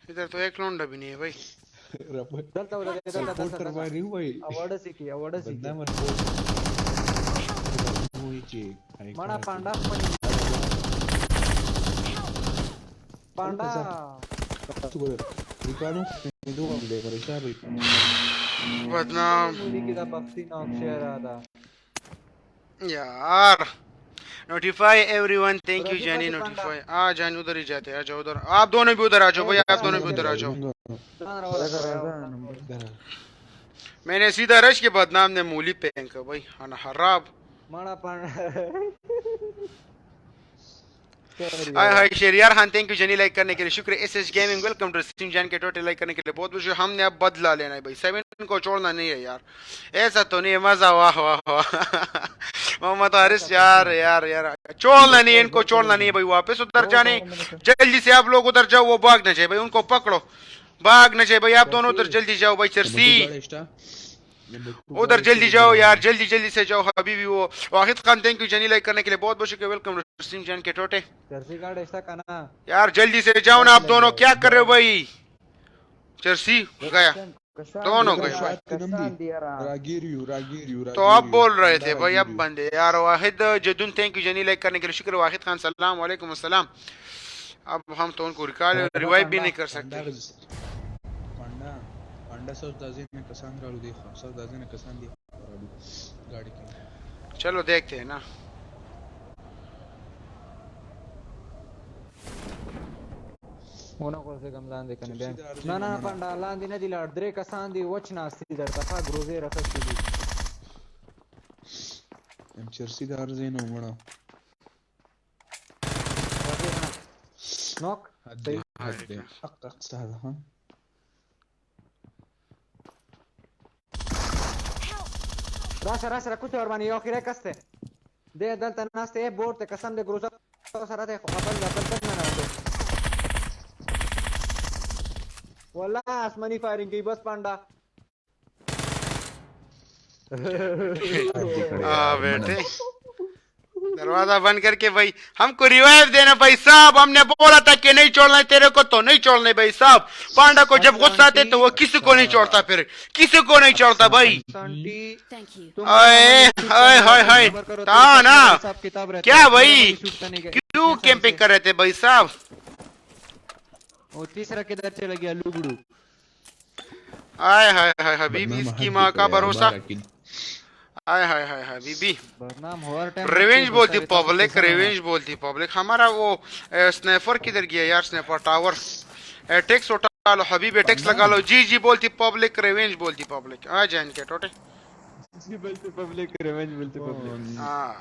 इधर तो एक लौंडा भी नहीं है भाई। دلته ولګېد، دلته دلته رپورټ دلته باندې وای اوړه سکی، اوړه سکی۔ بدنام رپورټ وای چې مړه پانډا خپل پانډا۔ ریکانو دوه دې ورشا به۔ बदनाम مولی کې دا پښتین او شعر ادا۔ यार notify everyone, thank you Rajiv जानी। पांडा। नोटिफाई आ जान, उधर ही जाते हैं, आ जाओ उधर। आप दोनों भी उधर आ जाओ भाई, आप दोनों भी उधर आ जाओ। ځان راوړه۔ मैंने सीधा रश के बदनाम ने मूली फेंका भाई, खाना खराब। مړه پانډا۔ हाय हाय शेरियार Khan, thank you Jani like करने के लिए शुक्रिया। S S gaming, welcome to stream. जान के टोटल लाइक करने के लिए बहुत बहुत शुक्रिया। हमने अब बदला लेना है भाई, सेवन को छोड़ना नहीं है यार, ऐसा तो नहीं है मजा। वाह वाह वाह मोहम्मद हारिस, यार यार यार छोड़ना नहीं है इनको, छोड़ना नहीं है भाई। वापस उधर जाने, जल्दी से आप लोग उधर जाओ, वो भाग ना जाए भाई, उनको पकड़ो, भाग ना जाए भाई। आप दोनों उधर जल्दी जाओ भाई। चरसी उधर जल्दी जाओ यार, जल्दी जल्दी से जाओ हबीबी। वो वाहिद Khan, thank you Jani like करने के लिए बहुत बहुत शुक्रिया। Welcome to stream जान के टोटे। चरसी कार्ड ऐसा कना। यार जल्दी से जाओ ना, आप दोनों क्या कर रहे हो भाई? चरसी गया, दोनों गए भाई। راګیر یو، راګیر یو۔ तो अब बोल रहे थे भाई, अब बंदे यार। वाहिद Jadoon, thank you Jani like करने के लिए शुक्रिया। वाहिद खान, सलाम वालेकुम अस्सलाम। अब हम तो उनको रिकॉल रिवाइव भी नहीं कर सकते। پانډا پانډا سوز د ځینې کسان رالو دی، خو سوز د ځینې کسان دی رالو گاڑی کې۔ चलो देखते हैं ना۔ ونه غورځېږم لاندې کنه بیا۔ نه نه پانډا، لاندې نه دی لاړ، درې کسان دي وچ ناست دي درته، ښه ګروزې راخستې دي۔ ام چرسی د ارزې نه ومړه۔ نوک۔ حد دی، حد دی، حق اقصى هذا ها۔ راشه راشه، راکوچه ور باندې، یو اخیری کس دی، دی دلته ناست دی بورډ ته، قسم دی ګروزه سره دی، خو خپل خپل تک نه راځي۔ والله آسماني فایرینګ کوي بس پانډا۔ आ बेटे, दरवाजा बंद करके भाई हमको रिवाइव देना। भाई साहब, हमने बोला था कि नहीं छोड़ना है तेरे को तो नहीं छोड़ने। भाई साहब, पांडा को जब गुस्सा आते तो वो किसी को नहीं छोड़ता, फिर किसी को नहीं छोड़ता भाई। Thank you. ओए हाय हाय हाय ता ना क्या भाई, क्यों कैंपिंग कर रहे थे भाई साहब? वो तीसरा किधर चला गया लुगड़ू? हाय हाय हाय हबीबी, इसकी माँ का भरोसा। हाय हाय हाय हबीबी। बदनाम हर टाइम। रिवेंज बोलती पब्लिक, रिवेंज बोलती पब्लिक। हमारा वो स्नैपर किधर गया यार? Sniper tower tax उठा लो हबीब, टैक्स लगा लो। जी जी बोलती पब्लिक, रिवेंज बोलती पब्लिक। आ जाए इनके टोटे। बोलती पब्लिक, रिवेंज बोलती पब्लिक। हाँ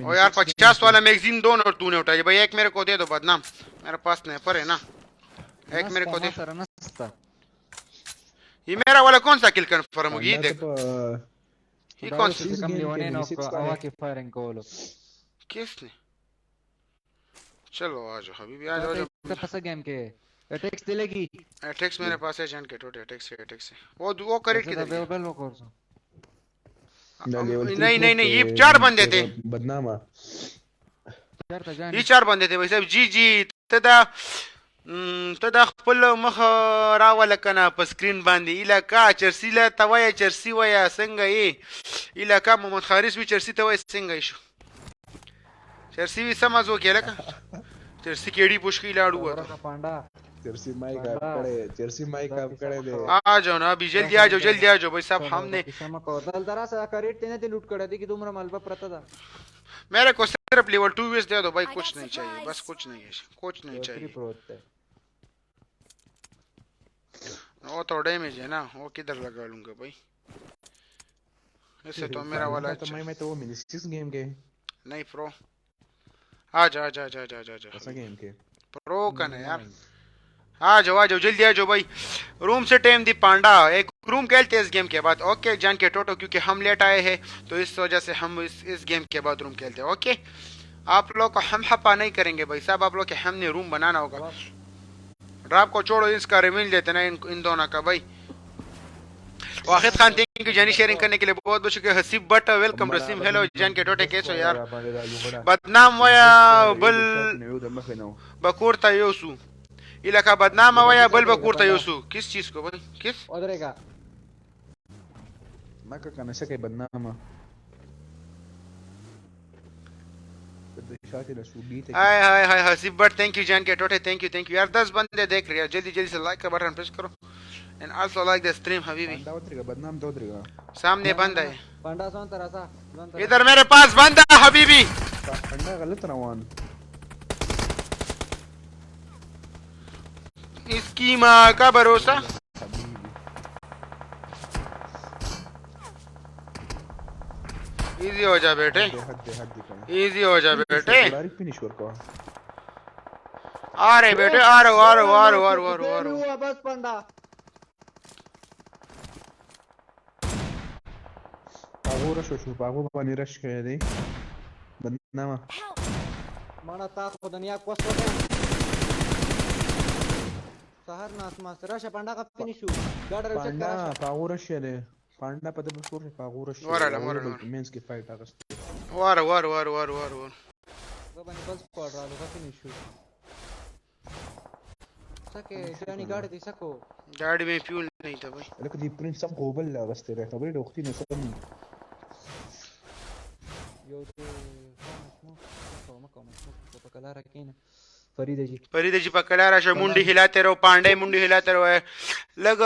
ओ यार, 50 वाला मैगजीन दोनों तूने उठाई भाई, एक मेरे को दे दो बदनाम, मेरे पास स्नैपर है ना, एक मेरे को दे। ये मेरा वाला कौन सा किल कंफर्म होगी? देख ये कौन सा कम لیونی نو هوا کې فایرینګ کولو۔ किसने? चलो आ जाओ हबीबी, आ जाओ आ जाओ। ته پس गेम کې अटैक्स दिलेगी। अटैक्स मेरे पास है जान के टोटे, अटैक्स है, अटैक्स है। वो करेक्ट किधर गया? बल वکورसو। नहीं नहीं नहीं, ये चार बंदे थे। بدنامه۔ چرته جان؟ ये चार बंदे थे भाई साहब। जी जी ته دا ته دا خپل مخ راوله کنه په سکرین باندې۔ علاقه چرسی له ته وایه، چرسی وایه څنګه یې؟ علاقه محمد خارس وی چرسی ته وایه څنګه یې شو؟ چرسی وی سمه ځوک یې لکه چرسی کېړي پوشکی لاړو وته۔ پانډا۔ چرسی مایک اپ کړي، چرسی مایک اپ کړي دی۔ आ जाओ ना अभी, जल्दी आ जाओ, जल्दी आ जाओ भाई साहब। हमने دلته راسه، کریټ ته نه دی لوټ کړی دی کې دومره ملبه پرته ده۔ मेरे को सिर्फ लेवल 2 वेस दे दो भाई, कुछ नहीं चाहिए, बस कुछ नहीं है, कुछ नहीं फ्री चाहिए। پروت دی۔ वो तो डैमेज है ना, वो किधर लगा लूंगा भाई? इससे तो मेरा वाला ته अच्छा। مې ته و مینی 6 गेम کې۔ नहीं प्रो, आ जा आ जा जा जा जा जा। څه गेम کې؟ प्रो का ना यार, आ जाओ आ जाओ, जल्दी आ जाओ भाई। रूम से टाइम दी पांडा, एक रूम खेलते हैं इस गेम के बाद। ओके जान के टोटो, क्योंकि हम लेट आए हैं तो इस वजह से हम इस गेम के बाद रूम खेलते हैं। ओके, आप लोग को हम हपा नहीं करेंगे भाई साहब, आप लोग के हमने रूम बनाना होगा। ड्राप को छोड़ो, इसका रिवेंज लेते ना इन दोनों का भाई। वाहिद Khan, thank you Jani sharing करने के लिए बहुत बहुत शुक्रिया। Haseeb but welcome Rasim, hello जान के टोटे, कैसे हो यार? बदनाम वया बल نو د مخ نه بکور ته یوسو इलाका बदनाम हुआ या बल बकूर था यूसु किस चीज को भाई किस ودرېږه ما کنه څه کوي بدنامه شاته له سوګي ته हाय hi hi Haseeb but thank you जान के टोटे thank you thank you यार 10 बंदे देख रहे हैं जल्दी जल्दी से लाइक का बटन प्रेस करो and also like the stream हबीबी پانډا ودرېږه بدنام ته ودرېږه सामने बंदा है پانډا ځان ته راځه ځان ته इधर मेरे पास बंदा है हबीबी پانډا غلط روان इसकी माँ का भरोसा حبیبي इजी हो जा बेटे دی حد دی حد دی کنه इजी हो जा बेटे ډایرکټ فinish ورکوه आ रहे बेटे आ रहे आ रहे आ रहे आ रहे आ रहे आ रहे हुआ बस پانډا هغه رش شو په هغه باندې رش کړی دی بدنامه Help! مړه تا خو دنیا کوس وکړه سهار ناس ماس راشه پانډا کا فinish شو ګاډ راوچت پانډا راشه په هغه رش دی پانډا په دغه کور کې په هغه رش ورغلم، ورغلم. مینس کې فایټ اغوستی واره واره واره واره واره واره زه باندې بل سکواډ رالو کا فinish شو سکه جانی ګاډ دې سکو गाड़ी में फ्यूल नहीं था भाई لکه دې پرنس سم غوبل اغوستی دی خبرې د وختي نه سم یو دې مکو مکو مکو په کلاره کینه فرید جی फरीद जी पकड़ा रहा मुंडी हिलाते रहो पांडे मुंडी हिलाते रहो लग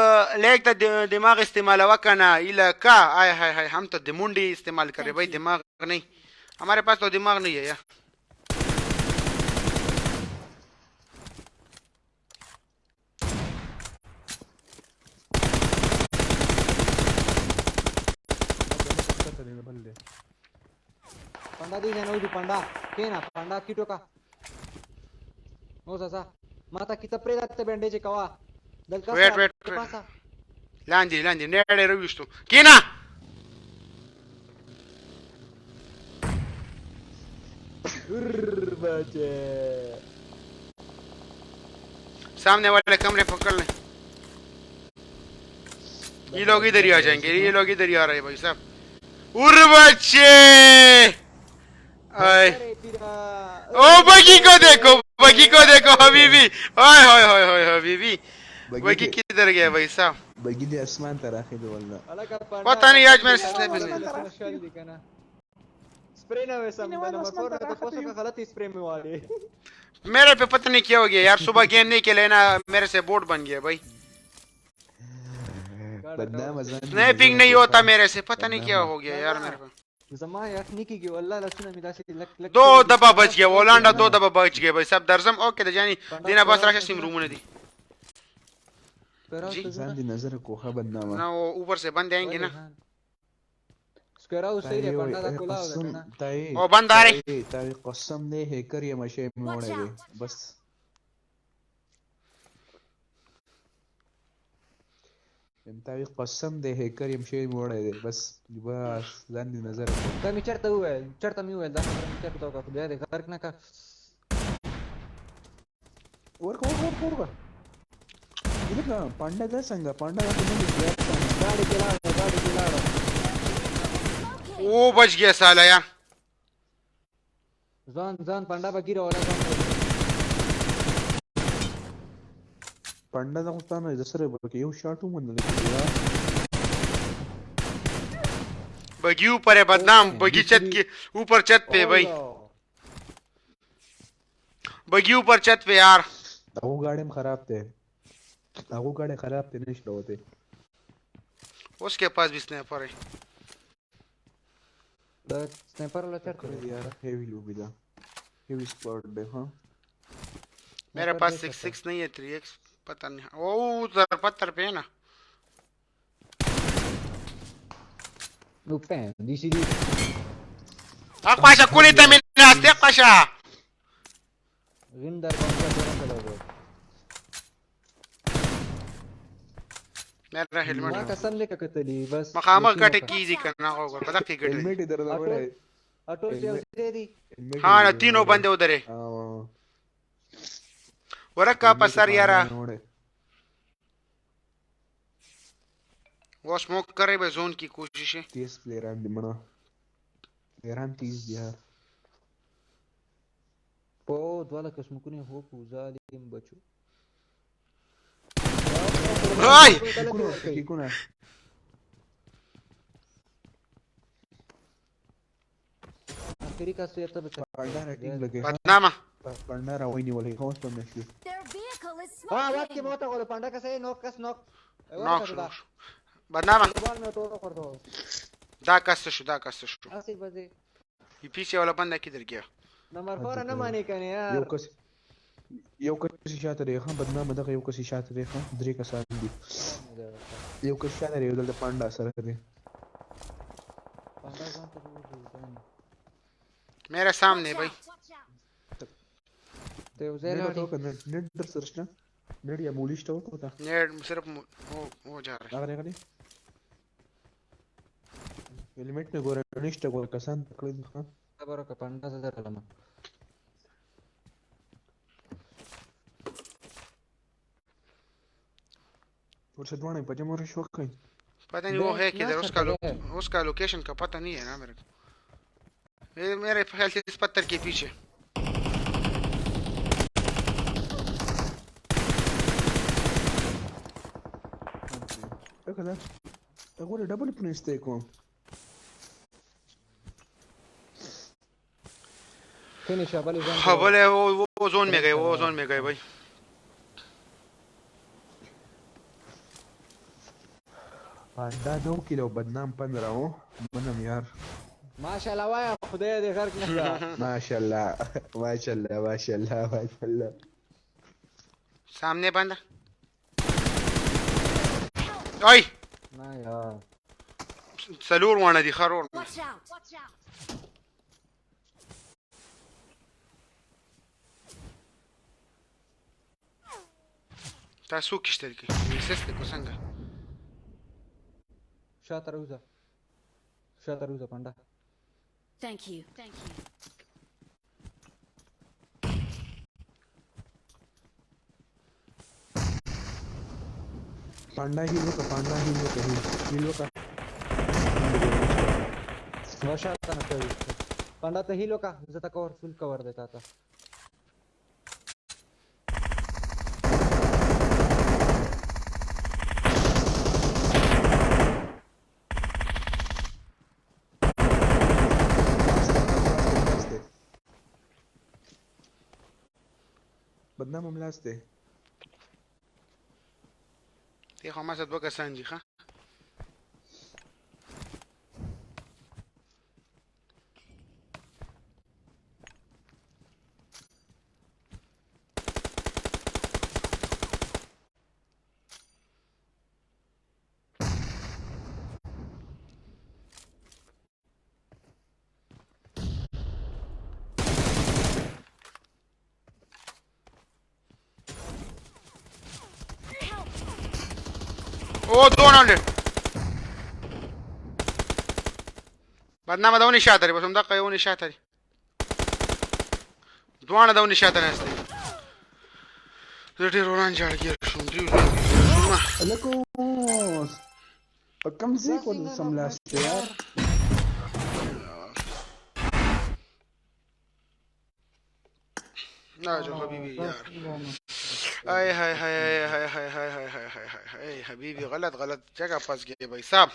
लेक तो दिमाग इस्तेमाल हुआ का ना इलाका आय हाय हाय हम तो मुंडी इस्तेमाल कर रहे भाई दिमाग नहीं हमारे पास तो दिमाग नहीं है यार ښکته دی بل دی پانډا دې نه وځو پانډا کینا پانډا کیټو کا نو سسا ماته کیته پرې راته بینډیج کوا دلته Wait, wait, wait. لاندې لاندې نیړې رويشتو کینا بچه सामने वाले कमरे पकड़ ले ये लोग इधर ही आ जाएंगे ये लोग इधर ही आ रहे हैं भाई साहब उर बच्चे आए ओ बगी को देखो बगी को देखो हबीबी ओए होए होए होए हबीबी बगी किधर गया भाई साहब بګي دې اسمان ته راخېږي والله पता नहीं आज मेरे से स्नैप नहीं स्प्रे ना वैसा नंबर 4 तो कोसो का गलत स्प्रे में वाले मेरे पे पता नहीं क्या हो गया यार सुबह गेम नहीं खेले ना मेरे से बोर्ड बन गया भाई بدنامه ځان دې स्नैपिंग नहीं होता मेरे से पता नहीं क्या हो गया यार मेरे पे زما یخ نه کیږي والله لاسونه مې داسې لک لک दो दफा बच गया वो लांडा दो दफा बच गया भाई साहब दर्जम ओके the जानी दीना बस राशा सिम रूम ने दी जी। ځان دې نظر کوخه بدنامه ना वो ऊपर से बंद आएंगे ना سکوير هاوس دی پانډا دا کولا ده کنه تای او بند آ رہے تای قسم دې هیکر یم شی مې Watch وړی دی out. بس تای قسم دې هیکر یم شی مې وړی دی بس بس ځان دې نظر کوه دا مې چرته وویل چرته مې وویل دا خبره مې چرته وکړه خدای دې غرق نه کا ورکه ورکه ورکه ورکه لکه پانډا دا څنګه پانډا دا څنګه ګاډي کې لاړو ګاډي کې لاړو Smoking! वो बच गया साला यार ځان ځان پانډا بګیره ولا ځان پانډا دا خو تا نه د سره پکې یو شاټ ومندل बगी ऊपर है बदनाम बगी छत के ऊपर छत पे भाई बगी ऊपर छत पे यार هغه ګاډی هم خراب دی هغه ګاډی خراب دی نشته وته उसके पास भी स्नैपर है دا سنایپر ولا چرته دی یار هیوی لوبي ده هیوی سپورټ دی ها मेरे पास सिक्स सिक्स नहीं है थ्री एक्स पता नहीं ओ उधर पत्थर पे है ना نو پین دي سي دي اقاشا كل تمن اقاشا غندر باندې څنګه لګو मेरा ما हेलमेट قسم دې کتلی بس مخامخ ګټه کیږي کنه هو په دغه ګټه هیلمټ یې درته وړی اټول یو څه دی ها نه तीनों बंदे उधर है ورکا په سر یاره वो स्मोक कर रहे भाई जोन की कोशिश है تیز پلیران دي مړه پلیران تیز دي یار په دوه لکه سمکونه هو کو ظالم بچو آی کیکونه ورکړه، کیکونه. اخري کس یې ته بچا پانډا را ټینګ لګي. بدنامه. پانډا را ویني ولې خو اوس په مشي. Their vehicle is ها وات کې smoking. موته غول پانډا کس نوک کس نوک. نوک شو، نوک شو. بدنامه. بال مې ټول خورته. دا کس شو، دا کس شو. اسی بزي. یہ پیچھے والا بندہ کدھر گیا؟ نمبر 4 نه مانی کنه یار. یو کس شاته دی ښه بدنامه، دغه یو کس شاته دی ښه، درې کسان دي. یو کس شاته دی، یو دلته پانډا سره دی. پانډا ځان ته وځي. میرے سامنے بھائی. ته یو ځای نیټ لاړې. ورته وکړه، نیټ در سره شته؟ نیټ یا مولی شته وکړه. نیټ صرف وہ جا رہا ہے. هغه راغلی. هیلمټ مې ګوره نشته، ګوره کسان تکړه دي ښه. خبره که پانډا زه درلم. ورسره دواړه په جمع ورشو کوي. پتہ نہیں وہ ہے کدھر، اس کا اس کا لوکیشن کا پتہ نہیں ہے نا میرے کو۔ میرے خیال سے اس پتھر کے پیچھے۔ لکه دا دا ګوره ډبل پرنسته کوم. فinish بلې ځان. ها بولے وہ زون میں گئے، وہ زون میں گئے بھائی۔ پانډا 9 کیلو، بدنام 15 و منم یار. ماشاءالله وایا، خدای دې غرق نه کړه. ماشاءالله ماشاءالله ماشاءالله ماشاءالله. سامنے بندہ۔ اوی نه یار. څلور واڼه دي خرور. Watch out. Watch out. تاسو کشتل کې سست کو څنګه؟ شاته راوځه، شاته راوځه پانډا. Thank you. Thank you. پانډا هیل وکړه، پانډا هیل وکړه، هیل هیل وکړه. وشاته نه کوي پانډا، ته هیل وکړه، زه ته کور فول کور دی تا ته. بدنام هم لاس دی. دی خو ما سره دوه کسان دي ښه. او دونالد بدنامه دونی شاته لري، بس همدغه یو ونې شاته لري، دواړه د ونې شاته ناست دي. زه ډېر وران جاړګیر شوم، ډېر وران شوم. هلکه اوس په کوم ځای کې ورته سملاستی یار؟ لا جو حبيبي یار، hi hi hi hi hi hi hi hi hi hi हाय हबीबी, गलत गलत जगह फंस गए भाई साहब।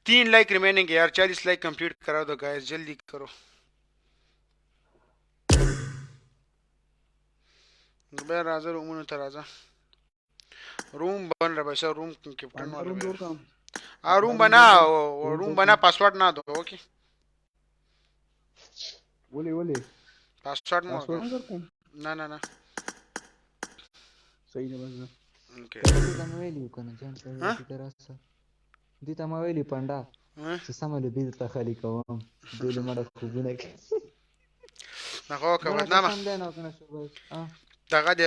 3 लाइक रिमेनिंग है यार, 40 लाइक कंप्लीट करा दो गाइस, जल्दी करो। बे राजा रूम ته راځه، रूम बन रहा भाई साहब, रूम कैप्टन वाला रूम जोड़ काम। हाँ रूम बना, वो रूम बना, पासवर्ड ना दो। ओके बोले बोले पासवर्ड मो पासवर्ड ना ना ना. صحیح ده بس. اوکې. دې ته مې ویلي وو که نه جان ته دې راسه، دې ته ما ویلي پنډا چې سمه لوبې درته خالي کوم، دې له مړه خوبونه کوي. هغه وکړه بدنامه. دغه دی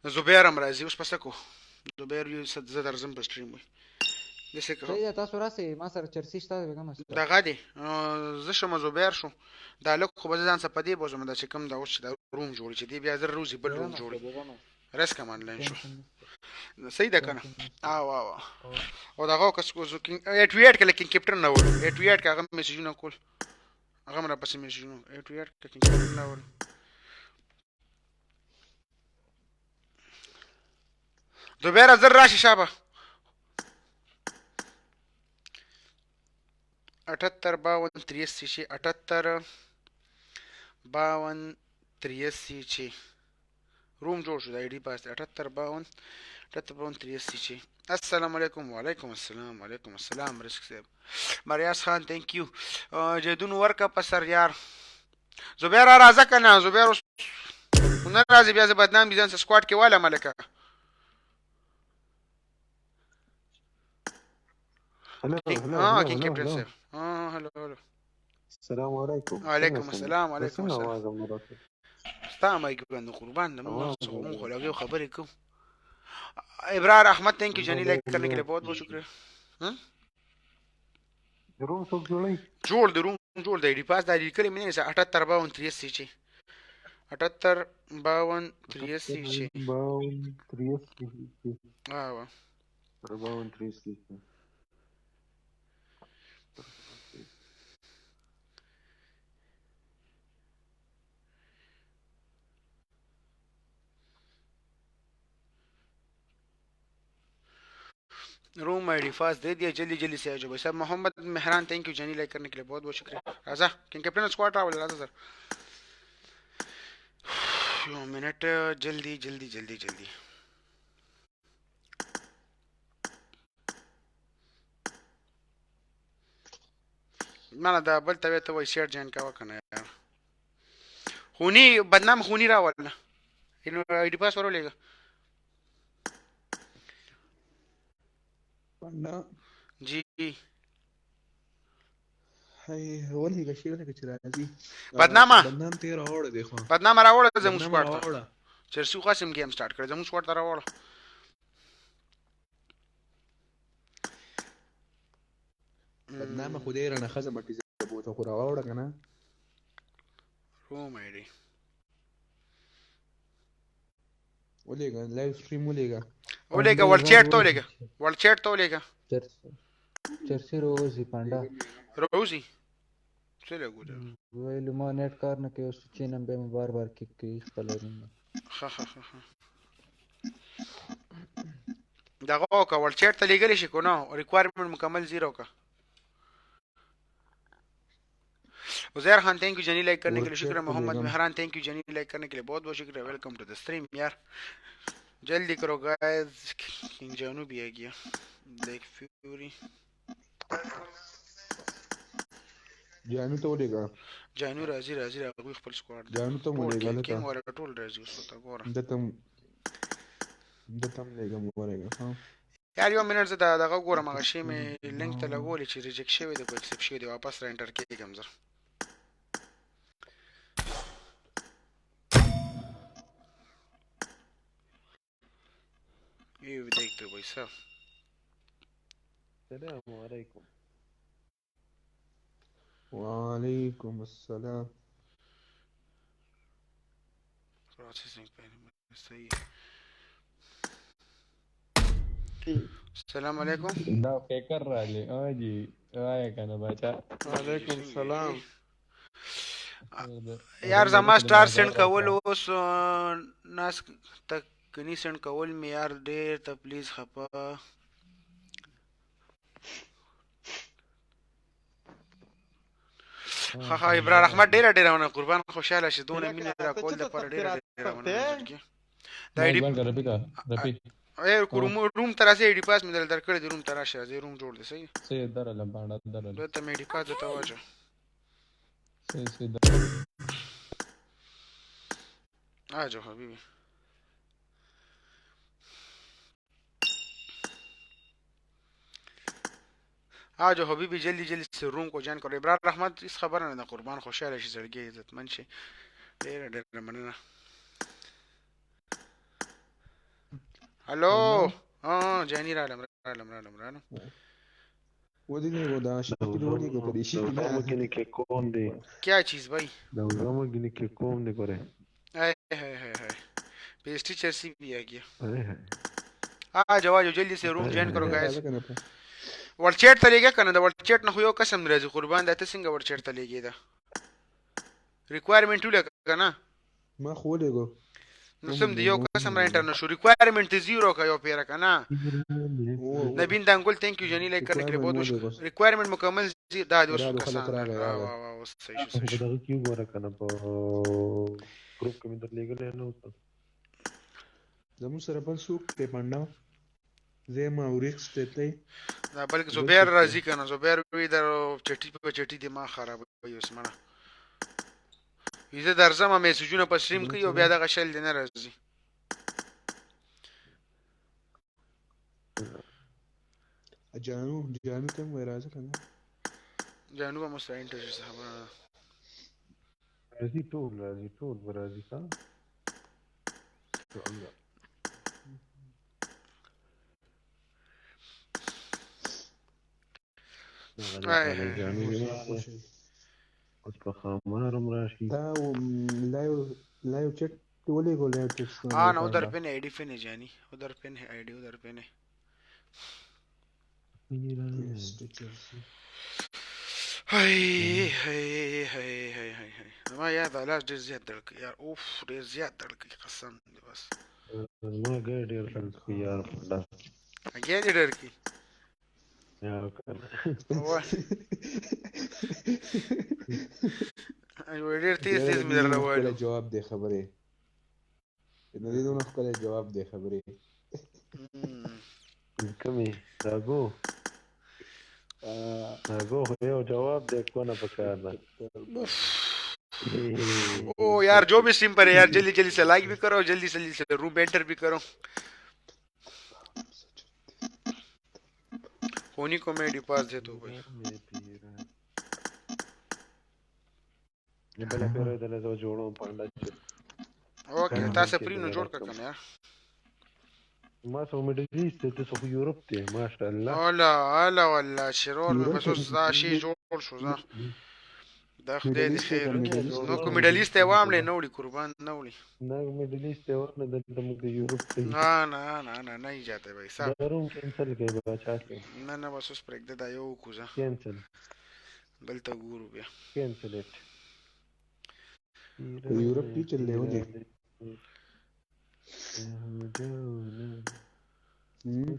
زبیر هم راځي اوس، په څه کو زبیر یو زه درځم په سټریم وي داسې که. صحیح ده، تاسو راسئ، ما سره چرسي شته بېګا ما سره. دغه دی زه شم، زبیر شو، دا لږ خو به زه ځان سره په دې بوځم، دا چې کوم دا اوس چې دا روم جوړي چې دی بیا زر روزي بل روم جوړي، رسک هم انلاین شو. صحیح ده که نه؟ او او او دغه کس کو ایټ وی ایټ کې کینګ کیپټن نه وړو، ایټ وی ایټ کې هغه میسجونه کول، هغه هم راپسې میسجونه، ایټ وی ایټ کې کینګ کیپټن نه وړو. زبیر زر راشي شابه 78 52 83 6 78 52 83 6 روم جوړ شو د آی ډي پاس 78 52 78 52 83 6 السلام علیکم وعلیکم السلام وعلیکم السلام رزق صاحب مریاس خان ثانک یو جیدون ورکا په سر یار زبیر راځه کنه زبیر اوس نه راځي بیا زه بدنام دي ځان سکواډ کې واله ملکه هلو هلو ها هلو کینګ هلو کیپټن هلو صاحب ها هلو هلو السلام علیکم څنګه وعلیکم څنګه السلام د وعلیکم څنګه السلام आवाज هم نه راته ستا مایک باندې قربان د موږ आवाज څخه هم موږ نه خو راته لګیو خبرې کوو ابرار احمد ثانک یو جنی زه لایک ډېر کرنے کے لیے لیټ بہت بہت شکریہ هم؟ روم څوک جوړوي جوړ دی روم جوړ دی ډی پاس دا لیکلی مې نه 78 52 83 چې 78 52 83 چې 52 83 آه 52 83 room I D fast दे दिया जल्दी जल्दी से आ जाओ भाई साहब मोहम्मद Mehran thank you Jani like करने के लिए बहुत बहुत शुक्रिया राजा king captain squad travel Raja sir you minute जल्दी जल्दी जल्दी जल्दी مانه دا بل ته ته وای شیر جان کاوه کنه یار خونی بدنام خونی راول آی ډي پاس ورولېږه پنډه جی هی ولېږه شي ولېږه چې راځي بدنامه بدنام ته راوړه دی خو بدنامه راوړه زموږ بدنام سکواډ ته راوړه چرسي خو سم گیم سٹارټ کړ زموږ سکواډ ته راوړه بدنامه خو دې رانه ښځه مټي بوته خو راوړه که نه روم آی ډي ولېږه لایو سټریم ولېږه ولېږه ور چیټ ته ولېږه ور چیټ ته ولېږه چرسي روزي پانډا روزي څه لګو ده ویل ما نت کار نه کوي اوس چې نن به مې بار بار کیک کوي خپل روم ښه ښه ښه ښه دغه وکړه ور چیټ ته لېږلی شي که نه ریکوایرمنټ مکمل زیرو که उजैर Khan thank you Jani like करने के लिए ور शुक्रिया چیټ ته मोहम्मद لېږم Mehran thank you Jani like करने के लिए बहुत बहुत शुक्रिया welcome to the stream यार जल्दी करो गाइस किंग जानू भी आ गया ब्लैक फ्यूरी جانو ته ولېږه جانو راځي راځي هغوی خپل سکواډ دی جانو ته هم ټول ولېږه کینګ هلکه کینګ والا ټول راځي اوس ورته ګوره ده ته هم ده ته هم لېږم ولېږه ها یار یو منټ زه دا دغه ګورم هغه شی مې لینک ته لګولی چې ریجیکټ شوی دی که اکسپټ شوی دی واپس را انټر کېږم زه ये भी देखते हो भाई साहब السلام علیکم وعلیکم السلام प्रोसेसिंग पहले सही है السلام علیکم دا فکر راغلی او جی وایه کنه بچا وعلیکم السلام یار زما سٹار سند کول اوس ناس تکنی سند کول می یار ډیر ته پلیز خپه ها ها ابرار احمد ډیره ډیره ونه قربان خوشاله شې دونه مینه را کول د پر ډیره ډیره ونه دا ایډي بند کړه رفیقه رفیق اے روم روم ته راځي ایډي پاس مې دل درکړی دی روم ته راشه راځي روم جوړ دی صحیح سه درلم باندې درلم دلته مې ایډي پاس درته واچو سه سه آ جاؤ حبیبی آ جاؤ حبیبی جلدی جلدی سے روم کو جوائن کرو ابرار احمد اس خبره نه ده قربان خوشاله شي زړګی عزتمن شي ډیره ډیره مننه هلو ها جانی رالم رالم رالم رالم ودې لېږو دا شکل ولېږه په دې شکل دا ګینه کې کوم دی کیا چیز بھائی دا زمو ګینه کې کوم دی ګوره ہائے ہائے ہائے ہائے پیسٹری چرسی بھی آ گیا هاي هاي آ جاؤ آ جاؤ جلدی سے روم جوائن کرو گایز راځه کنه په ور چیټ ته لېږه کنه د ور چیټ نه خو یو قسم نه راځي قربان دا ته څنګه ور چیټ ته لېږې دا ریکوایرمنټ ولګه کنه ما خو ولېږو نو سم دی یو کس هم را انټر نشو ریکوایرمنٹ زیرو کا یو پیرا کنه نبین دانګل thank you جنی لایک کرنے کے لیے بہت بہت ریکوایرمنٹ مکمل زی دا دی اوس راغلو خلک کسان راغی، وا راغی. وا وا اوس صحیح شو صحیح په شو دغه کې وګوره کنه په ګروپ کې مې درلېږلی نه اوس. زموږ سره بل څوک دی پنډا؟ زه یم او ریکس دی ته. دا بلکې زبیر راځي کنه، زبیر وی در چټي په چټي دماغ خرابوي اوس مړه. وی زه درځم میسجونه په سټریم کوي او بیا دغه شل دی نه راځي. جانو جانو ته هم وایي راځه که نه. جانو به مو سره انټر شي، څه خبره نه ده. راځي ټول، راځي ټول به راځي ښه. آی هاي. جانو اوس په ښامار هم راشي. دا لایو لایو چټ ولېږو، لایو چټ. हाँ ना उधर पिन है आईडी पिन है जानी उधर पिन है आईडी उधर पिन है। هاي هاي هاي هاي هاي هاي ما یاد علاج ډیر زیات دړک یار، اوف ډیر زیات دړک قسم دی بس. زما ګر ډېر درد کوي یار پنډا. اګیا دې ډیر کی یا کنه. وای ډیر تیز تیز مې درله وایلو. جواب دی خبرې نو دې دونه ښکلی جواب دی خبرې. کومې راګو راګو خو یو جواب دی کونه پکار ده. ओ यार जो भी स्ट्रीम पर है यार जल्दी जल्दी से लाइक भी करो, जल्दी जल्दी से रूम एंटर भी करो। होनी को मैं पास दे दो भाई। بله پیره دله زه جوړوم پنډا چې اوکې تاسو پری نو جوړ کړه کنه یار. ما څه میډل ایست دی، ته خو یورپ دی ماشاءالله. اولا اولا والله شرور مې بس اوس دا شی جوړ شو ځه دا خدای دې خیر وکړي. نو کو میډل ایست دی وامړې نه وړي قربان نه وړي. نه میډل ایست دی ورنه دلته موږ د یورپ دی. نه نه نه نه نه جاته بھائی صاحب. دا روم کینسل کړئ باچا صاحب. نه نه بس اوس پرېږده دا یو کوزه کینسل دلته ګورو بیا. کینسل اټ. یورپ کې چلې ولې؟ جانو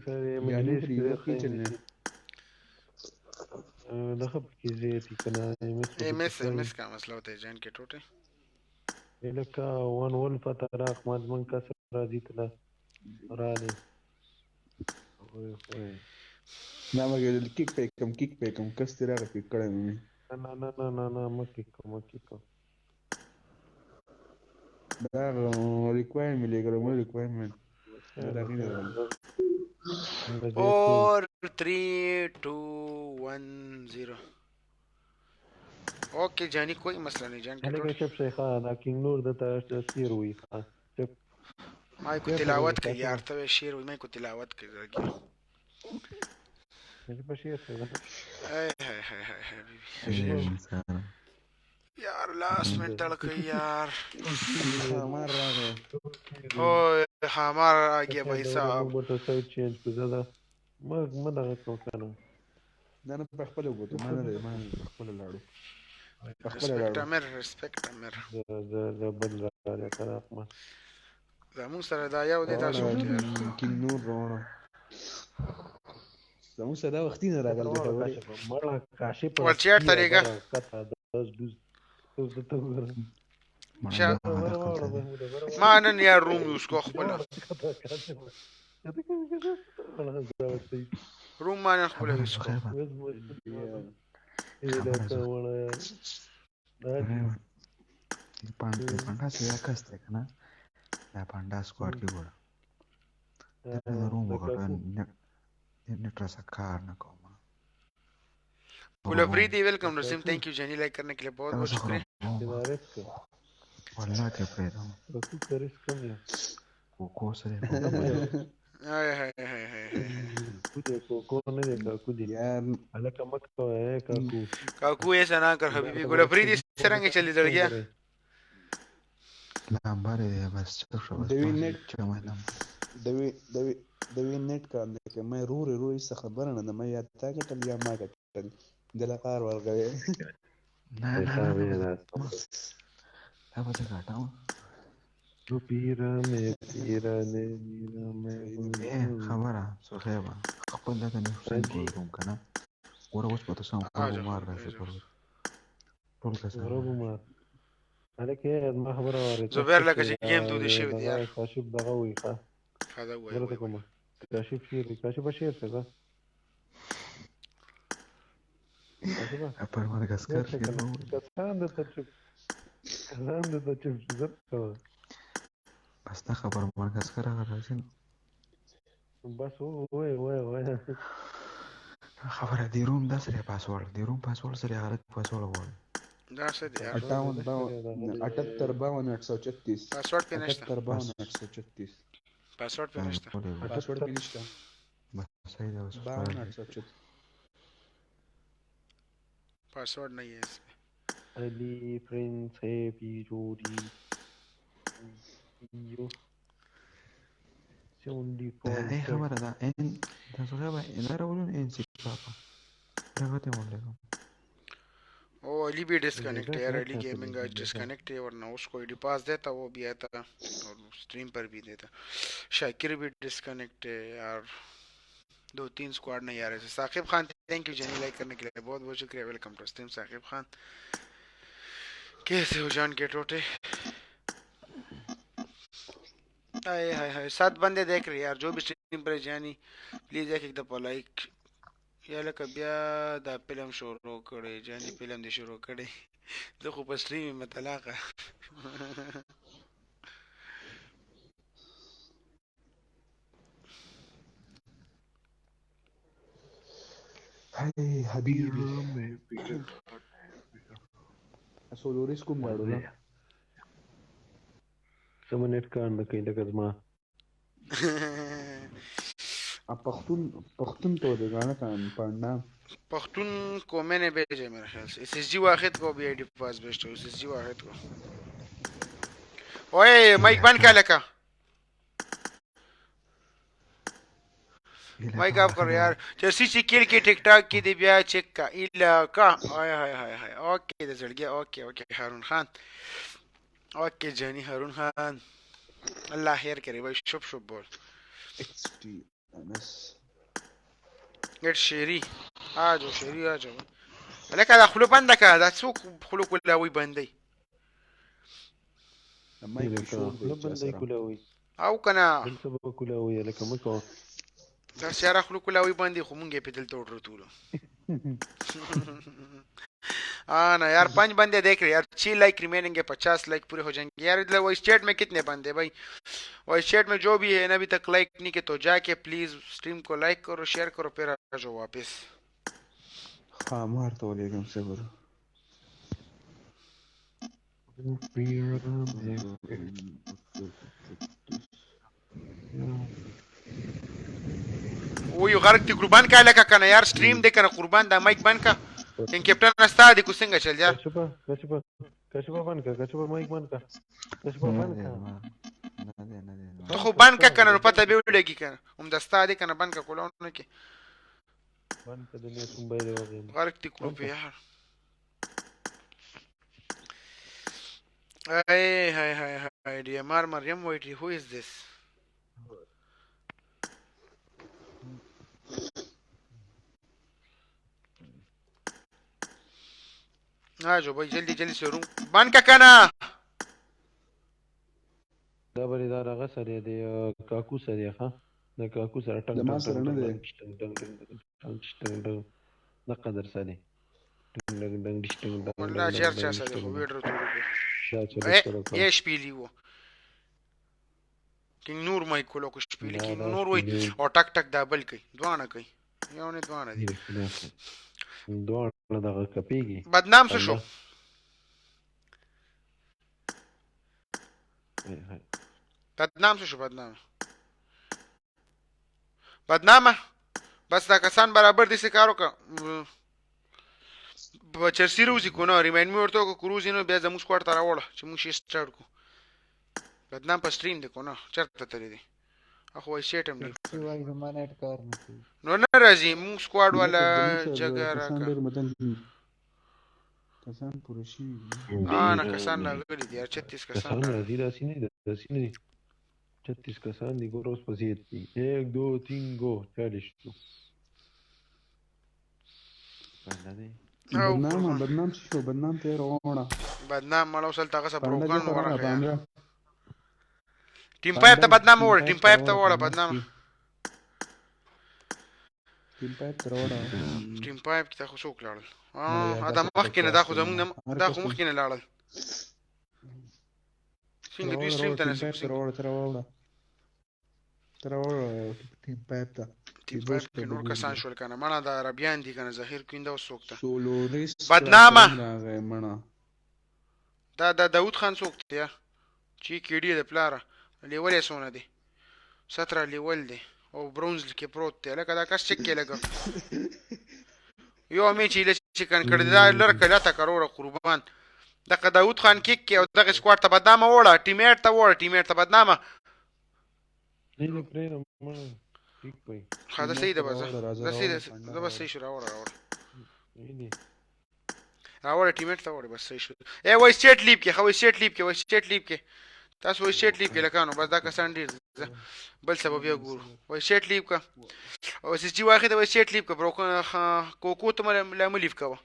پر یورپ کې چلې. دغه پکې زیاتې که نه. ایم ایس ایم ایس کا مسله ہوتا ہے جان کے ټوټه. لکه وان ول پته راخ ما زمونږ کس راځي تله راغی. نه مګر کیک پې کوم، کیک پې کوم کس دې راغی پې کړی مې. نه نه نه نه نه مه کیک کوه مه کیک کوه. دا ریکوایرمنټ لګرو مو ریکوایرمنټ دا نه راغلی. 4 3 2 1 0 اوکے جانی کوئی مسئلہ نہیں جان کے هلکه ټوټه. چپ شئ ښه، دا کینګ نور دته شعر وایي ښه چپ. ما کو تلاوت کوي یار، ته شعر وایي ما کو تلاوت کوي زړګی. په شعر څه ده؟ هاي هاي هاي هاي حبيبي یار لاس مې دړکې یار. ښامار راغی. اوه ښامار آ گیا بھائی صاحب. موږ ورته سایډ چینج کړو زه دا مه مه دغه کوه که نه. نه نه په خپله ووتو، ما نه دی ما په خپله لاړو په خپله ریسپیکټ لاړو. امیر ریسپیکټ امیر. زه زه زه بل راغلی که نه ما. زموږ سره دا یو دی تاسو یار. کینګ نور راوړه زموږ سره دا وختي نه راغلی دی خبرې. مړه کاشې په ور چېرته لېږه؟ کته دز دوز اوس درته وګوره. ما نن یار روم یوز کو خپله روم ما نن خپله یوز کو. پانډا سره یا کس دی که نه دا پانډا سکواډ کې ګوره دا روم وګټه نټ راسه کار نه کوم. ګل افریدی ویلکم نسیم thank you جانی لایک کرنے کے لیے بہت بہت شکریہ. والله کې پرېږدم کوکو سره هاي هاي هاي هاي یار هلکه مه کوه ای کاکو. کاکو ایسا نه کر حبیبی. ګل افریدی څرنګه چلی زړګیا؟ لامبر دی بس چپ شه بس د وی نت چمه لام د وی د وی د وی نت کار دی که مې رورې رورې څه خبره نه ده، مې یا تا ګټل یا ما ګټل د لقار ورغوي. نه نه نه دا به زه ګټم. پیره مې پیره دې پیره مې اے خبره صاحبه خپل دغه نه حسین جی. کول روم کنه ګوره اوس به ته سم آ غرب جاؤ، مار آ راشي جاؤ۔ پر ټول کسان غرب راشي مار هلکه ما خبره واره زبیر لکه چې ګیم دودی شوی دی یار. کاشف دغه وی ښه هذا وای زه وای ته کوم کاشف شیر دی کاشف شیر څه ده کاشفه پر مدغسکر زر شه شیر کنه مه وایي. کسان د ته چپ کسان د ته چپ شي زر کوه بس دا خبر مدغسکر هغه راځي نو بس وای وای وای خبره دی روم دا سره پاسورډ دی روم پاسورډ سره غلط پاسورډ غواړي دا څه دی یار 58 52 78 52 836 پاسورډ پې نشته 78 52 836 پاسورډ پې نشته پاسورډ پې نشته بس صحیح ده بس 52 836 پاسورڈ نہیں ہے اس میں۔ علی پرنس ہے پی جوڑی یو 74 ای خبره ده ان دا صاحب ان راولون ان سی پاپا دغه ته ولګم ओ अली भी डिस्कनेक्ट है यार, देखा अली क्या गेमिंग तुमने, आज देखा। डिस्कनेक्ट है, वरना उसको आईडी पास देता, वो भी आता और स्ट्रीम पर भी देता। शाकिर भी डिस्कनेक्ट है यार, 2-3 स्क्वाड नहीं आ रहे थे। साकिब Khan thank you Jenny like करने के लिए बहुत बहुत शुक्रिया। Welcome to stream Saqib Khan, कैसे हो जान के टोटे? हाय हाय हाय, 7 बंदे देख रहे हैं यार, जो भी स्ट्रीम पर है जानी प्लीज एक एक दफा लाइक یا لکه بیا دا فلم شروع کړي جاني، فلم دې شروع کړي، زه خو په سټریم یم طلاقه. هاي حبيبي سولوريس کوم لاړو نه څه منټ کار نه کوي لکه زما ا پښتون پښتون ته ولېږه کان پانډا पख्तून को मैंने भेजा है मेरे ख्याल से S S G वाहिद को भी आईडी पास भेजता हूँ, S S G वाहिद को। ओए माइक बंद कर लका, माइक ऑफ करो यार। जैसी सी किल की टिकटॉक की दी बिया चेक का इलाका। हाय हाय हाय हाय, ओके दे चढ़ गया। Okay okay Haroon Khan, okay जानी हारून खान, अल्लाह खैर करे भाई। शुभ शुभ बोल ایکس ټي ام اس ګټ شيري، آ جو شيري آ جو لکه دا خوله بنده کړه، دا څوک خوله کولاوي بندي د مایک لکه شور دی خوله چا بندې سره کولاوي او کنه بل څه به کولاوي لکه مه کوه دا سیاره خوله کولاوي بندي، خو مونږ یې په دلته وټرتولو. हाँ ना यार, 5 बंदे देख रहे हैं यार, 6 लाइक रिमेनिंग है, 50 लाइक पूरे हो जाएंगे यार। इधर वॉइस चैट में कितने बंदे भाई? वॉइस चैट में जो भी है ना अभी तक लाइक नहीं के तो जाके प्लीज स्ट्रीम को लाइक करो, शेयर करो, फिर आ जाओ वापस। ښامار ته ولېږم صبر वो یو غرق تی قربان کا لکه کنه یار، سټریم دې کنه قربان، دا مایک بند کا، ان کیپټن استا دې کو څنګه چل یار؟ کشفه کشفه کشفه بند کا، کشفه مایک بند کا، کشفه نه بند دی کا زما، نه دی نه دی زما. ته خو بند کا کنه، نو پته به ولګي کنه، هم د استا دې کنه بند کا کولاونه کې بند کا د نیت موبایل وغیم غرق تی کړو بند په کا یار. هاي هاي هاي هاي، ډي ام ار مریم وایټي، هو از دیس؟ आ जाओ भाई जल्दी जल्दी से रूम बंद का कना। دا بلې دا هغه سره دی کاکو سره دی ښه د کاکو سره ټنګ د ما ټنګ سره ټنګ نه دی. ټنګ ټنګ ټنګ ټنګ ټنګ ټنګ د قدر سره دی ټنګ ټنګ ټنګ ټنګ ټنګ والله ټنګ چیر چا ټنګ سره خو ټنګ ویډر تورو به دا چلو اے سره یې شپېلی وو کینګ نور مای کولو کو شپېلی دا کینګ دا نور وای شپېلی او ټک ټک دا بل کوي، دواړه کوي، یو نه دواړه دي. دواړه دغه کپیږي. بدنام څه شو؟ بدنام څه شو؟ بدنام بدنامه بس دا کسان برابر دي څه کار وکړه په چرسي روزي کو نه ریمایند مې ورته وکړه کروزي نو بیا زموږ سکواډ ته راوړه چې موږ شي سټارټ کو. بدنام په سټریم دی کو نه چرته تللی دی؟ اخو وای سیټ هم دی چې وایي زما نېټ کار نه کوي. نو نه راځي موږ سکواډ والا زموږ سره جګه کسان راکړه. ډېر مدن دي. کسان پوره شوي دي. نه کسان راغلي دي یار، 36 کسان کسان راغلي. راځي، داسې نه دي، داسې نه دي. 36 کسان دي، ګوره اوس په زیات دي. 1 2 3 ګو 40 شو. پانډا دی. او بدنام قربان. بدنام څه شو؟ بدنام ته یې راوړه. بدنام مړه اوس هلته هغه څه پانډا بروکن دې ته راغله ورغی یار. پانډا. ټیم پایپ ته پانډا بدنام ټیم وړه، ټیم پایپ ته پایپ ته راوړه وړه پانډا. بدنام. ټیم پایپ ته راوړه. ټیم پایپ کې ته خو څوک لاړل؟ مړه یار دا دا څه مخکې نه، دا بکواس خو دی زمونږ مړه. نه، هر دا کس خو ته مخکې نه لاړل. څنګه دوی راوړه سټریم راوړه ته ټیم نصیب پایپ ته څنګه راوړه، ته راوړه، ته راوړه ټیم پایپ ته. چې ټیم پایپ دوست کې ته نور کسان وګوري. شول کنه مړه، دا عربیان دي کنه. ظهیر کوین دا اوس څوک ده؟ سولوریس بدنامه راسره راغی مړه. دا دا داود خان څوک دی یا؟ چې کیډي د پلاره لیول یې څونه دی؟ 17 لیول دی او برونز کې پروت دی. لکه دا کس چک کې لګه یو مې چې له چکن کړی دا لر کله تا کروڑه قربان. دغه داود خان کیک کې او دغه سکواډ ته بدنامه وړه، ټیمیټ ته وړه، ټیمیټ ته بدنامه. نه نه پرېږده مړه، ټیک پي. ښه دا ټیمیټ صحیح ته ده، بس راوړه، راځه دا صحیح راوړه ده، پانډا دا بس راوړه. صحیح شو. راوړه راوړه ویني راوړه ټیمیټ ته وړه، بس صحیح شو. ای وای سټیټ لیپ کې، خو سټیټ لیپ کې، وای سټیټ لیپ کې تاسو، وای سټیټ لیپ کې لکانو. بس دا کسان ډیر دي. ځه، بل سبب بیا ګورو. وای سټیټ لیپ کا او اس جی واخې ته وای سټیټ لیپ کا برو کوکو ته مې لا ملیف کوه.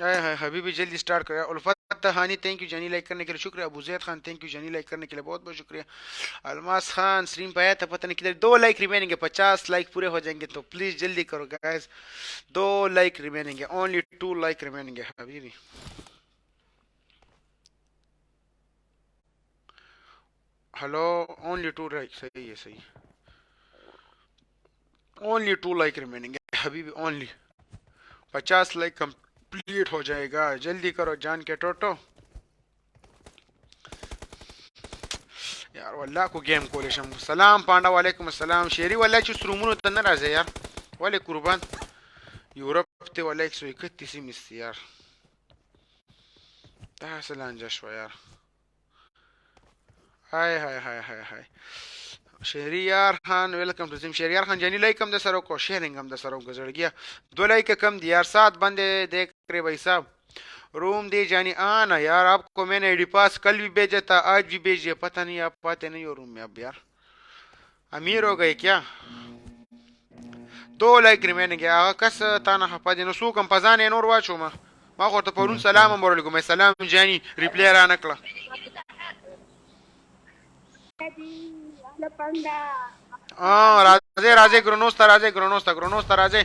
हाय हाय हबीबी जल्दी स्टार्ट करो। उल्फत तहानी thank you जानी लाइक करने के लिए शुक्रिया। अबू जैद खान thank you जानी लाइक करने के लिए बहुत बहुत शुक्रिया। अलमास खान स्ट्रीम पे आया था, पता नहीं किधर। 2 लाइक रिमेनिंग है, 50 लाइक पूरे हो जाएंगे तो प्लीज जल्दी करो guys. 2 like remaining है, only 2 like remaining है हबीबी। Hello, only 2 like, सही है सही। Only 2 like remaining है हबीबी, only 50 like complete हो जाएगा। जल्दी करो जान के टोटो यार. والله کو گیم کولی شم. سلام پانډا، وعلیکم السلام. شیری والله چې رومونو ته نه راځي یار، ولې قربان؟ یورپ ته والله 131 مس یار، دا څه لانجه شوه یار. های های های های های. شهریار خان welcome to زم. شهریار خان جانی لایک هم د سره کو، شیئرنګ هم د سره کو. زړګیا 2 लाइक कम दी यार، 7 बंदे देख रहे भाई साहब. रूम दे जानी आना यार. आपको मैंने आईडी पास कल भी भेजा था, आज भी भेज दिया, पता नहीं आप पाते नहीं हो रूम में अब यार. अमीर हो गए क्या? 2 लाइक रिमेनिंग है. کس تا نه خپه دي نو څوک هم په ځان یې نور واچو. ما ما خو ورته پرون سلام هم ورلګو، مې سلام جاني ریپلی را نه کړه. راځي راځي ګرونوس ته راځي، ګرونوس ته، ګرونوس ته راځي.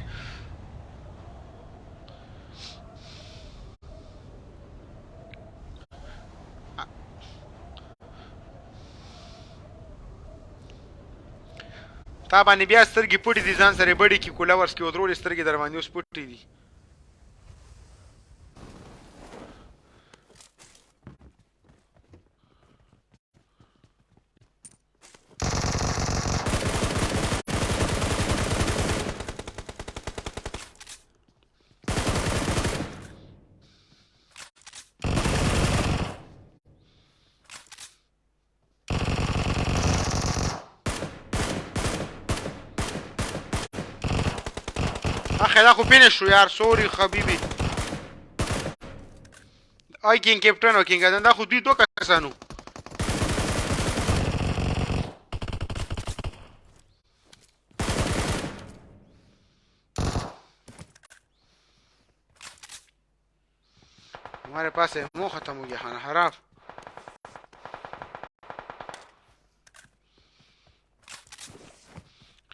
تا باندې بیا سترګې پټې دي، ځان سره بډې کې کوله ورس کې ودرولې، سترګې در باندې اوس پټې دي. اخی دا خو فینش شو یار، سوري حبیبي. آی کینګ کیپټن او کینګ دا خو دوی دوه کسانو. हमारे पास एमओ खत्म हो गया, खाना खराब।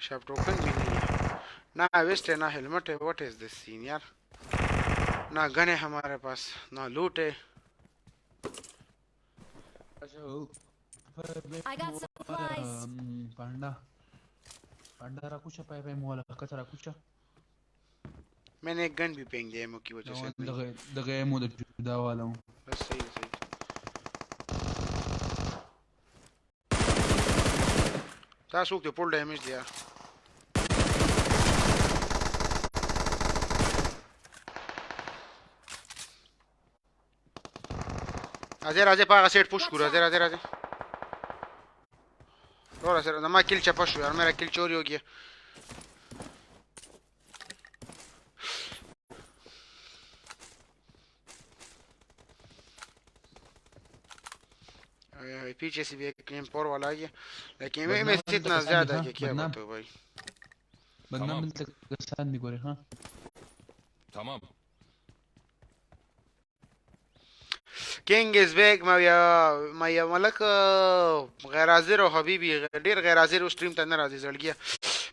शॉप टोकन भी नहीं है ना, वेस्ट है ना हेलमेट है। What is this scene यार? ना गन है हमारे पास ना लूट है। I got supplies. پانډا پانډا را کوچه پای پای مولا کته را کوچه. मैंने एक गन भी फेंक दिया एमओ की वजह से। دغه دغه مو د جدا والو. बस सही है सही। تاسو ته فول ډیمیج دیا. راځي راځي په هغه سیټ پوش کړو. راځي راځي راځي وروره سره زما کیل چپه شو یار، میرا کیل چوری ہو گیا. पीछे से भी एक एम फोर वाला आ गया, लेकिन बदनाम एम एस दलته इतना کسان دي ज्यादा ها है कि क्या بدنام बताऊं भाई। بدنام Tamam. دلته کسان دي ګورې ها Tamam. King is back. Mavia Maya Malak गैर हाजिर हो हबीबी, ढेर गैर हाजिर हो, स्ट्रीम ته نه راځي زړګیا।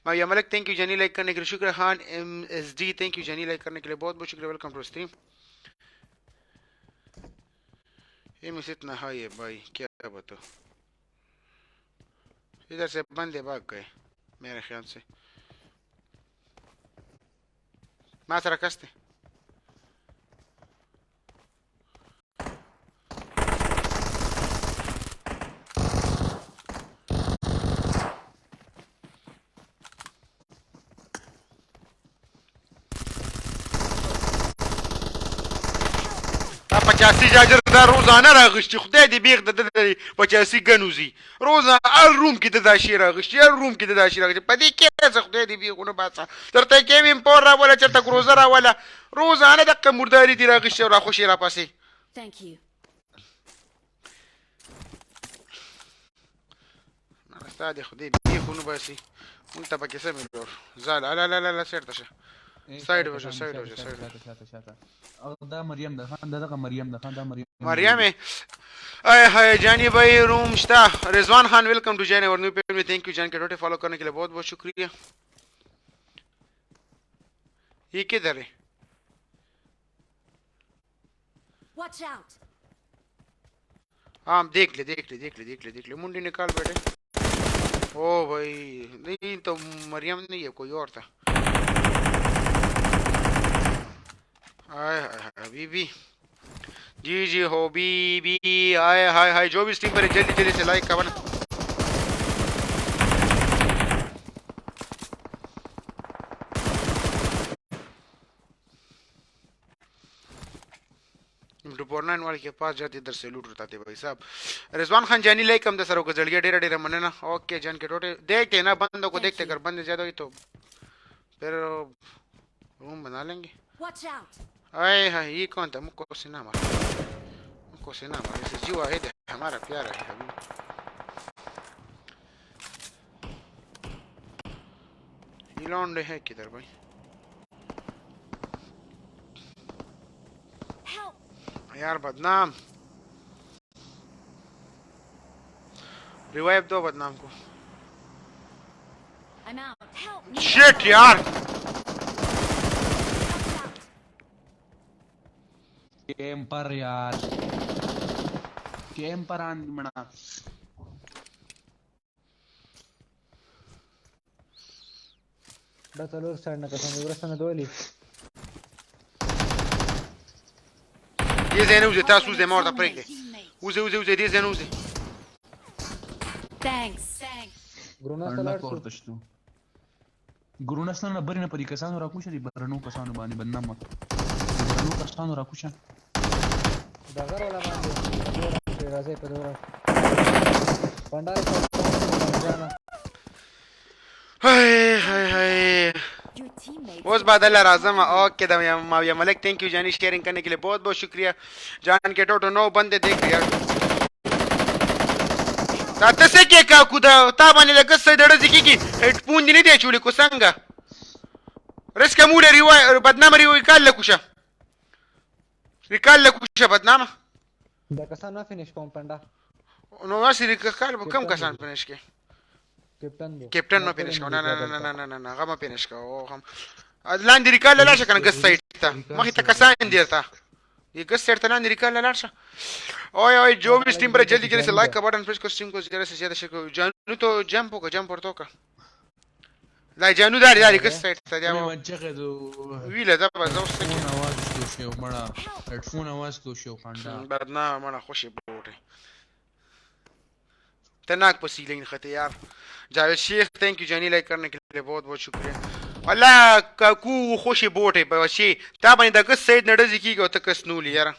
माविया मलक thank you जानी लाइक करने के लिए शुक्रिया। Khan M S D thank you जानी लाइक करने के लिए बहुत बहुत शुक्रिया। Welcome to stream. M S इतना हाई है भाई, क्या बताओ। इधर से बंदे भाग गए मेरे ख्याल से। ما تركزتي 85 جاجر دا روزانه راغشتي، خدای دې بیغ د د 85 ګنوزي روزانه هر روم کې د دا شی راغشتي، هر روم کې د دا شی راغشتي. په دې کې څه خدای دې بیغونه باسه، چرته کې مې پور راوله، چرته ګروزه راوله، روزانه دقه مرداري دي راغشتي او راخوشي راپسې. Thank you. ستا دې خدای بیغونه باسي، مونږ ته پکې څه ملور. ځه لا لا لا لا لا سیټ ته شه، سایډ وشه، سایډ وشه، سایډ. شاته شاته شاته. او دا مریم ده، خان دا دغه مریم ده، خان دا مریم. مریم आए हाय जानी भाई रूम श्ता। रिजवान खान welcome to जैन और न्यू पेज में thank you. जान के टोटे फॉलो करने के लिए बहुत बहुत शुक्रिया। ये किधर है? Watch out. हाँ देख ले देख ले देख ले देख ले देख ले, मुंडी निकाल बेटे। ओ भाई नहीं तो मरियम नहीं है, कोई और था। हाय हाय हाय बीबी जी जी हो बीबी। हाय हाय हाय जो भी स्ट्रीम पर है जल्दी जल्दी से लाइक का बना। 249 वाले के पास जाते इधर से लूट उठाते भाई साहब। रिजवान खान जानी लाइक कम दसरो को जल गया, डेरा डेरा मनना। ओके जान के टोटे देखते हैं ना, बंदों को देखते, अगर बंदे ज्यादा हुई तो फिर रूम बना लेंगे। Watch out. आए हाय ये कौन था? मुझको से ना मार, मुझको से ना मार, इसे जीवा है हमारा प्यारा है अभी। ये लौंडे है किधर भाई? Help. यार बदनाम रिवाइव दो बदनाम को। I'm out. Help. Shit यार Watch out. Camper यार, कैंपर आन मणा। دا څلور سایډ نه کسان دي، ورسته نه دولی. دې ځای نه وځي تاسو، وځئ ما ورته پرېږدئ. وځئ وځئ وځئ دې ځای نه وځئ. Thanks. Thanks. ګروناس ته پانډا لاړ کور شو. ته شتو. ګروناس نه بری نه پرې کسانو راکوشه دي، برنو کسانو باندې بدنامه دي، برنو کسانو راکوشه. دا غر ولا باندې په دوه راکړې، راځئ په دوه راکړې. پانډا جانا hi hi hi Your teammates. उस बादल राजम। Okay the Mavia Malik thank you जानी शेयरिंग करने के लिए बहुत बहुत शुक्रिया। जान के टोटो 9 बंदे देख यार। تا ته څه کې کاکو دا تا باندې لږ څه دړځ کیږي، هډفون دې نه دی چولې کو څنګه؟ رسکه موله ریوای بدنامه ریوای کال لکوشه ریکال لکوشه بدنامه. دا کسان نه فینش کوم پانډا. نو واسي ریکال به کم کسان فینش کې. کپټن دی، کپټن ما فینش کو. نه نه نه نه نه نه نه هغه ما فینش کو. او هم لاندې ریکال لاړ شه کنه، ګس سایډ ته مخې ته کسان دي ته، ये गस साइड ته لاندې ریکال لاړ شه। ओए ओए जो भी स्ट्रीम पर है, जल्दी जल्दी से लाइक का बटन प्रेस करो, स्ट्रीम को ज़्यादा से ज़्यादा शेयर करो। जानू तो जंप होगा, जंप और तो का لا جانو داري داري ګس سایډ ته دی مې منچغه دو ویله دا به زه اوس څه فون اواز شو شو مړه، هډفون اواز تو شو پانډا. بدنامه مړه خوشې بوټه تناک په سیلین خطه यार। जावेद शेख thank you जानी लाइक करने के लिए बहुत बहुत शुक्रिया। الله کاکو خوشې بوټه بچي تا باندې د کس سایډ نه ډزې کیږي او ته کس نولي یاره.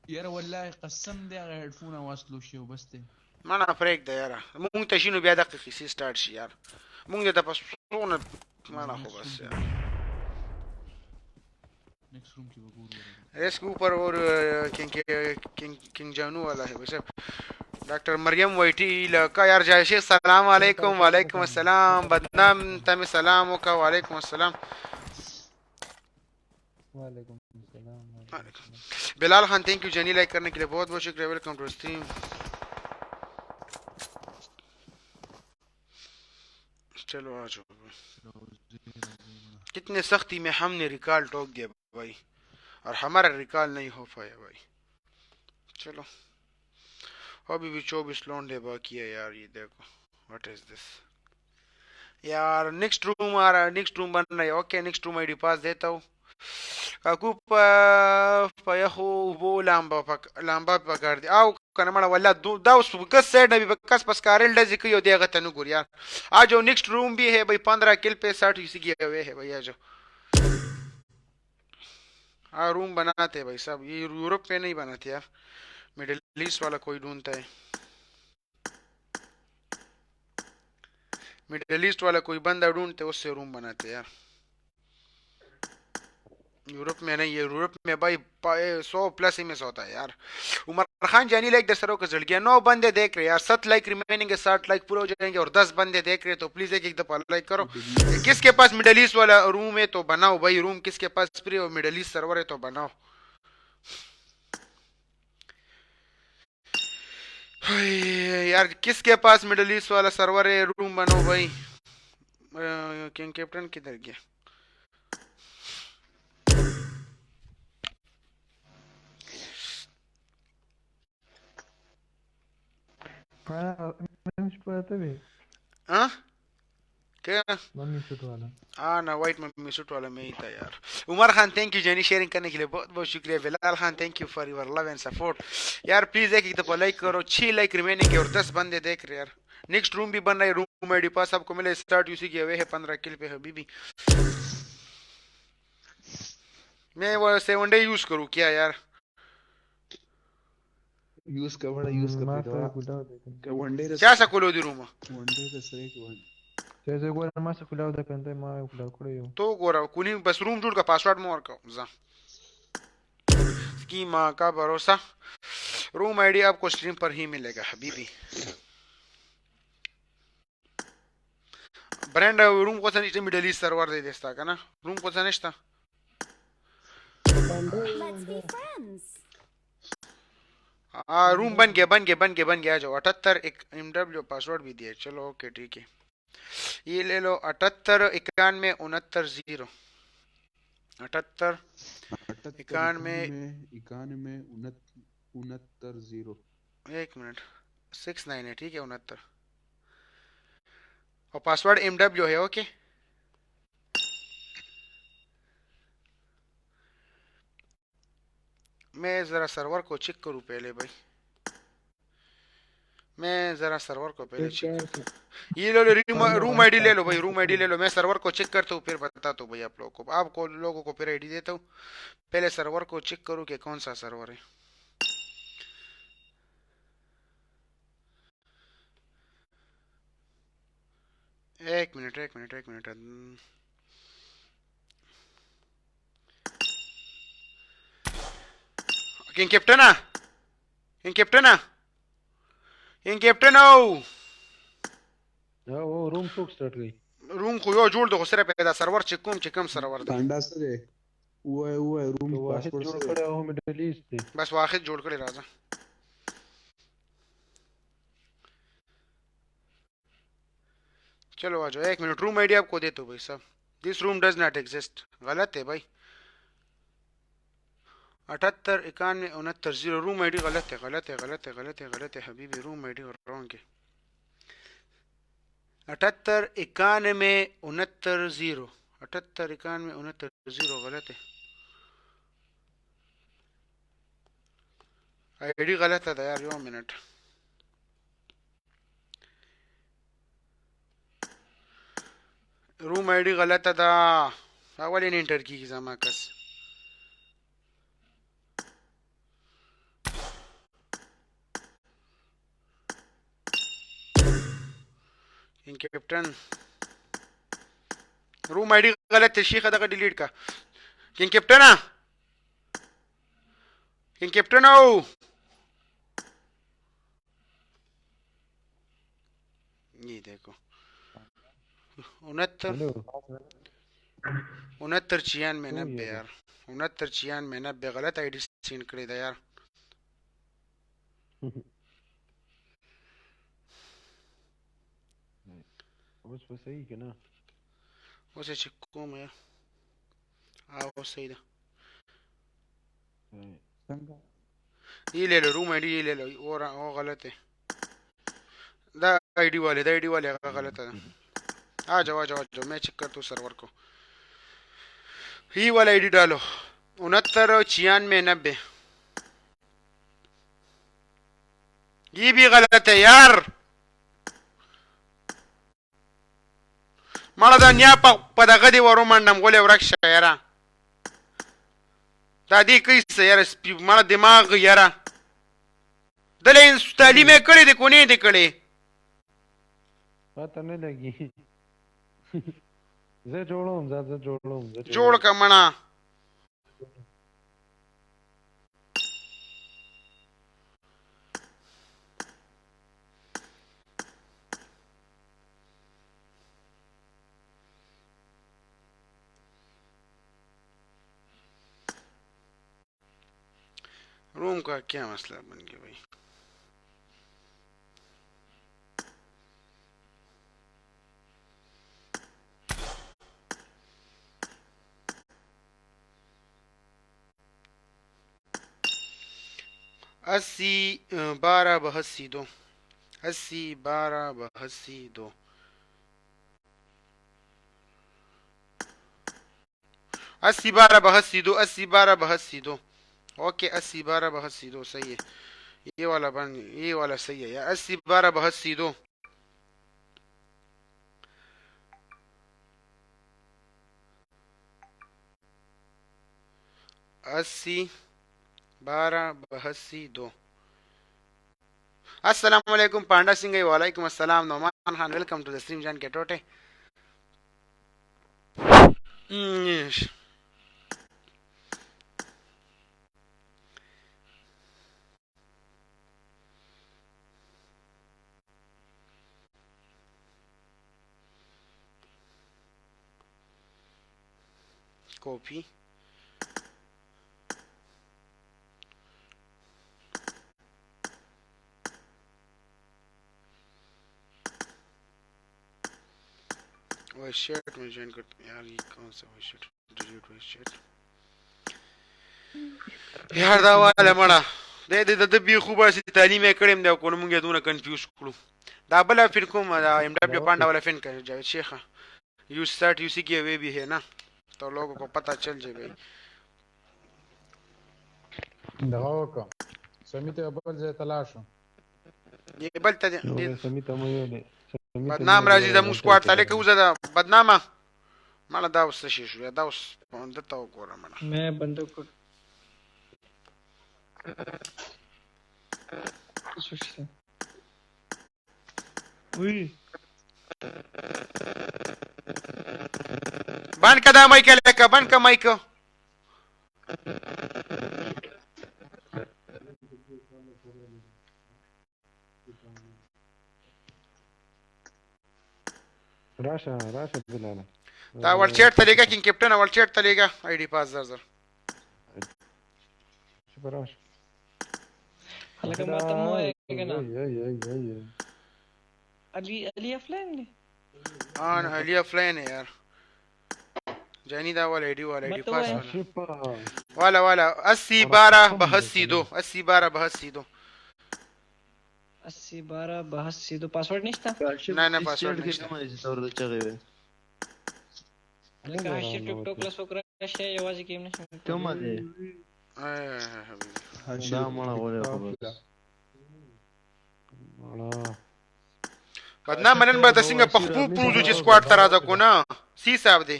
یاره والله قسم دی هغه هډفون اواز تلو شو بس دی. مړه پرېږده یاره، مونږ ته شي نو بیا دغه قصې سټارټ شي یار، مونږ د په څونه مړه خو بس یار. نیکسټ روم کې وګورو. इसके ऊपर और king king king जानू वाला है वैसे। डॉक्टर मरियम वैटी लका यार जय शेख सलाम वालेकुम वालेकुम अस्सलाम बदनाम तमे सलाम ओका वालेकुम अस्सलाम। वालेकुम सलाम। बिलाल खान thank you जनी लाइक करने के लिए बहुत बहुत शुक्रिया। Welcome to stream. चलो आ जाओ। कितने सख्ती में हमने रिकॉल ठोक दिया भाई और हमारा रिकॉल नहीं हो पाया भाई। चलो अभी भी 24 लौंडे बाकी है यार। ये देखो what is this यार। नेक्स्ट रूम आ रहा है, नेक्स्ट रूम बन रहा है। Okay next room ID पास देता हूँ। काकू पयखो वो लांबा लांबा पकड़ दे आओ कनमड़ा वाला दो दा उस कस साइड अभी कस पस कारेल डज की देगा तनु गुर यार। आ जाओ नेक्स्ट रूम भी है भाई। 15 किल पे 60 इसी किए हुए है भाई। आ जाओ हाँ रूम बनाते हैं भाई साहब। ये यूरोप पे नहीं बनाते यार, मिडिल ईस्ट वाला कोई ढूंढता है, मिडिल ईस्ट वाला कोई बंदा ढूंढते उससे रूम बनाते यार। यूरोप में नहीं है, यूरोप में भाई 100 प्लस ही में होता है यार। उमर खान जानी लाइक 10 का जल गया। 9 बंदे देख रहे हैं यार, 7 लाइक रिमेनिंग है, 60 लाइक पूरे हो जाएंगे और 10 बंदे देख रहे हैं तो प्लीज एक एक दफा लाइक करो। किसके पास मिडिल ईस्ट वाला रूम है तो बनाओ भाई रूम। किसके पास फ्री और middle east server है तो बनाओ यार। किसके पास मिडिल ईस्ट वाला सर्वर है रूम बनाओ भाई। किंग कैप्टन किधर गया? हाँ क्या मम्मी सूट वाला? हाँ ना white mummy suit वाला मैं ही था यार। उमर खान thank you जैनी शेयरिंग करने के लिए बहुत बहुत शुक्रिया। Bilal Khan thank you for your love and support यार। प्लीज एक एक दफा लाइक करो। 6 लाइक रिमेनिंग है और 10 बंदे देख रहे हैं यार। नेक्स्ट रूम भी बन रहा है, रूम आईडी पास आपको मिले। स्टार्ट यूसी किए हुए है 15 किल पे हबीबी। मैं वो 7 डे यूज करूँ क्या यार? यूज का बड़ा यूज का वन डे क्या सा कोलो दी रूम वन डे the सरे वन जैसे गोरा मा से खुलाव the कंते मा खुलाव कड़ो यो तो गोरा कुनी बस रूम जोड़ का पासवर्ड मोर का जा की मां का भरोसा। रूम आईडी आपको स्ट्रीम पर ही मिलेगा हबीबी। ब्रांड रूम को सनिश्ता middle east server दे देस्ता का ना रूम को सनिश्ता। Let's be friends. हाँ रूम बन गया बन गया बन गया बन गया। आ जाओ। 78 एक MW password भी दिया। चलो ओके ठीक है ये ले लो। 78 91 69 0 78 91 91 69 0 एक मिनट 69 है ठीक है 69 और पासवर्ड MW है। ओके मैं ज़रा सर्वर को चेक करूँ पहले भाई। मैं ज़रा सर्वर को पहले चेक ये लो रूम आईडी ले लो भाई, रूम आईडी ले लो। मैं सर्वर को चेक करता हूँ फिर बताता हूँ भाई आप लोगों को। आपको लोगों को फिर आईडी देता हूँ। पहले सर्वर को चेक करूँ कि कौन सा सर्वर है। एक मिनट एक मिनट एक minute. King captain king captain king captain ओ वो रूम څوک سٹارټ کړي؟ روم خو یو جوړ د خو سره پیدا سرور چې کوم چې کوم سرور دی پانډا سره وای وای روم واحد پاسورډ جوړ سره کړی او مډل ایست دی. بس واحد جوړ کړی راځه. चलो आ जाओ। एक minute room ID आपको देता हूँ भाई साहब। This room does not exist गलत है भाई। 78 91 69 0 रूम आईडी गलत है गलत है गलत है गलत है गलत है हबीबी। Room ID wrong है। 78 91 69 0 78 91 69 0 गलत है। आईडी गलत है यार। यो minute room ID गलत था। अवली ने एंटर की जमा कस king captain room ID गलत है। शेख अदा का डिलीट का king captain king captain ओ ये देखो 69 हेलो 69 96 څو 90 یې यार 69 96 90 غلط आईडी सीन کړی دا یار اوس به صحیح که نه اوس یې چې کوم یار او صحیح ده څنګه ये ले लो रूम आईडी ये ले लो और वो गलत है दा आईडी वाले दा आईडी वाले هغه غلطه ده आ जाओ आ जाओ आ जाओ मैं चेक करता हूँ सर्वर को ये वाला आईडी डालो 69 96 90 ये भी गलत है यार مړه دا نیا په دغه دې ور ومنډم غولې ورک شه یاره دا دې کوي څه یاره سپي مړه دماغ یاره دله تعلیم یې کړی دی کو نه دی کړی پته نه لګي زه جوړوم زه زه جوړوم زه جوړ که مړه रूम का क्या मसला बन गया भाई 80 12 82 2 80 12 82 2 80 12 82 2 80 12 82 2 ओके 80 12 82 2 सही है ये वाला बन ये वाला सही है यार 80 12 82 2 80 12 82 2 अस्सलाम वालेकुम पांडा सिंह वालेकुम अस्सलाम Noman Khan welcome to the stream जान के टोटे copy voice chat में ज्वाइन कर यार ये कौन सा voice chat delete voice chat یار دا واله مړه د دې د بي خو باسي تعلیم یې کړم دا کو مونږ دونه کنفیوز کړو دا بل فین کوم دا ایم ڈبلیو پانڈا والا فین کر جاوید شیخ you start you سی کی وے بھی ہے نا تو لوگوں کو پتہ چل جائے بھائی دغه وکړه سمي ته بل ځای ته لاړ شو دې بل ته دې سمي ته مو ویلې بدنام راځي زموږ سکواډ ته لکه وزه دا بدنامه مړه دا اوس څه شي شو دا اوس دته وګوره مړه میں بندوں کو وی بند که دا مایک لکه بند که مایک راشه راشه بلاله دا ور چیټ ته لېږه کینګ کیپټن ور چیټ ته لېږه آی ډي پاس زر زر شپه راشه هلکه ما ته مو کنه علي علي افلاین دی ها علي افلاین یار جانی دا والا آی ډي والا آی ډي پاس والا والا والا 80 12 82 2 80 12 82 2 80 12 82 2 پاسورډ نشته نه نه پاسورډ نشته لکه هاشي ټیک ټاک له څوک راشه یوازې ګیم نشم کومه دی دا مړه غولې خو بس بدنام نن به د څنګه په خپو پروزو چې سکواډ ته راځه کو نه سی صاحب دی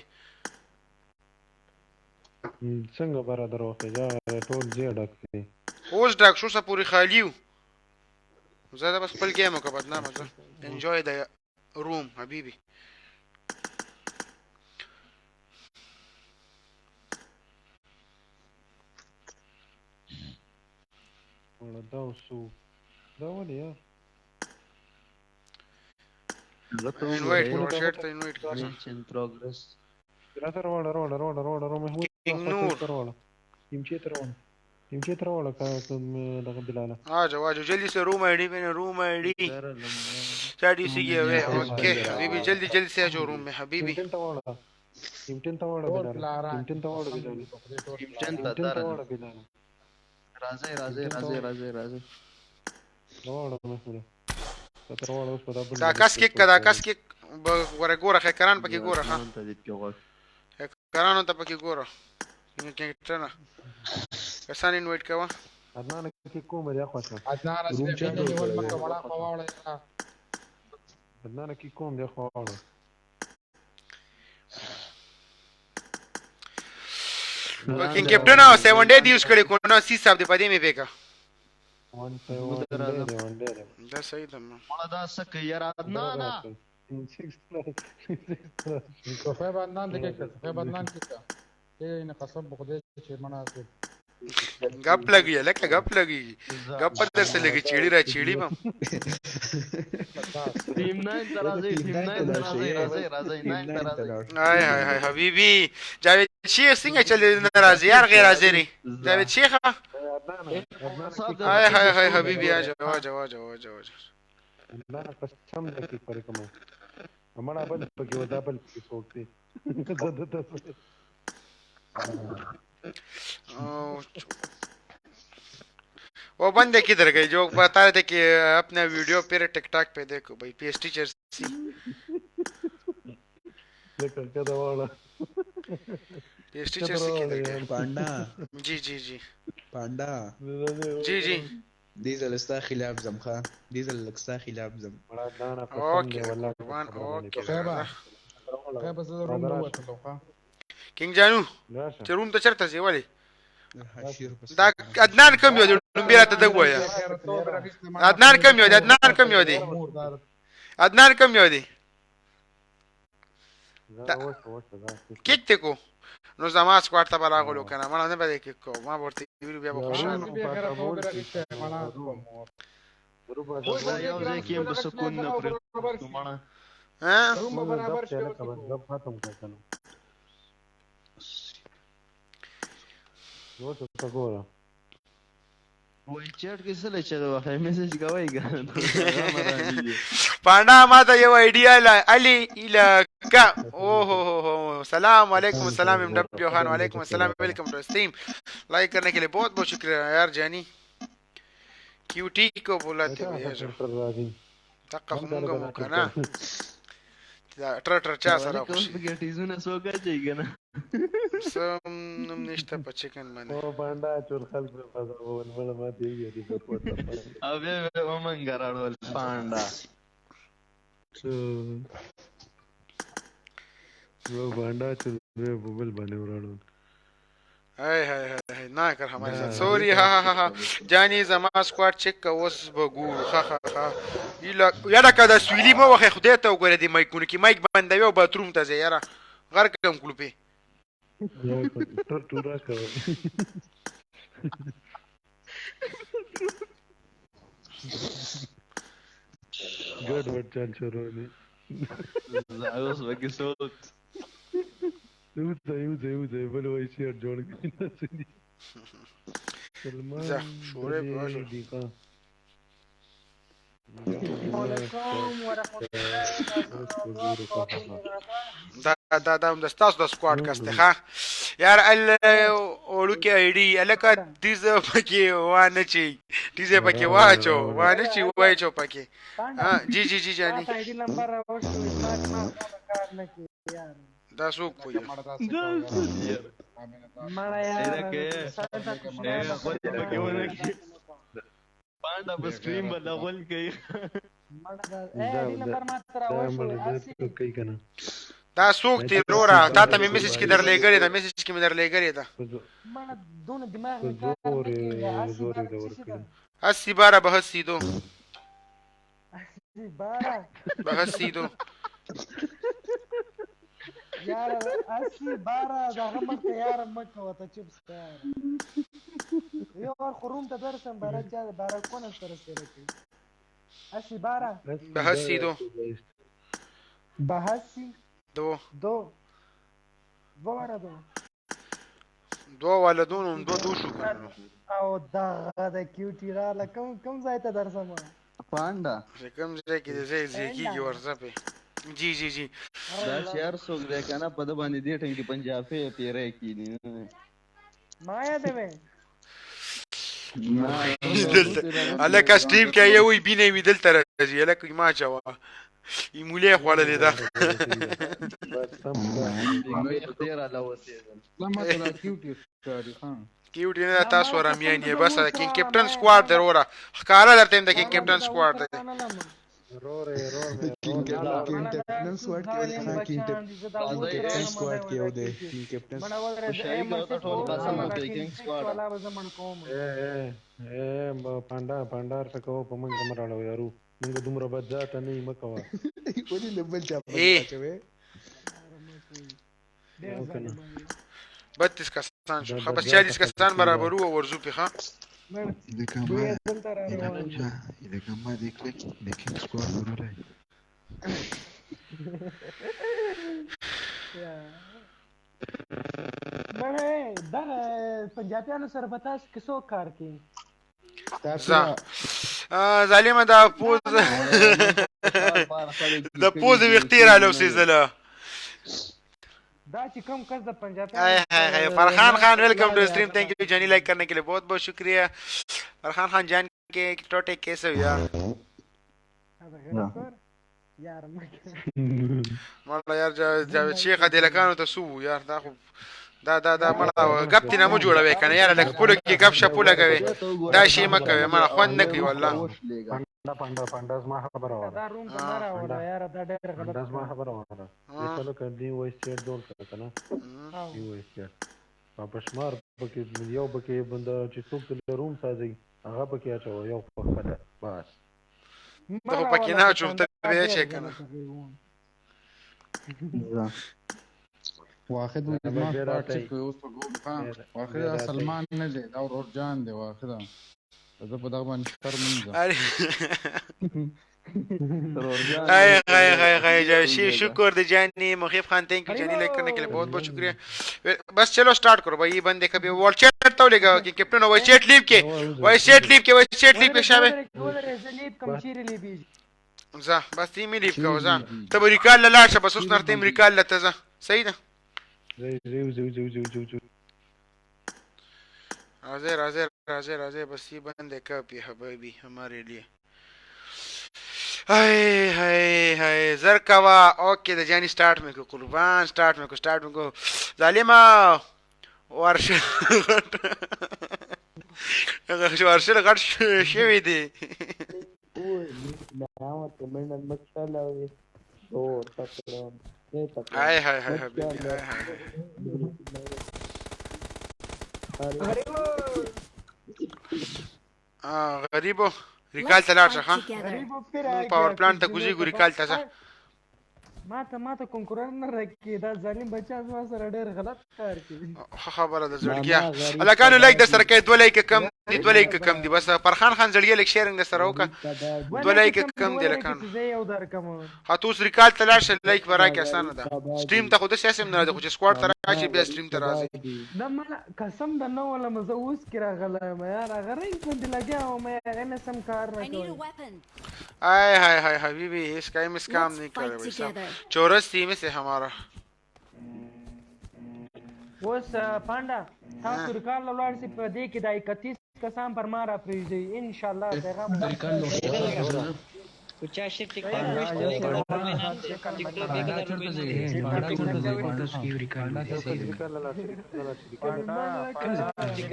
څنګه بره دروخې دا ټول ځای ډک دی اوس ډک شو څه پورې خالی وو زه دا بس خپل ګیم وکړه بدنامه زه انجوای د روم حبیبي مړه دا اوس دا ولې یار هغه ته انوایټ وګوره کړو شیټ ته انوایټ کړو. میچ ان پروګرس. راته راوړه راوړه راوړه راوړه راوړه محمود، کینګ نور. راوړه ټیمچې ته راوړه، ټیمچې ته راوړه دغه بلاله. आ जाओ आ जाओ जल्दी से रूम आईडी पे, रूम आईडी साड़ी सी गया वे। ओके हबीबी जल्दी जल्दी से आ जाओ रूम में हबीबी। ټیم ته واړه، ټیم 10 ته واړه ټول بلاله، پلاران ټیم 10 ته واړه بلاله، ټیم 10 ته ټیم 10 ته درنه. واړه بلاله. راځئ راځئ راځئ راځئ راځئ. راوړه محموده، راته راوړه اوس به دا بل دا کس کې کدا کس کې ګوره ګوره خیکران پکې ګوره. ها ته دې پکې غوږ خیکرانو ته پکې ګوره. کینګ کسان انوایټ کوه. عدنان کې کوم دی خو؟ عدنان روم چې چا نه جوړ نیول کړی مکه دی؟ وړه خو واوړه. عدنان کې کوم دی خو واړه. کینګ کیپټن او 7 ډے دی یوز کړي کو نو سی صاحب دې پدې می پېکا. 1 5 1 ډے دی، 1 ډے دی. دا صحیح ده ما. مړه دا څه کوي یاره عدنانه؟ صفه عدنان دې کې، صفه عدنان کې کې نه قسم په خدای چې مړه गप लगी है लका، गप लगी، गप पर से लगी चीड़ी रा चीड़ी बम. ټیم 9 ته راځئ، ټیم 9 ته راځئ، راځئ راځئ، 9 ته راځئ. हाय हाय हाय حبيبي جاوید شیخ څنګه چلے ناراض یار، غیر حاضری جاوید شیخ. हाय हाय हाय حبيبي، आ जाओ आ जाओ आ जाओ आ जाओ आ जाओ. عدنان قسم دې کې پرې کوم مړه بل پکې ودا، بل پکې څوک دی؟ زه د تاسو वो बंदे किधर गए जो बता रहे थे कि अपना वीडियो फिर टिकटॉक पे देखो भाई? PST Chelsea. لکه کده واړه. पीएसटी चेल्सी किधर गए؟ پانډا. जी जी जी. پانډا. जी जी. دې ځل ستا خلاف ځم ښه، دې ځل لږ ستا خلاف ځم. اوکے قربان، اوکے. صاحب صاحب، زه روم نه وتلو ښه. کینګ جانو چې روم ته چرته ځې؟ ولې حشیر په دا عدنان کم یو دی؟ لومبی راته دغ وایا، عدنان کم یو دی، عدنان کم یو دی، عدنان کم یو دی؟ کیک ته کو نو زما سکواډ ته به راغلو که نه؟ مړه نه به دې کیک کو، ما به ورته ویلو بیا به خوشحاله. دا یو ځای کې هم په سکون نه پرېږدو مړه. ها روم به برابر شي. غپ ختم کړه کنه، اوس ته ګوره. وای چټ کې څه چغه وخی میسج کوي کنه؟ پانډا ما ته یو آیډیا لا علي علاقه. او هو هو هو، سلام علیکم، السلام ایم ڈبلیو خان، وعلیکم السلام، welcome to stream. Like करने के लिए बहुत बहुत शुक्रिया यार. जानी क्यूटी को बुलाते हुए जो دقه خو مونږ مو کنه دا ټر ټر چا سره اوس خوشي پکې ټیزونه څوک اچوي کنه؟ سم نوم نشته په چکن باندې. او پانډا چور خلک په فضا ول مړه ما دی یې دې په پورته. او بیا به ومنګه راړول پانډا. او پانډا چې په بل باندې وراړول. हाय हाय हाय हाय، ना कर हमारे साथ، सॉरी. ها ها ها، جانی زما سکواډ چیک کا اوس به ګورو. ها ها ها، ایلا یاره که دا سویلي مو وخه خدای ته وګوره، دې مایکونو کې مایک بندوي او باتروم ته ځي یاره، غر کم کړو پې. ټر ټورا کوي. ګډ وډ چل شروع دي. زه اوس پکې څوک یو ځای یو ځای یو ځای بل وایي شعر جوړ کړي داسې دي. سلمان ځه شورې په واشه. دی ښه. علیکم ورحمت الله. دا دا دا هم د ستاسو د سکواډ کس دی ښه یار. ال وړوکی آیډي الکه، ټیزه پکې وانه چي، ټیزه پکې واچو، وانه چي وایچو پکې. ها جی جی جی جانی. آیډي نمبر راوښیو، ما ما کار نه کوي یار. دا څوک پوهیږي؟ مړه یار. غول پکې ونه کړي پانډا، په سټریم به غول کوي. مړه دا آیډي نمبر ما ته راوښیو. کوي کنه. دا څوک دی وروره؟ تا ته مې میسج کې درلېږلې ده، میسج کې مې درلېږلې ده. مړه دونه دماغ مې کار نه کوي. اسی باره څه شي ده؟ 80 12 82 2. 80 12. 82 2. یار 80 12 دا هغه مخته یار مه کوه ته، چپ شه یار. یو وار خو روم ته درشم باره چا باره کونه سره سره کوي. 80 12 82 2. 82 دو دو دوه واره دو دوه والا دو نو دوه دو شو کنه نو او دغه د کیوټي راله کوم کوم ځای ته درځم پانډا چې کوم ځای کې د ځای ځای کېږي ورځه پې جی جی جی دا چې هر څوک دی که نه په ده باندې دې ټیم کې پنجابی پیری کینی ما یادوې دلته هلکه سټریم کې یو وي بینه وي دلته راځي هلکه ما چوا ایمولې خوړلې ده کیوټي نه تاسو رامیان یې بس د کینګ کیپټن سکواډ دی وروره ښکاره درته یم د کینګ کیپټن سکواډ دی کینګ کیپټن سکواډ کې ها کینګ کیپټن سکواډ کې یو دی کینګ کیپټن اے پانډا پانډا څه کوه په موږ مه راړوه یارو موږ دومره بد ذاته نه یو مه کوه ولې له بل چا اے اچوې 32 کسان شو ښه بس 40 کسان برابرو او ورځو پې ښه لکه ما لکه ما دې کلک د کینګ سکواډ وروره مړه دغه پنجابیانو سره به تاسو کې څوک کار کوي ځه ظالمه دا پوز د پوز ویختې را لوسېدله دا چې کوم کس د پنجابیانو hi hi hi Farhan Khan welcome to stream thank you जानी लाइक करने के लिए बहुत बहुत शुक्रिया फरहान खान जान के टोटे कैसे हो यार یار مړه یار جاوید شیخ د لکانو ته سو یار دا خو دا دا دا مړه غپ تی نه مو جوړوي کنه یار لکه پولو کې غپ شپو لګوي دا شی مه کوي مړه خوند نه کوي والله پانډا پانډا پانډا زما خبره وره دا روم ته مه راوله یاره دا ډېر غلط پانډا زما خبره وره دې چلو که دی وایس چیټ جوړ کړه کنه دی وایس چیټ په شمار پکې یو پکې بنده چې څوک د روم سازي هغه پکې اچوه یو په خپله بس ته خو پکې نه اچوم ته به یې اچوې که نه واحد وایي زما سکواډ چک کوي اوس په ګول ها واحد دا سلمان نه دی دا ورور جان دی واحد زه په دغه باندې شرم نه हाय हाय हाय हाय जय श्री शुक्र दे जानी मुखीफ खान thank you जानी लाइक करने के लिए बहुत बहुत शुक्रिया बस चलो स्टार्ट करो भाई ये बंदे कभी वॉल चैट तो लेगा कि कैप्टन वही चैट लीव के वही चैट लीव के वही चैट लीव के शाबे ځه بس تی می لیف کوه ځه ته به ریکال له لاړ شه بس اوس نرته ریکال له ته ځه صحیح ده راځه راځه راځه راځه بس یہ بندے کاپی حبیبی ہمارے لیے ہائے ہائے ہائے زر کوا اوکے د جانی سٹارټ مې کو قربان سٹارټ مې کو سٹارټ مې کو ظالما ورشل غټ ورشل غټ شوی دی هاي هاي هاي حبيبي هاي هاي آه غریبو ریکال ته لاړ شه ښه پاور پلانټ ته کوزیږو ریکال ته ځه ماته ماته کنکورر نه راکې دا ظالم بچا زما سره ډېر غلط کار کوي ښه خبره ده زړګیا هلکانو لایک در سره کوي دوه لایک کم دي دوه لایک کم دي بس فرخان خان زړګیا لږ شیرنګ در سره وکړه دوه لایک کم دي هلکانو زه یو درکم ها ته اوس ریکال ته لاړ شه لایک به راکړې اسانه ده سټریم ته خو داسې هسې هم نه راځي خو چې سکواډ ته راشي بیا سټریم ته راځي دا مالا قسم د نه ولم زه اوس کې راغلی یم یار هغه رنګ باندې لګیا وم هغه مې سم کار نه کوي हाय हाय हाय हबीबी इसका एम इस काम नहीं कर रहे भाई साहब चौरस टीम से हमारा اوس پانډا تاسو ریکال له لاړ شئ په دې کې دا 31 کسان پر ما را پرېږدئ ان شاء الله پیغام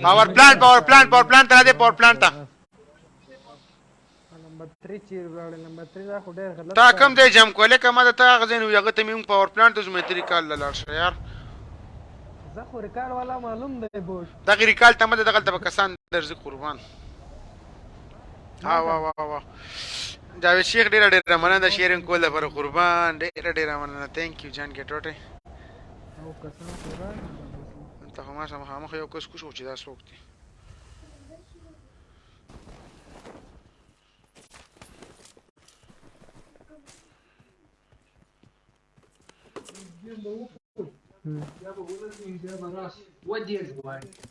پاور پلانټ پاور پلانټ پاور پلانټ ته راځي پاور پلانټ ته نمبر 3 چیر ولاړ نمبر 3 دا خو ډېر غلط تا کم دی جم کولې کما د تا هغه ځای نه هغه ته مې پاور پلانټ ته ځم تری کال لاړ شه یار زه خو ریکال والا معلوم دی بوش دغه ریکال ته مده دغلته به کسان درځي قربان ها وا وا وا جاوید شیخ ډیره ډیره مننه د شیرینګ کول لپاره قربان ډیره ډیره مننه ثانک یو جان کې ټوټه او کسان خو راغلل ته خو ما سره مخامخ یو کس کوشو چې دا څوک دی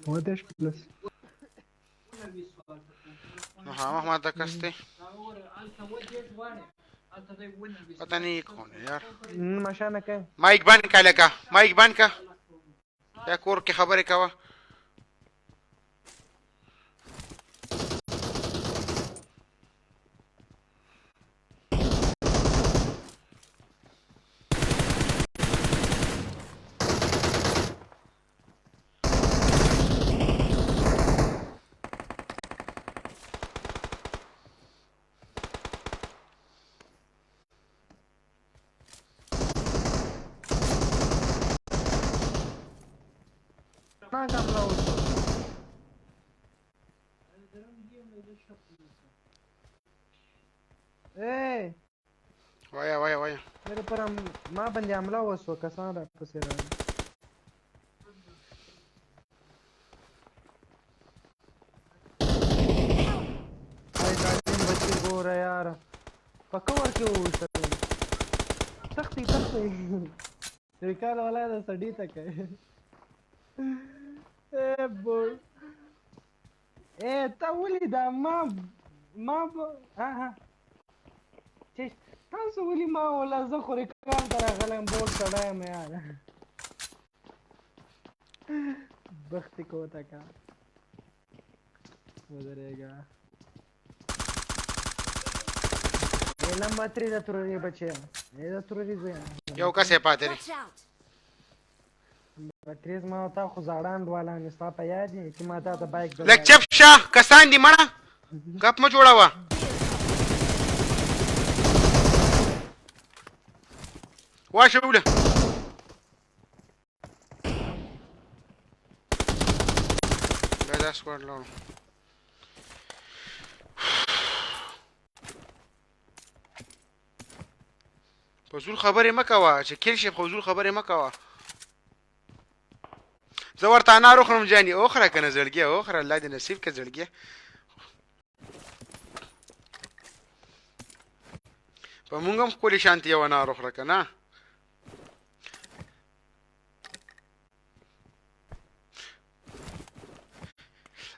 ودېرش پلس نو خامخ ماته کس دی پته نه کون یار مشانه کوي مایک بند کا لکه مایک بند کا یا کور کې خبرې کوه نه حمله وشوه اے وایا وایا وایا میرے پر ما باندې حمله وشوه کسان را پسې راغلل ای تعلیم بچی ګوره یاره په کور کې وویشتل تختی تختی ریکال والا د سړی ته کوي اے بو اے تا ولې دا ما ما ها ها چې تاسو ولې ما ولا زه خو ریکال ته راغلی یم بوټ سړی یم یار بختی کوته کا ودرېږه اے لمبا ترې د ترورې بچیه اے د ترورې زویه یو کس یې پاتې دی Watch out! لمبا ترې زما او تا خو زاړه انډوالان یو ستا په یاد دي چې ما تا ته بایک لږ چپ شه کسان دي مړه ګپ مه جوړوه واچوله دا دا سکواډ لاړو فضول خبرې مه کوه چې کیل شي فضول خبرې مه کوه زه ورته انار وخورم جاني وخوره که نه زړګیه وخوره الله دې نصیب که زړګیه په مونږ هم ښکلې شانتې یو انار وخوره که نه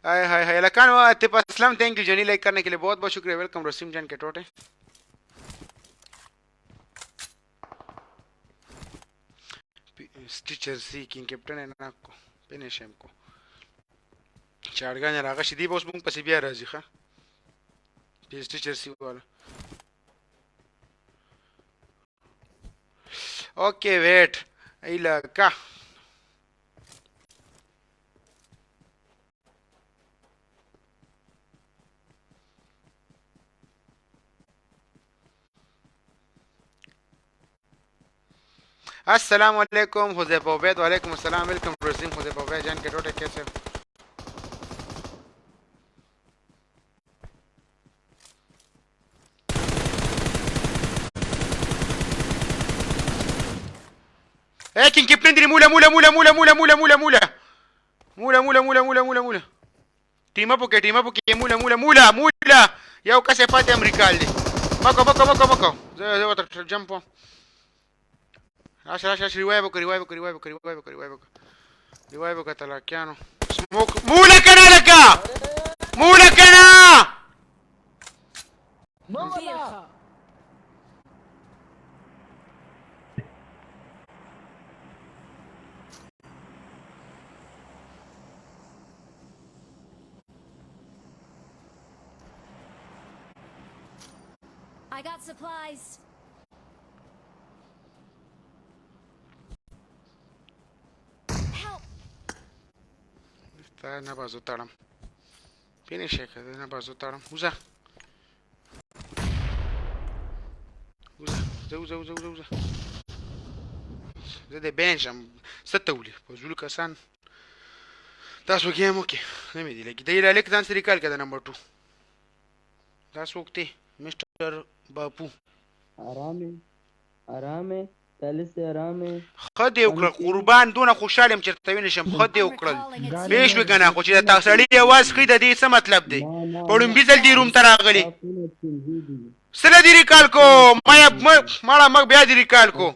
हाय हाय हाय लखान आतिफ असलम thank you जनी लाइक करने के लिए बहुत बहुत शुक्रिया welcome रसीम जान के टोटे स्टिचर सी किंग कैप्टन है ना को फिनिश है को چاړګان راغه شې دی به اوس مونږ پسې بیا راځي ښه پی سټیچر سی والا اوکے ویټ ایلکا अस्सलाम वालेकुम हुजैफा उबैद वालेकुम अस्सलाम welcome रसीम हुजैफा उबैद जान के टोटे कैसे हो? ايه كين كيب مولا مولا مولا مولا مولا مولا مولا مولا مولا مولا مولا مولا مولا مولا ټیم اپ وکړه ټیم اپ وکړه مولا مولا مولا مولا یو کس یې پاتې امریکال دی مکو مکو مکو مکو زه زه ورته جمپ وم راشه راشه راشه ریوایو وکړه ریوایو وکړه ریوایو وکړه ریوایو وکړه ریوایو وکړه ریوایو وکړه تلاکیانو سموک مولا کنه لکه مولا کنه مولا I got supplies. Help! تا نه بازو تړم فینیش یې کړه نه بازو تړم وځه وځه ځه وځه وځه وځه وځه زه د بین شم څه ته ولي فضول کسان تاسو ګیم وکړئ نه مې دي لګي دی لیک ځان سره ریکال کړه د نمبر 2 دا څوک دی مسټر باپو آرام ہے آرام ہے پہلے سے آرام ہے ښه دې وکړل قربان دونه خوشحال یم چېرته وینې شم ښه دې وکړل پوه شوې که نه خو چې د تا سړي اواز ښي د دې څه مطلب دی په ړومبي ځل دې روم ته راغلی څه له دې ریکال کو ما مړه مګ بیا دې ریکال کو.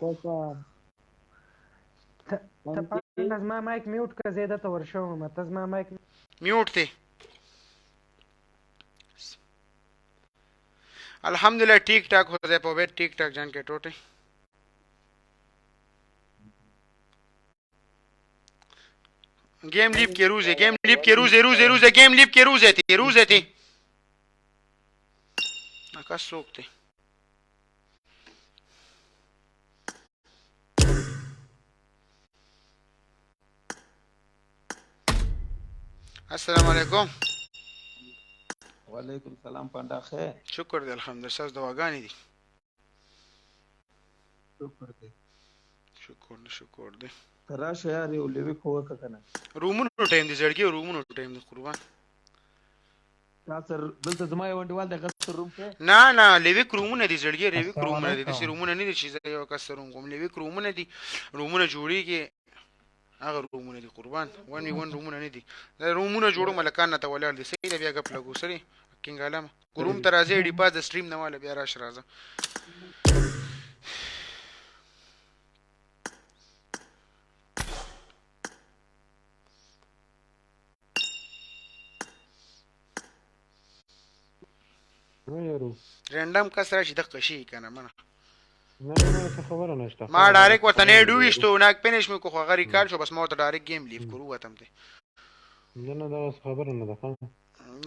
ته پانډه زما مایک میوټ که زه درته ورشوم ته زما مایک میوټ دی. الحمدلله ٹھیک ٹھاک ہو جائے پوبے ٹھیک ٹھاک جان کے ٹوٹے۔ گیم لیپ کې روزه، گیم لیپ کې روزه، روزه روزه، گیم لیپ کې روزه تی، روزه تی ناکاس څوک دی؟ السلام علیکم. وعلیکم سلام پانډا، خیر؟ شکر دی الحمدلله، ستاسو دعاګانې دي. شکر دی. شکر دی، شکر دی. ته راشه یار، یو لیوي خو وکړه کنه. رومونو ټایم دی زړګي، رومونو ټایم دی قربان. تا سر دلته زما یو انډیوال دی، هغه سره روم کې. نه نه، لیویک رومونه دي زړګي، لیویک السلام رومونه دي. داسې علیکم. رومونه نه دي چې زه یو کس سره روم کوم. لیویک رومونه دي، رومونه جوړیږي، هغه رومونه دي قربان. 1 وی 1 رومونه نه دي. دا رومونه جوړو ملکان نه ته ولاړ دي. صحیح ده، بیا ګپ لګو. سړي کینګ عالم روم ته راځي، ډي پاس د سټریم نه واله، بیا راش راځه. نه یارو، رینډم کس راشي دغه شي کنه منه. نه نه، څه خبره نشته. ما ډایرک ورته نه ډویشتو ناک فینش مې کو، خو هغه ریکارډ شو، بس ما ورته ډایرک گیم لیو کړو، وتم ته. نه نه، دا خبره نه ده. ها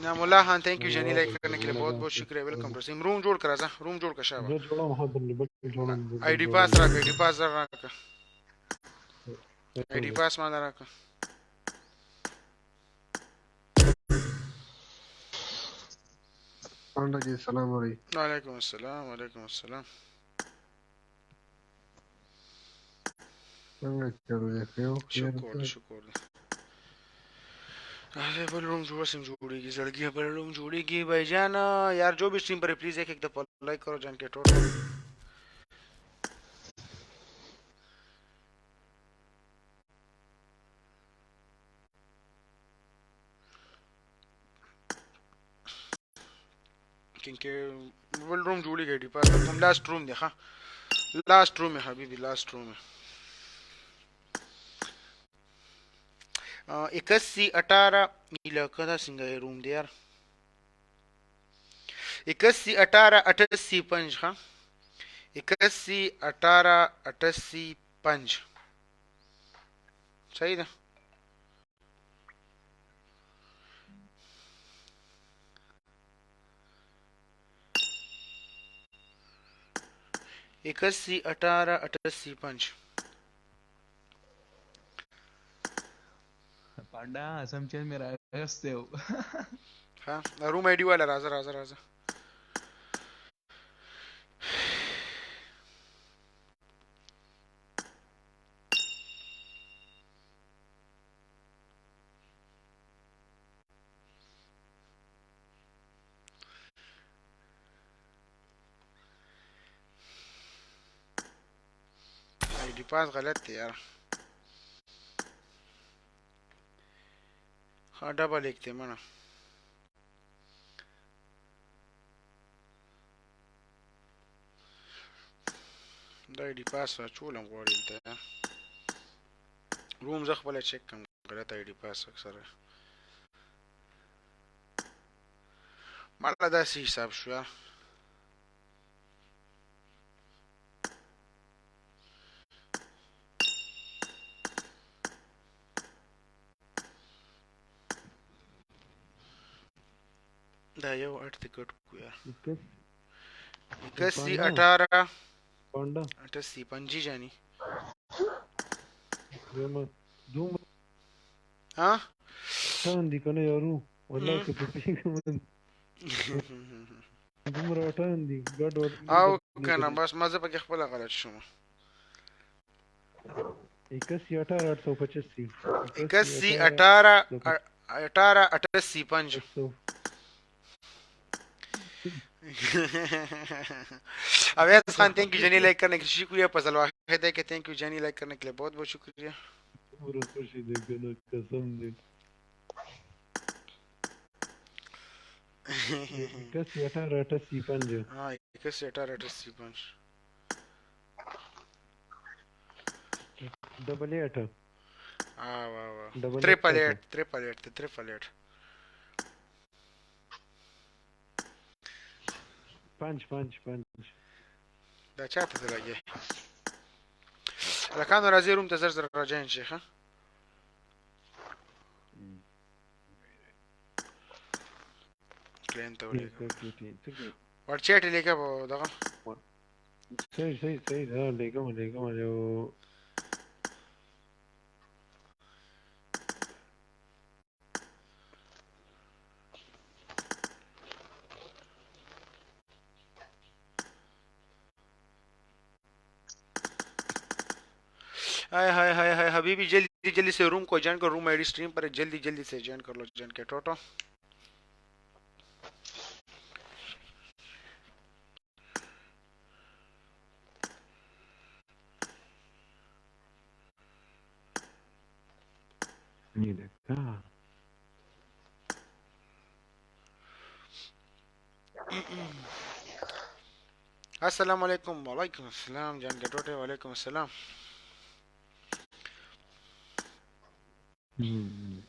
ना मुल्ला Khan thank you Jenny like करने के लिए बहुत बहुत शुक्रिया। Welcome to SIM. Room जोड़ कर राजा, रूम जोड़ कर शाबा. زه جوړوم، ها بل بل جوړوم. आईडी पास राख، आईडी पास राख، आईडी पास मा राख. پانډا جی سلام علیکم. وعلیکم السلام، وعلیکم السلام. څنګه چل دی؟ ښه یو؟ شکر دی، شکر دی. अरे बल रूम जोड़ सिम जोड़ेगी जड़गी، बल रूम जोड़ेगी भाईजान. यार जो भी स्ट्रीम पर है प्लीज एक एक दफा लाइक करो जान के टोटल। क्योंकि बल रूम जोड़ी गई पर तुम लास्ट रूम देखा, लास्ट रूम है हबीबी, लास्ट रूम है। 81 18 इलाका दा څنګه روم دی یار؟ 81 18 88 5. हाँ، 81 18 88 5 صحیح ده. 81 18 88 5. پانډا سم چل مې راغستی و. ها، روم ایډي والا راځه راځه راځه. آئی ڈی پاس غلط دی یار. ها، ډبل ایک دی منه. دا آی ډي پاس چولم غواړي دلته روم. زه خپله چک کوم، غلط آی ډي پاس اکثره ماله داسې حساب شو یار. دا یو اټ ټکټ کو یار. 81 18 پانډا 88 5 جانی. دومره ها ټان دي کنه یارو، والله که په پیګم دومره ټان دي ګډ وډ. او کنه بس مزه پکې خپل غلط شوم. 81 18 885. 81 18 18 88 5. Awais Khan thank you Jenny like करने के लिए शुक्रिया। फजल वाहिद है कि thank you Jenny like करने के लिए बहुत बहुत शुक्रिया। دومره خوشي دی کنه، قسم دی. 81 18 88 5. हाँ، 81 18 88 5. 88. وا وا ډبل 888 888 ته 888 پنج پنج پنج دا چاته ته لګي لکانو راځي روم ته زر زر راجین شي ښه کلین ته ولېږه ورچټ لیکه په دغه صحیح صحیح صحیح دا لیکم لیکم یو हाय हाय हाय हाय हबीबी जल्दी जल्दी से रूम को ज्वाइन करो room ID stream पर है, जल्दी जल्दी से ज्वाइन कर लो ज्वाइन के टोटो نه ده السلام علیکم وعلیکم السلام جان کے ٹوٹے وعلیکم السلام های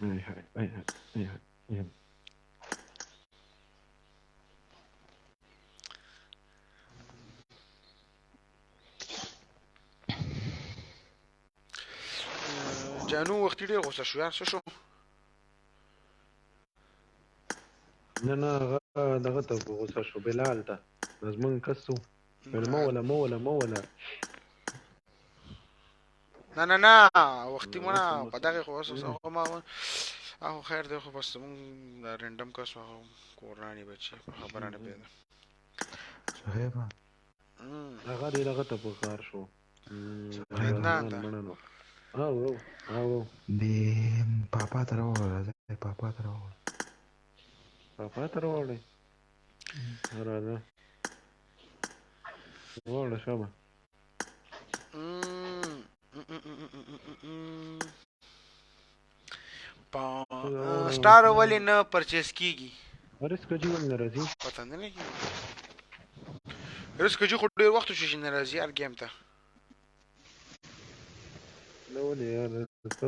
های های های های جانو وختي ډېر غوسه شو یار څه شو نه نه هغه دغه ته په غوسه شو بلال ته زمونږ کس و ویل مه وله مه وله مه وله نه نه نه وختي مونږ په دغه خو اوس هغه ما هغه خیر دی خو بس مونږ دا رینډم کس هغه کورنی بچي په خبره نه پیدا صهیب هغه دی دغه ته په کار شو عدنان ته مننه او او دې پاپا ته راوړه راځه پاپا ته راوړه پاپا ته راوړې راځه وړه شابه سټار ولې نه پرچیز کیږي رزق جی ولې نه راځي پته نه لګي رزق جی خو ډیر وخت شو چې نه راځي هر ګیم ته نه ولې یار څه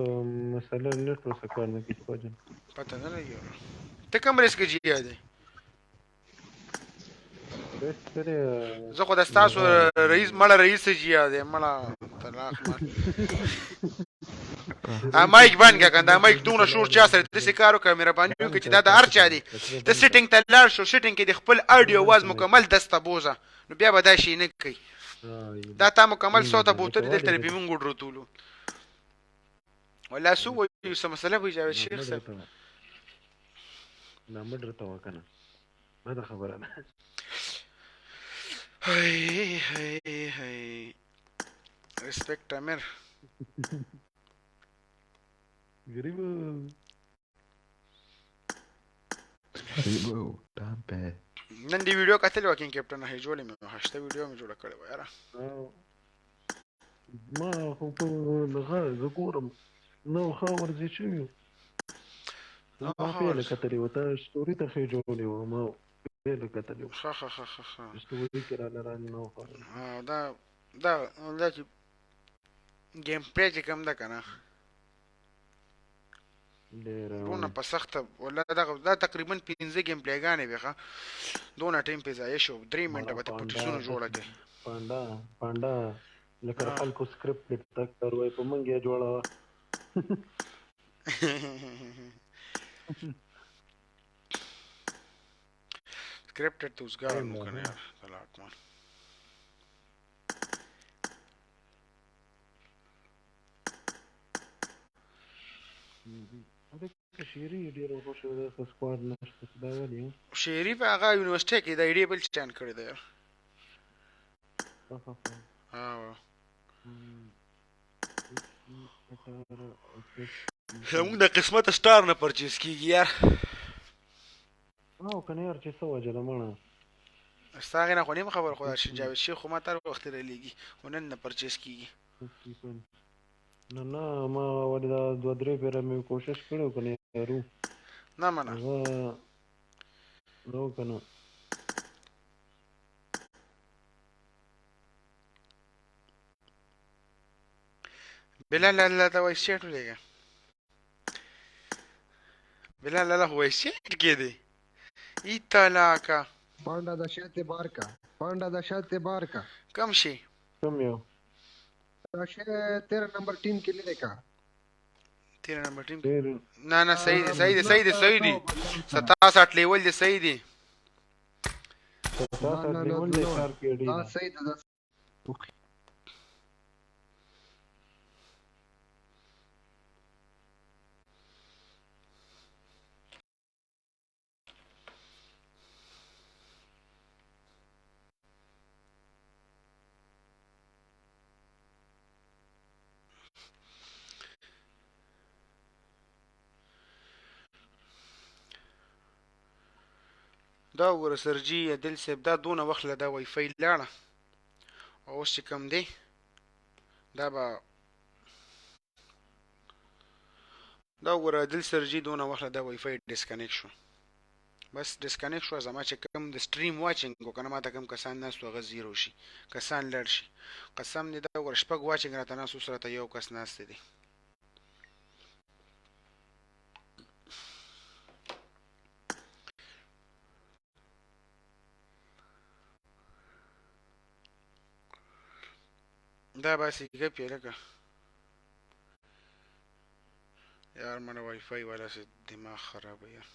مسله نټ ورسره کار نه کوي پاجن پته نه لګي ته کوم رزق جی یادې زه خو د ستاسو رئیس مړه رئیس جی یادې مړه طلاق مړ ا مایک بند کړه کنده مایک دونه شور چا سره داسې کار وکړه مهرباني وکړه چې دا د هر چا دی ته سیټینګ ته لاړ شو سیټینګ کې د خپل اډیو اواز مکمل دسته بوزه نو بیا به دا شي نه کوي دا تا مکمل صوت بوتل دلته به مونږ وډروتولو ولا سو وایو څه مسله وي جاوید شیخ صاحب دا مډ درته وکنه بده خبره ده هاي هاي هاي ریسپیکټ امیر غریب غریب ټام په نن دی ویډیو کتل وکین کیپټن هي جوړې مې هشته ویډیو مې جوړه کړې وه یاره ما خو په دغه زه ګورم نو ښه ورزش شوي ما پیله کتلې وه ته سټوري ته ښې جوړې وه ما پیله کتلې وه ښه ښه ښه ښه ښه سټوري کې راله رانه نو ښه دا دا دا چې ګیم پلی چې کوم ده که نه دونه په سخته ولا دغه دا تقریبا 5 ګیم پلیګانې وې ښه دونه ټایم پې ضایع شو 3 منټه به ته په ټیسونو جوړه کې پانډا پانډا لکه خلکو سکرپټ ته کار وای په مونږ یې جوړه سکرپټ ته اوسګار مو کنه یار طلاق مان شیری ډیر خوښ ده خو سکواډ نشته دا ولې شیری په هغه یونیورسيټي کې د ایډي بل چان کړی دی ها زموږ د قسمت سټار نه پرچیز کیږي یار او کنه یار چې څه وجه ده مړه ستا هغې نه خو نیم خبر خو دا جاوید شیخ خو ما تر وختي رالیږي خو نن نه پرچیز کیږي نه نه ما ولې دا دوه درې پیره مې کوشش کړی کنه یارو نه منه هغه نو کنه بلال الله ته وایس چیټ ولېږه. بلال لالا خو وایس چیټ کې دی ایتالاکا پانډا د شاته بار کا پانډا د شاته بار کا کم شي کوم یو دا شی 13 نمبر ټیم کې لري کا 13 نمبر ټیم نه نه صحیح دی صحیح دی صحیح دی صحیح دی 67 لیول دی صحیح دی 67 لیول دی کار کې دی صحیح ده دا وګوره سرجی عادل صاحب دا دونه وخت له دا وای فای لاړه او اوس چې کوم دی دا به دا وګوره عادل سرجی دونه وخت له دا وای فای ډیسکنیکټ شو بس ډیسکنیکټ شو زما چې کوم د سټریم واچینګ وکنه ما ته کوم کسان ناست هغه زیرو شي کسان لړ شي قسم دې دا وګوره شپږ واچینګ راته ناست اوس راته یو کس ناست دی دا باسي ګپ یې لکه یار مړه وای فای والا سه دماغ خراب یار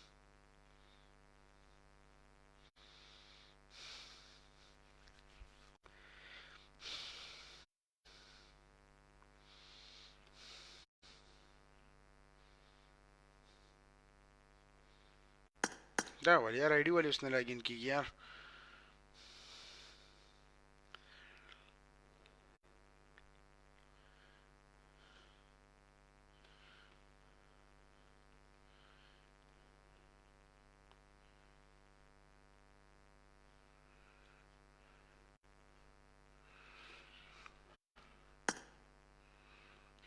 دا ول یار ایډي ولې اوس نه لاګین کیږي یار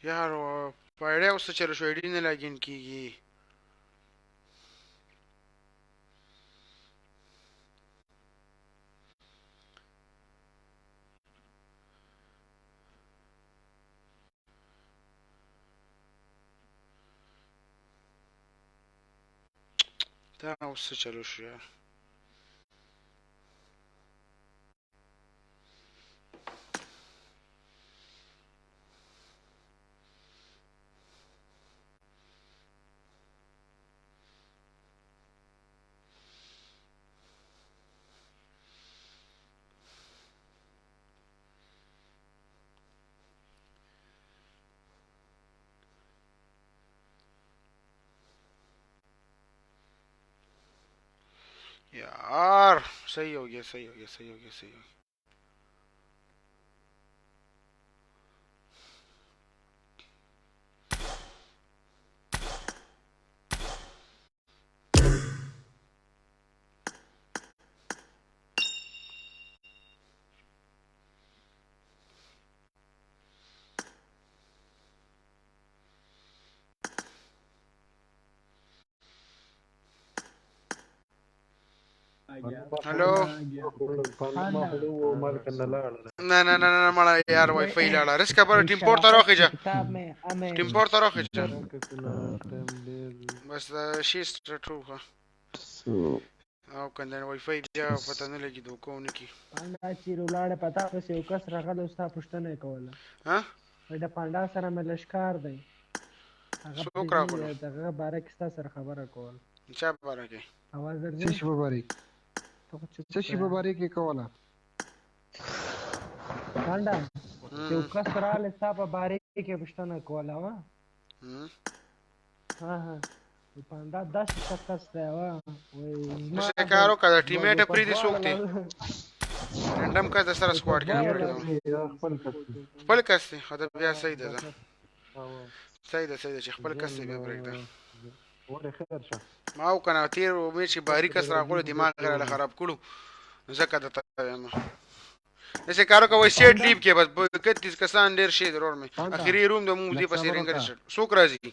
یار په ایډیا اوس څه چل شو ایډي نه لاګین کیږي دا اوس څه چلو شو یار यार सही हो गया सही हो गया सही हो गया सही हो गया هلو نه نه نه نه مړه یار وای فای لاړه رسکه پر ټیم پور ته راخیجه ټیم پور ته راخیجه بس دا شي سټارټ وکړه او کنده وای فای بیا پته نه لګي دوکو نه کی پانډا چې ولاړه پتا پسې یو کس راغلی او ستا پوښتنه یې کوله ها وایي د پانډا سره مې لږ کار دی هغه څوک راغلو؟ د هغه باره کې ستا سره خبره کوله چا باره کې اواز درځي څه شي په باره کې ته خو چوپ څه شي په باره کې کوله پانډا یو کس راغلی ستا په باره کې پوښتنه کوله وه ها ها پانډا داسې ښه کس دی وه وایي څه کار وکړه د ټیمیټ پرې دي څوک دی رینډم کس د سره سکواډ کې نه پرېږدم خپل کس خپل کس دی خو دا بیا صحیح ده ده صحیح ده صحیح ده چې خپل کس دی بیا پرېږده ولې خیر شه ما وکنه تیر امید چې باری کس راغلو دماغ یې راله خراب کړو ځکه د ته وایم داسې کار وکړه وای سیټ لیب کې بس 31 کسان ډیر شي ضرور مې اخري روم د مونږ دی پسې رنګ شي څوک راځي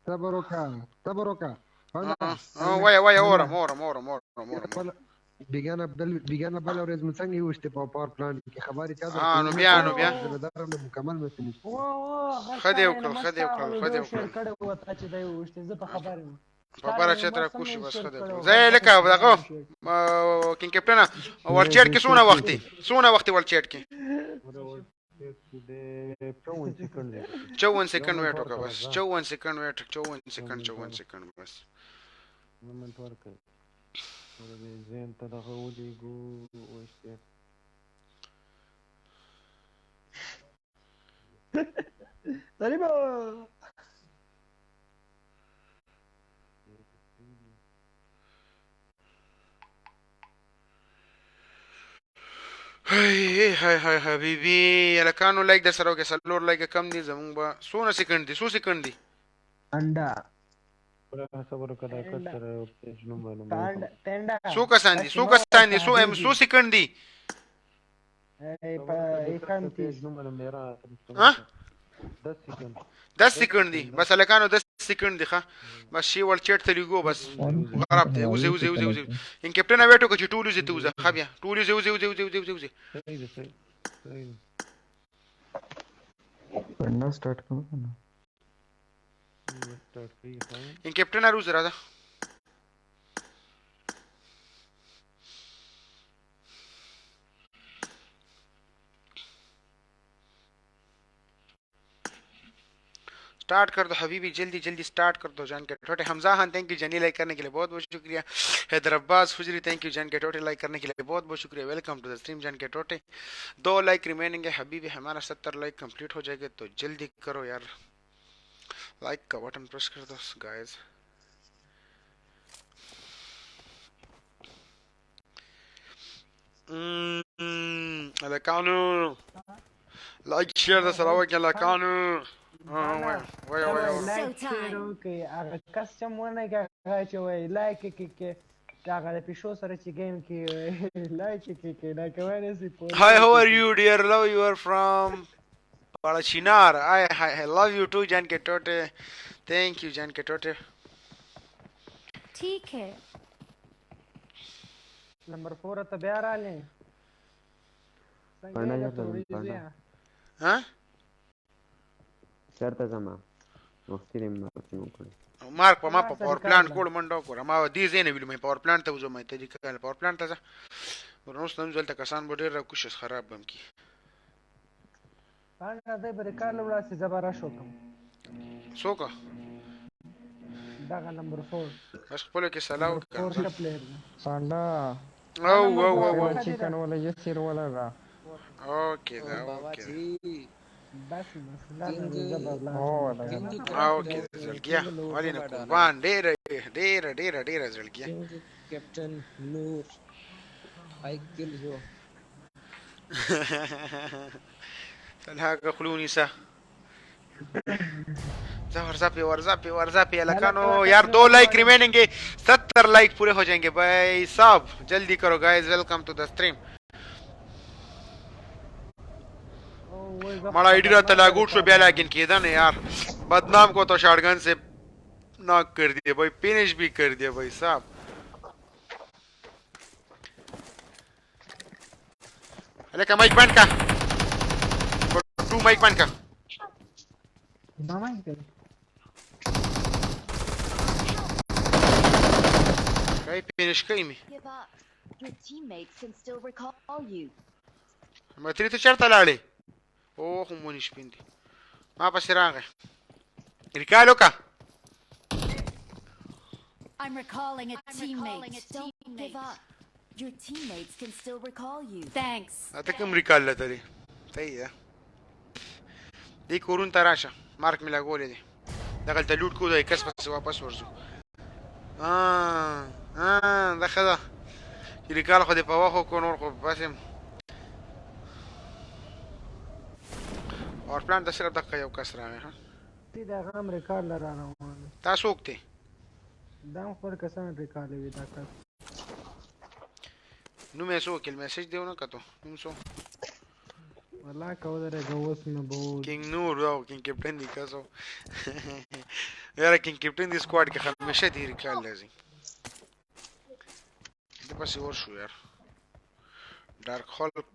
صبر وکړه صبر وکړه وای وای اورم اورم اورم اورم اورم بیګانه بل بیګانه بل ورځ مې څنګه وشته په پاور پلانټ کې خبرې چا درته نو بیا نو بیا مکمل مې فنش ښه دې وکړل ښه دې وکړل ښه دې وکړل کړه وته چې دی وشته زه په خبر یم. په بره چت را کوز شو بس ښه دی زه یې لکه دغه کینګ کیپټنه ورچیټ کې څونه وخت دی څونه وخت دی ورچیټ کې 54 سیکنډ ویټ وکړه بس 54 سیکنډ ویټ 54 سیکنډ 54 سیکنډ بس منټ ورکړه زین ته دغه ولېږو وایس طالبه هاي هاي هاي حبيبي هلکانو لایک در سره وکړئ څلور لایک کم دي زمونږ به څونه سیکنډ دي څو سیکنډ دي انډا صبر وکړه دا کس سره پیج نوم معلوموم څو کسان دي څو کسان دي څو ام څو سیکنډ دي ها 10 سیکنډ دي بس هلکانو 10 سیکنډ دي ښه بس شی ور چیټ ته لیږو بس خراب دی وځي وځي وځي وځي ان کیپټن ویټو که چې ټول وځي ته وځه ښه بیا ټول وځي وځي وځي وځي وځي وځي پنډا سٹارټ کوم کنه ان کیپټن اروز راځه स्टार्ट कर दो हबीबी जल्दी जल्दी स्टार्ट कर दो जान के टोटे हमजा खान thank you जनी लाइक करने के लिए बहुत बहुत शुक्रिया हैदर अब्बास फुजरी thank you जान के टोटे लाइक करने के लिए बहुत बहुत शुक्रिया welcome to the stream जान के टोटे दो लाइक रिमेनिंग है हबीबी हमारा 70 लाइक कंप्लीट हो जाएगा तो जल्दी करो यार लाइक का बटन प्रेस कर दो गाइस। هلکانو لایک شیر د سره وکړه هلکانو وایه وایه لایک شیر وکړئ هغه کس چې مو نه کې هغه چې وایي لایک کې کې هغه د پیشو سره چې ګیم کې لایک کې کې دا کوي نه سي Hi, how are you, dear? Love you are from Parachinar. I love you too, Jan Ketote. Thank you, Jan Ketote. ठीक है نمبر 4 ته بیا رالې پنډه چېرته ځم پنډه ها چېرته ځم وختي دې مارکینګ وکړي مارک په ما په پاور پلانټ کول منډه وکړه ما دې ځای نه ویلو مې پاور پلانټ ته وځم ته دې کله پاور پلانټ ته ځه ورنوس نن ځل ته کسان به ډېر راکوشس خراب بم کی پنډه دې بری کار لوړا سي زبر شو کوم څوک دغه نمبر 4 بس خپلو کې سلا وکړه 4 ښه پلیر دی پنډه او او او او چکن ولا یسیر ولا را اوکې دا اوکې بس بس دا زبر لا اوکې زړګیا ولې نه قربان ډېر ډېر ډېر ډېر زړګیا کیپټن نور آی کل یو تلهاګه خلونی سه ورزا पे ورزا पे ورزا पे लकानो यार 2 लाइक रिमेनिंग है 70 लाइक पूरे हो जाएंगे भाई साहब जल्दी करो guys welcome to the stream. माड़ा आईडी रात लागू शो बिया लॉगिन किया ना यार बदनाम को तो शॉटगन से नॉक कर दिए भाई फिनिश भी कर दिया भाई साहब। अरे का माइक बंद का टू माइक बंद का मामा ही कर कहीं फिनिश कहीं में Give up. Your teammates can still recall you. متری ته چرته لاړې او خو مونږ شپین دي ما پسې راغی ریکال وکړه. I'm recalling a teammate. Don't give up. Your teammates can still recall you. Thanks. ته کوم ریکال لته صحیح ده دې کورون ته راشه مارک مې لګولی دی دغلته لوټ کو دی کس پسې واپس ورځو. دا ښه ده چې ریکال خو دې په وخت وکړو نور خو بس یم اور پلان ته صرف دقه یو کس راغی. ها دا غم ریکارډ لره روان دی. تا څوک دی؟ دا هم خپل کسان ریکالوي دا کس نوم یې څوک میسج دی ونه کتو نوم څو والله که ودرېږه اوس نو به ووځو. کینګ نور دا کینګ کیپټن دی کسو یاره کینګ کیپټن دی سکواډ کې همیشه دی ریکال راځي د پسې ورشو یار ډارک هولک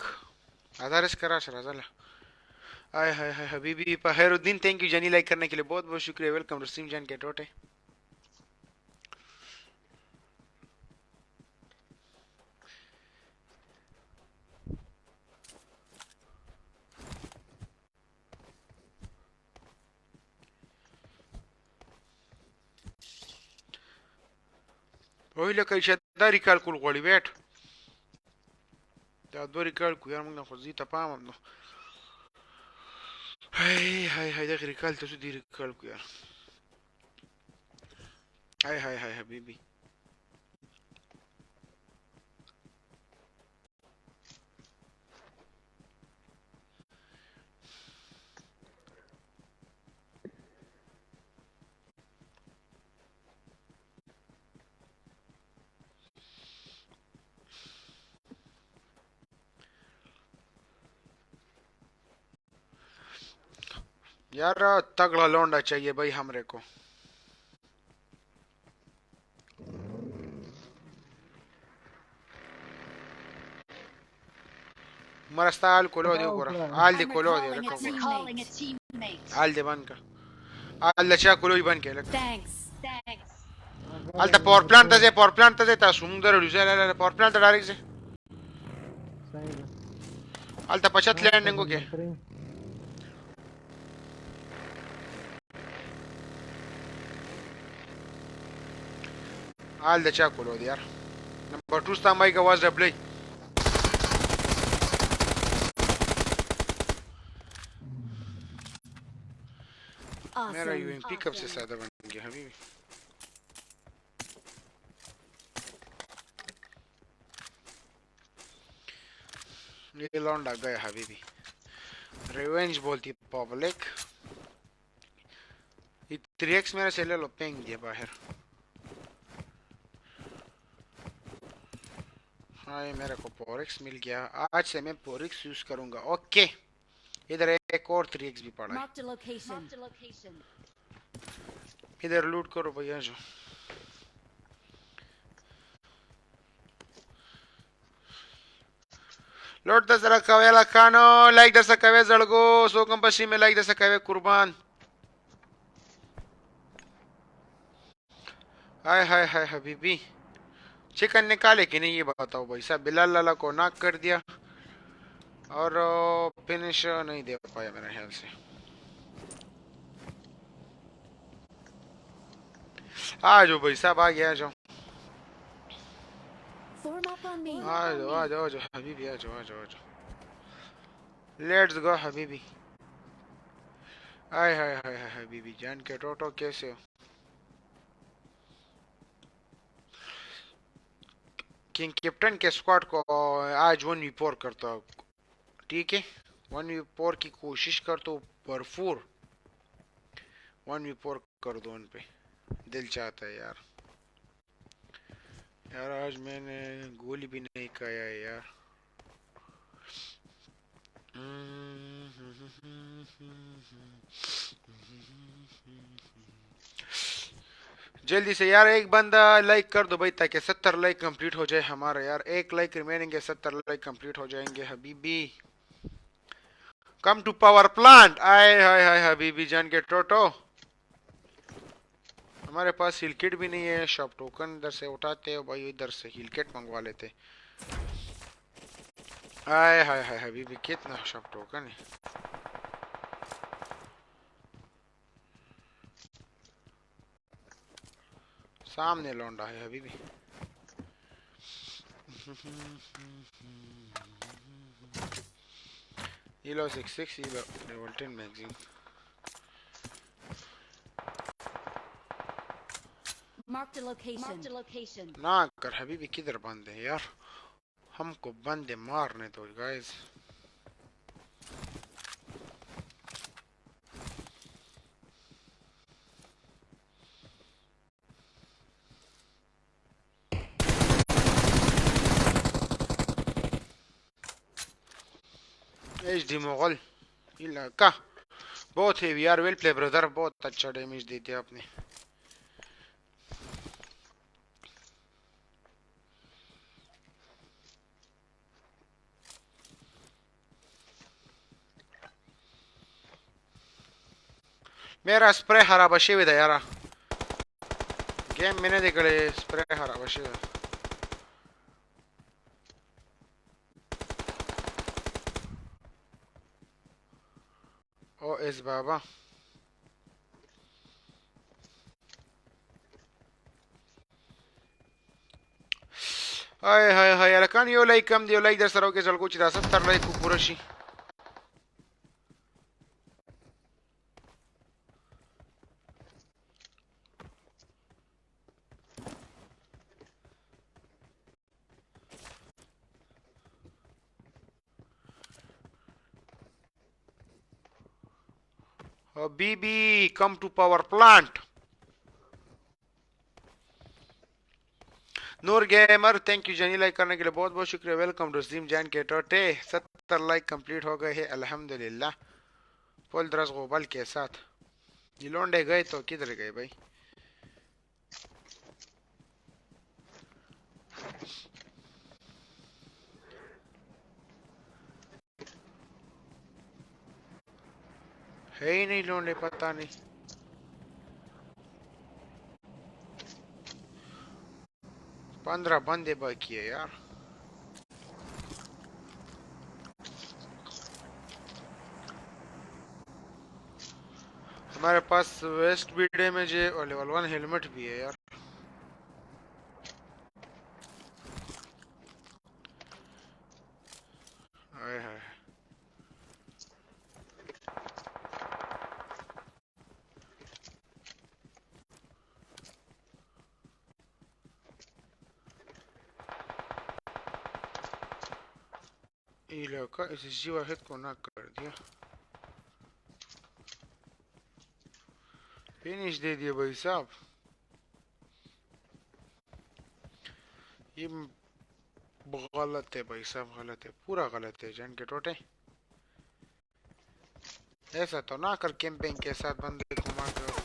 آزار اس کرا سر آزار آय हाय हाय हबीबी फहरुद्दीन thank you Jani like करने के लिए बहुत बहुत शुक्रिया welcome रसीम जान के टोटे। وای لکه چې دا ریکال کول غواړي. ویټ، دا دوه ریکال کو یار، موږ نه خو زی ته پام هم نو. هاي هاي هاي، دغه ریکال ته څه دی ریکال کو یار. هاي هاي هاي حبيبي، यार तगड़ा लौंडा चाहिए भाई हमरे को। مرسته آل کولو دی وګوره، آل دی کولو دی لکه وګوره، آل دی بند کړه، آل د چا کولو یې بند کړه لکه. Thanks. Thanks. هلته پاور پلانټ ته ځئ، پاور پلانټ ته ځئ تاسو، موږ درلو ځئ. لا لا، پاور پلانټ ته ډایرکټ ځئ، هلته په چت لینډینګ وکړئ. حال د چا کولو دی یار. نمبر 2 ستا مایک आवाज ربلی. मेरा यूएमपी कब से सादा बन गया हबीबी? ये लौंडा गया हबीबी, रिवेंज बोलती पब्लिक। ये 3x मेरे से ले लो, पेंग दिया बाहर। हाँ ये मेरे को पोरिक्स मिल गया, आज से मैं पोरिक्स यूज करूंगा। ओके इधर एक और 3x भी पड़ा है। Marked a location. Marked a location. इधर लूट करो भैया जो। लूट दस रखा है लखानो, लाइक दस रखा है जड़गो, सो कम पसी में लाइक दस रखा है कुर्बान। हाय हाय हाय हबीबी, चिकन निकाले कि नहीं ये बताओ भाई साहब। बिलाल लाला को नाक कर दिया और फिनिश नहीं दे पाया मेरे ख्याल से। आ जाओ भाई साहब, आ गया, आ जाओ। Form up on me. आ जाओ आ जाओ आ जाओ हबीबी, आ जाओ आ जाओ आ जाओ, let's go Habibi. Hi hi hi हाय हबीबी, जान के टोटो कैसे हो? किंग कैप्टन के स्क्वाड को आज 1v4 करता हूँ, ठीक है? 1v4 की कोशिश करता हूँ, भरपूर 1v4 कर दो उन पे, दिल चाहता है यार। यार आज मैंने गोली भी नहीं खाया है यार। जल्दी से यार एक बंदा लाइक कर दो भाई, ताकि 70 लाइक कंप्लीट हो जाए हमारा यार। एक लाइक रिमेनिंग है, 70 लाइक कंप्लीट हो जाएंगे Habibi. Come to power plant. आए हाय हाय हबीबी, जान के टोटो। हमारे पास हील किट भी नहीं है, शॉप टोकन इधर से उठाते हो भाई, इधर से हील किट मंगवा लेते। आए हाय हाय हबीबी, कितना शॉप टोकन है। सामने लौंडा है हबीबी। ये लो 6 6, ये लो level 10 magazine. Marked a location. Marked a location. ना कर हबीबी, किधर बंद है यार, हमको बंदे मारने दो guys. H D Mughal इलाका बहुत है यार, well play brother, बहुत अच्छा डैमेज दे दिया आपने। मेरा स्प्रे खराब शे ده यार, गेम मैंने देखले स्प्रे खराब शे ده। O S Baba, هاي هاي هاي هلکان یو لایک کم دی، یو لایک در سره وکړئ ځلکو چې دا 70 لایک پوره شي. Habibi, come to power plant. Noor gamer thank you Jani like करने के लिए बहुत बहुत शुक्रिया। Welcome to stream जान के टोटे। 70 लाइक कंप्लीट हो गए हैं अल्हम्दुलिल्लाह। फुल दरस गोबल के साथ। ये लोंडे गए तो किधर गए भाई? है ही नहीं लोंडे, पता नहीं। 15 बंदे बाकी है यार। हमारे पास वेस्ट भी डैमेज है और लेवल 1 हेलमेट भी है यार। हाय हाय इलाका इस जी वाहिद को ना कर दिया, फिनिश दे दिया भाई साहब। ये गलत है भाई साहब, गलत है, पूरा गलत है जान के टोटे। ऐसा तो ना कर कैंपिंग के साथ बंदे को मार कर।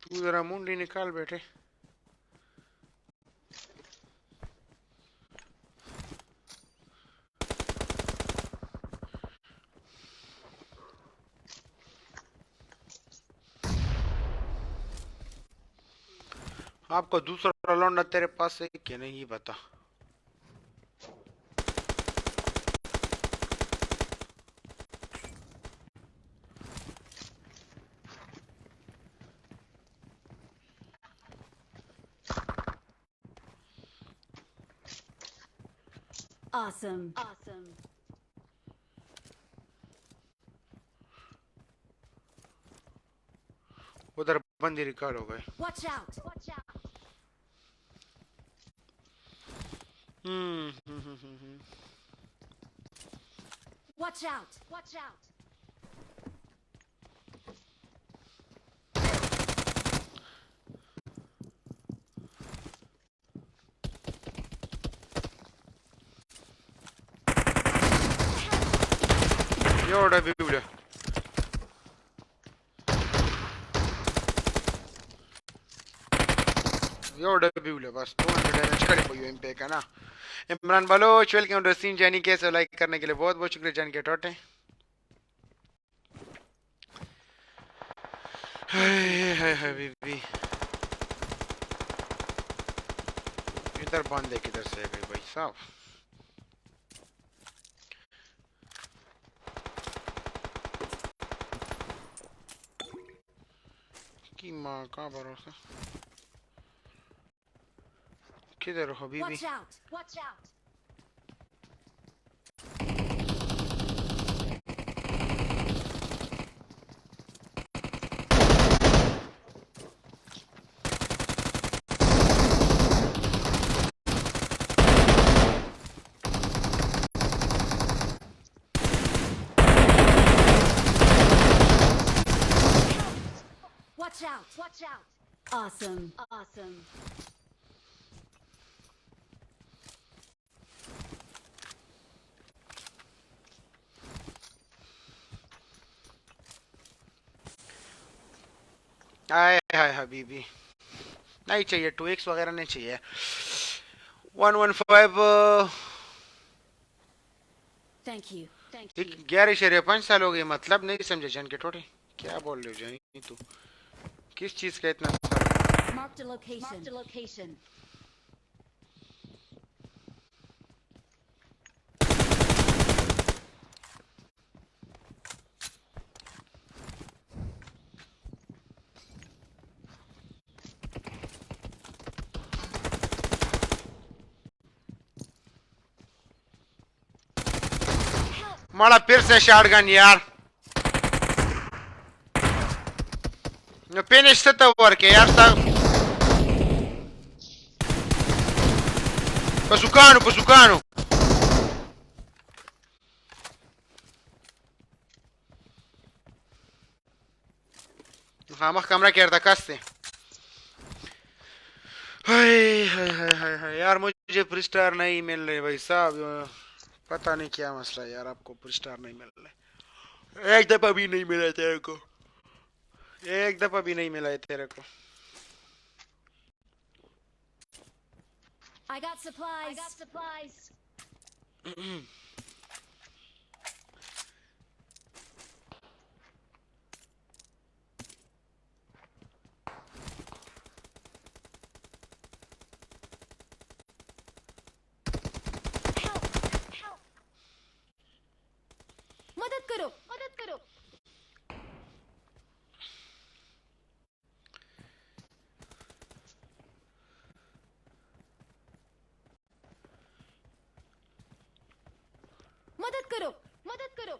तू जरा मुंडी निकाल बैठे। आपको दूसरा लौंडा तेरे पास है कि नहीं बता। Awesome. Awesome. उधर बंदे रिकॉर्ड हो गए। Watch out. Watch out. Watch out. Watch out. یو ډبی وړه یو ډبی وړه بس 200 डैमेज करे په you M पे का ना। Imran Baloch welcome to scene जानी कैसे लाइक करने के लिए बहुत बहुत शुक्रिया जान के टोटे। हाय हाय हाय बीबी इधर बंद है किधर से गई भाई साहब। की माँ का भरोसा किधर हो बीबी? Watch out. Watch out. Watch out. Watch out. Awesome. Awesome. हाय हाय हबीबी नहीं चाहिए 2x वगैरह नहीं चाहिए। 115 Thank you. Thank you. 11.5 साल हो गए, मतलब नहीं समझे जान के टोटे, क्या बोल रहे हो जानी तू, किस चीज का इतना साल? Marked a location. Marked a location. मारा फिर से शॉटगन यार। نو فینش څه ته ورکې یار؟ ستا په سوکانو، په سوکانو مخامخ کمره کې ورته کس دی۔ हाय हाय हाय हाय हाय यार, मुझे फ्री स्टार नहीं मिल रहे भाई साहब, पता नहीं क्या मसला है यार, आपको फ्री स्टार नहीं मिल रहे। एक दफा भी नहीं मिला तेरे को, एक दफा भी नहीं मिला है तेरे को। I got supplies. I got supplies. Help! Help! मदद करो, मदद करो। मदद करो, मदद करो।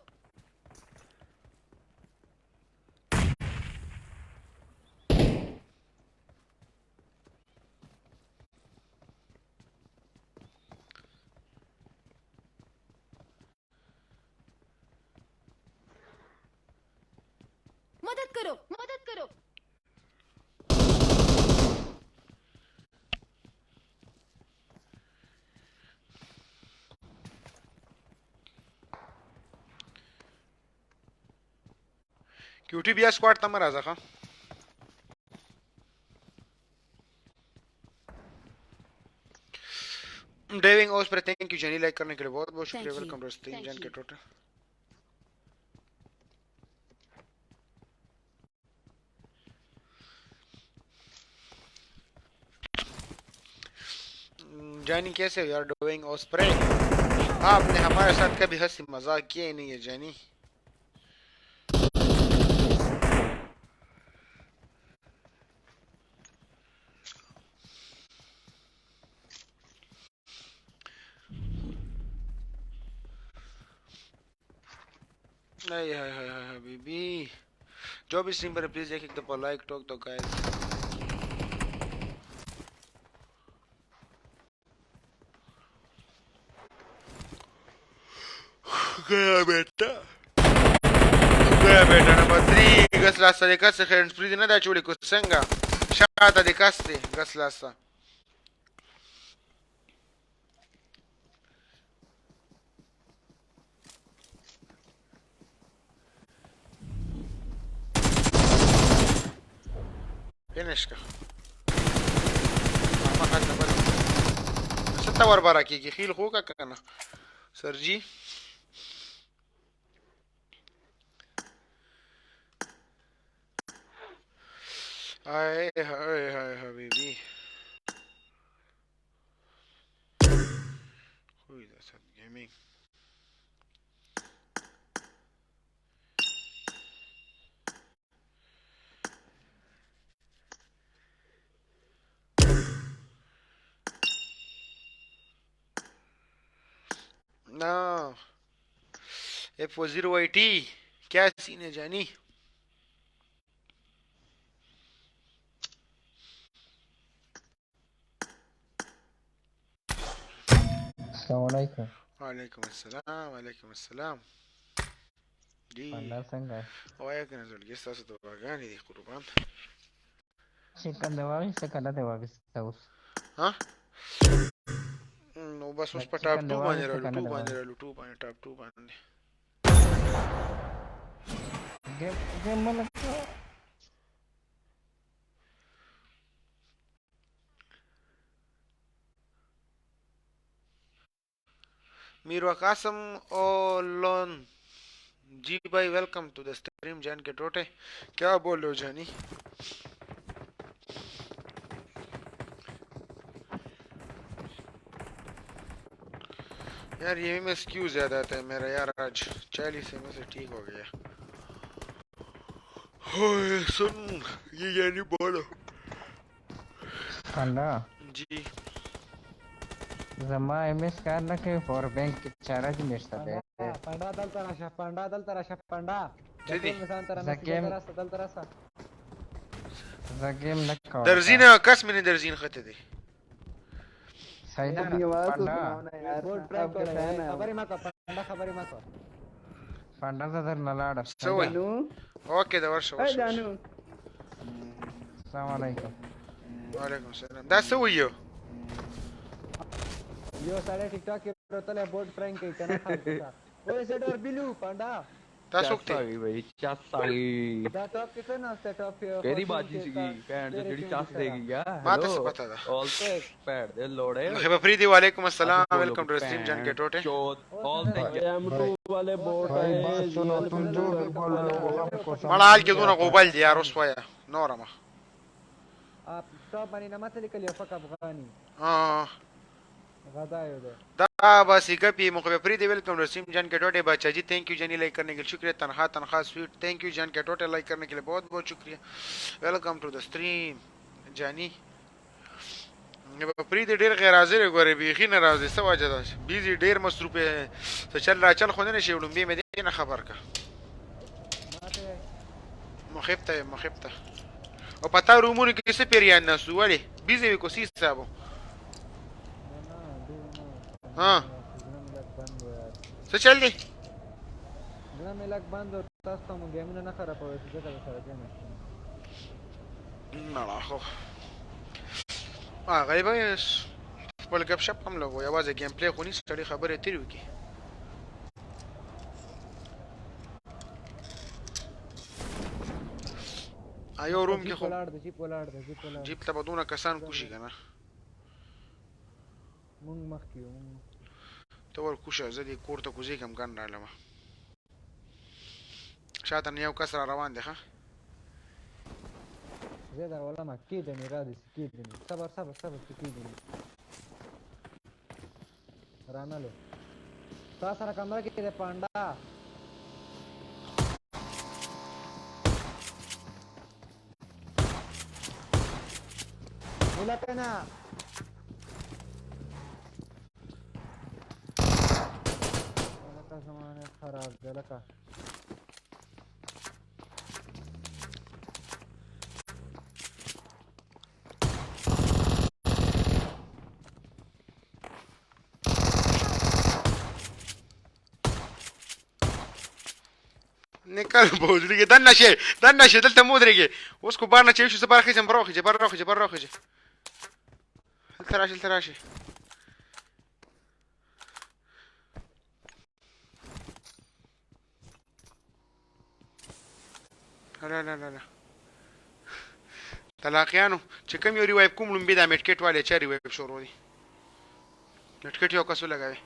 मदद करो, मदद करो। क्यूटी बिया स्क्वाड ته مه راځه ښه۔ ड्राइविंग ओस पर thank you Jenny, like करने के लिए बहुत बहुत Thank शुक्रिया। you. Welcome दोस्त, तीन Thank जन के you. Total. जानी कैसे हो यार डूइंग ओस्प्रे? आपने हमारे साथ कभी हंसी मजाक किया ही नहीं है जानी। नहीं हाय हाय हाय हाय बीबी, जो भी स्ट्रीम पर है प्लीज एक एक दफा लाइक टोक दो गाइस। गया बेटा, गया बेटा। नंबर 3 غس لاسه د کس خیر پرې نه دا چولې کو څنګه شاته د کس دی غس لاسه۔ فینش که ما هلته بل څه ته وربره کېږي، خیل خو که کنه سرجي۔ हाय हाय हाय حبيبي خوي ده سات جيمنج ना F zero I T क्या सीन है जानी? السلام علیکم۔ وعلیکم السلام، وعلیکم السلام جی۔ پنډا څنګه؟ وایه کنه زړګی، ستاسو دعاګانې دي قربان۔ چې کنده واخیسته که نه دی واخیسته اوس؟ ها نو بس اوس په ټاپ چکن 2 دی باندې واخیسته رالو که نه 2 دی باندې واخیسته؟ رالو 2 باندې، ټاپ 2 باندې۔ ګیم ګیم مه لګوه۔ मीरवा कासम ओलोन जी भाई welcome to the stream जान के टोटे। क्या बोल रहे हो जानी? यार ये एम एस क्यों ज्यादा आता है मेरा यार? आज 40 एम से ठीक हो गया। ओए सुन ये यानी बोलो। پانډا جی زما ایم اس کار نه کوي پاور بانک کې چارج نشته دی. پانډا دلته راشه، پانډا دلته راشه، پانډا څه دي؟ زه ګیم دلته راشه. زه ګیم نه کوم. درزین کس مې نه درزین خته دی. سیدا پانډا خبرې مه کوه پانډا، خبرې مه کوه پانډا. زه درنه لاړم. څه وایي؟ اوکې دا ورشه ورشه. السلام علیکم. وعلیکم السلام. دا څه وایي؟ یو سړی ټیک ټاک کې پروتلی بورډ پرانک کوي کنه خلکو ته. وای زه ډېر بلو پانډا. تاسو څوک دی؟ ਬਈ ਚੱਸ ਆ ਗਈ। دا ټاپ کې څه ناشته ټاپ کې ਕਿਹਦੀ ਬਾਜੀ ਸੀਗੀ ਭੈਣ ਚੋ ਜਿਹੜੀ ਚੱਸ ਦੇ ਗਈ ਆ? ما ته څه پته ده؟ ਆਲ ਤੇ ਭੈਣ ਦੇ ਲੋੜੇ। मुहिब अफरीदी वालेकुम अस्सलाम, welcome to stream जान के टोटे। चोद ऑल ते M2 वाले बोट भाई आए बात सुनो, तुम जो भी बोल रहे हो वो हमको समझ مړه حال کې नहीं دونه आता। غوبل دی یار اوس وایه نوره ما. اپ ټاپ باندې نه ماته لیکلی فک افغاني ها غدا یو دی. دا بس گپی मुहिब अफरीदी welcome to stream जान के टोटे। बादशाह जी thank you जानी लाइक करने के लिए शुक्रिया। तनख्वाह तनख्वाह sweet thank you जान के टोटे लाइक करने के लिए बहुत बहुत शुक्रिया। Welcome to the stream जानी। افریدي ډیر غیر حاضر ګورې، بیخي نه راځي. څه وجه ده؟ بیزي ډیر مصروف څه چل را چل خو نه شي. وړومبی مې دې نه خبر کا مخیب ته مخیب ته او پتا رومونو کې څه پیریان ناست وو؟ ولې بیزي وي کوسی حساب؟ ها څه چل دی؟ زړه مې لږ بند و، تاسو ته مو ګیمونه نه خرابوي ځکه در سره ګیم نه خو هغه به خپل ګپ شپ هم لګو، یوازې ګیم پلی خو نیست، سړی خبرې اترې وکړي. ایو روم کې خو ولاړ دی، جیپ ولاړ دی، جیپ ولاړ. جیپ ته به دونه کسان کوشي که نه؟ مونږ مخکې یو، مونږ ته ور کوشه، زه دې کور ته کوزېږم ګن رالمه. شاته نه یو کس را روان دی. ښه زه در ولمه کېدنې را دي کېدنې. صبر صبر صبر، چې کېدنې رانلو. تا سره کمره کې د پانډا ولا کنه. لکه زمانه خراب دی لکه. نکل بوزلیږي دننه شي، دننه شي، دلته مه ودرېږي. اوس خو بار نه چې شو، زه بار خېژم، بار وخېژه، بار راوخېژه، بار راوخېژه، دلته راشي، دلته راشي. لا لا لا لا طلاقیانو چې کوم یو ریوایب کوم لومبي دا میټکټ والے چا ریوایب شروع دي. میټکټ یو کس ولګوي.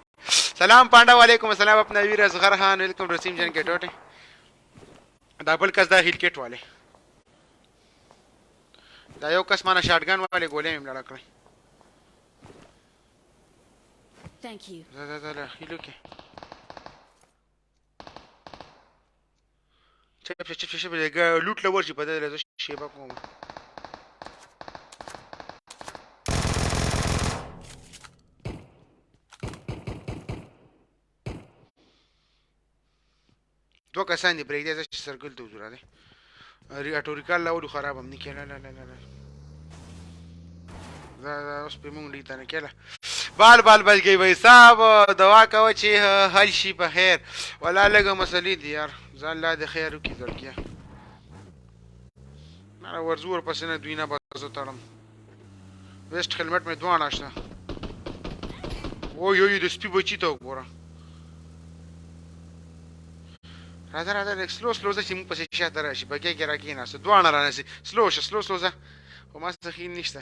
سلام پانډا وعلیکم السلام اپنا ویر اصغر خان welcome رسیم جان کې ټوټه. دا بل کس دا هیل کټ والے، دا یو کس مانه شاټګن والے ګولې مې لړه کړې. Thank you. زه زه زه له هیلو کې چپ شه چپ شه چپ شه لوټ له ورشي په دې له زه شیبه کوم. دوه کسان دي پرېږدی، زه چې سرکل ته وځو. را دی اټو ریکال لا ولو خراب هم نه کېله. لا لا لا لا دا دا اوس پې مونږ ډي ته نه کېله. بال بال بچ گئی بھائی صاحب، دعا کوه چې حل شي په خیر. ولا لږه مسلې دي یار، ځان لا د خیر وکړي زړګیه. نه ورځو ورپسې نه دوی نه به زه تړم. ویسټ هیلمټ مې دواړه شته. اوی اوی د سپي بچي ته وګوره. راځه راځه لږ سلو سلو ځه چې موږ پسې شاته راشي. بګۍ کې راکېناستو دواړه رانسي. سلو شه سلو سلو ځه، خو ما څه خیل نشته.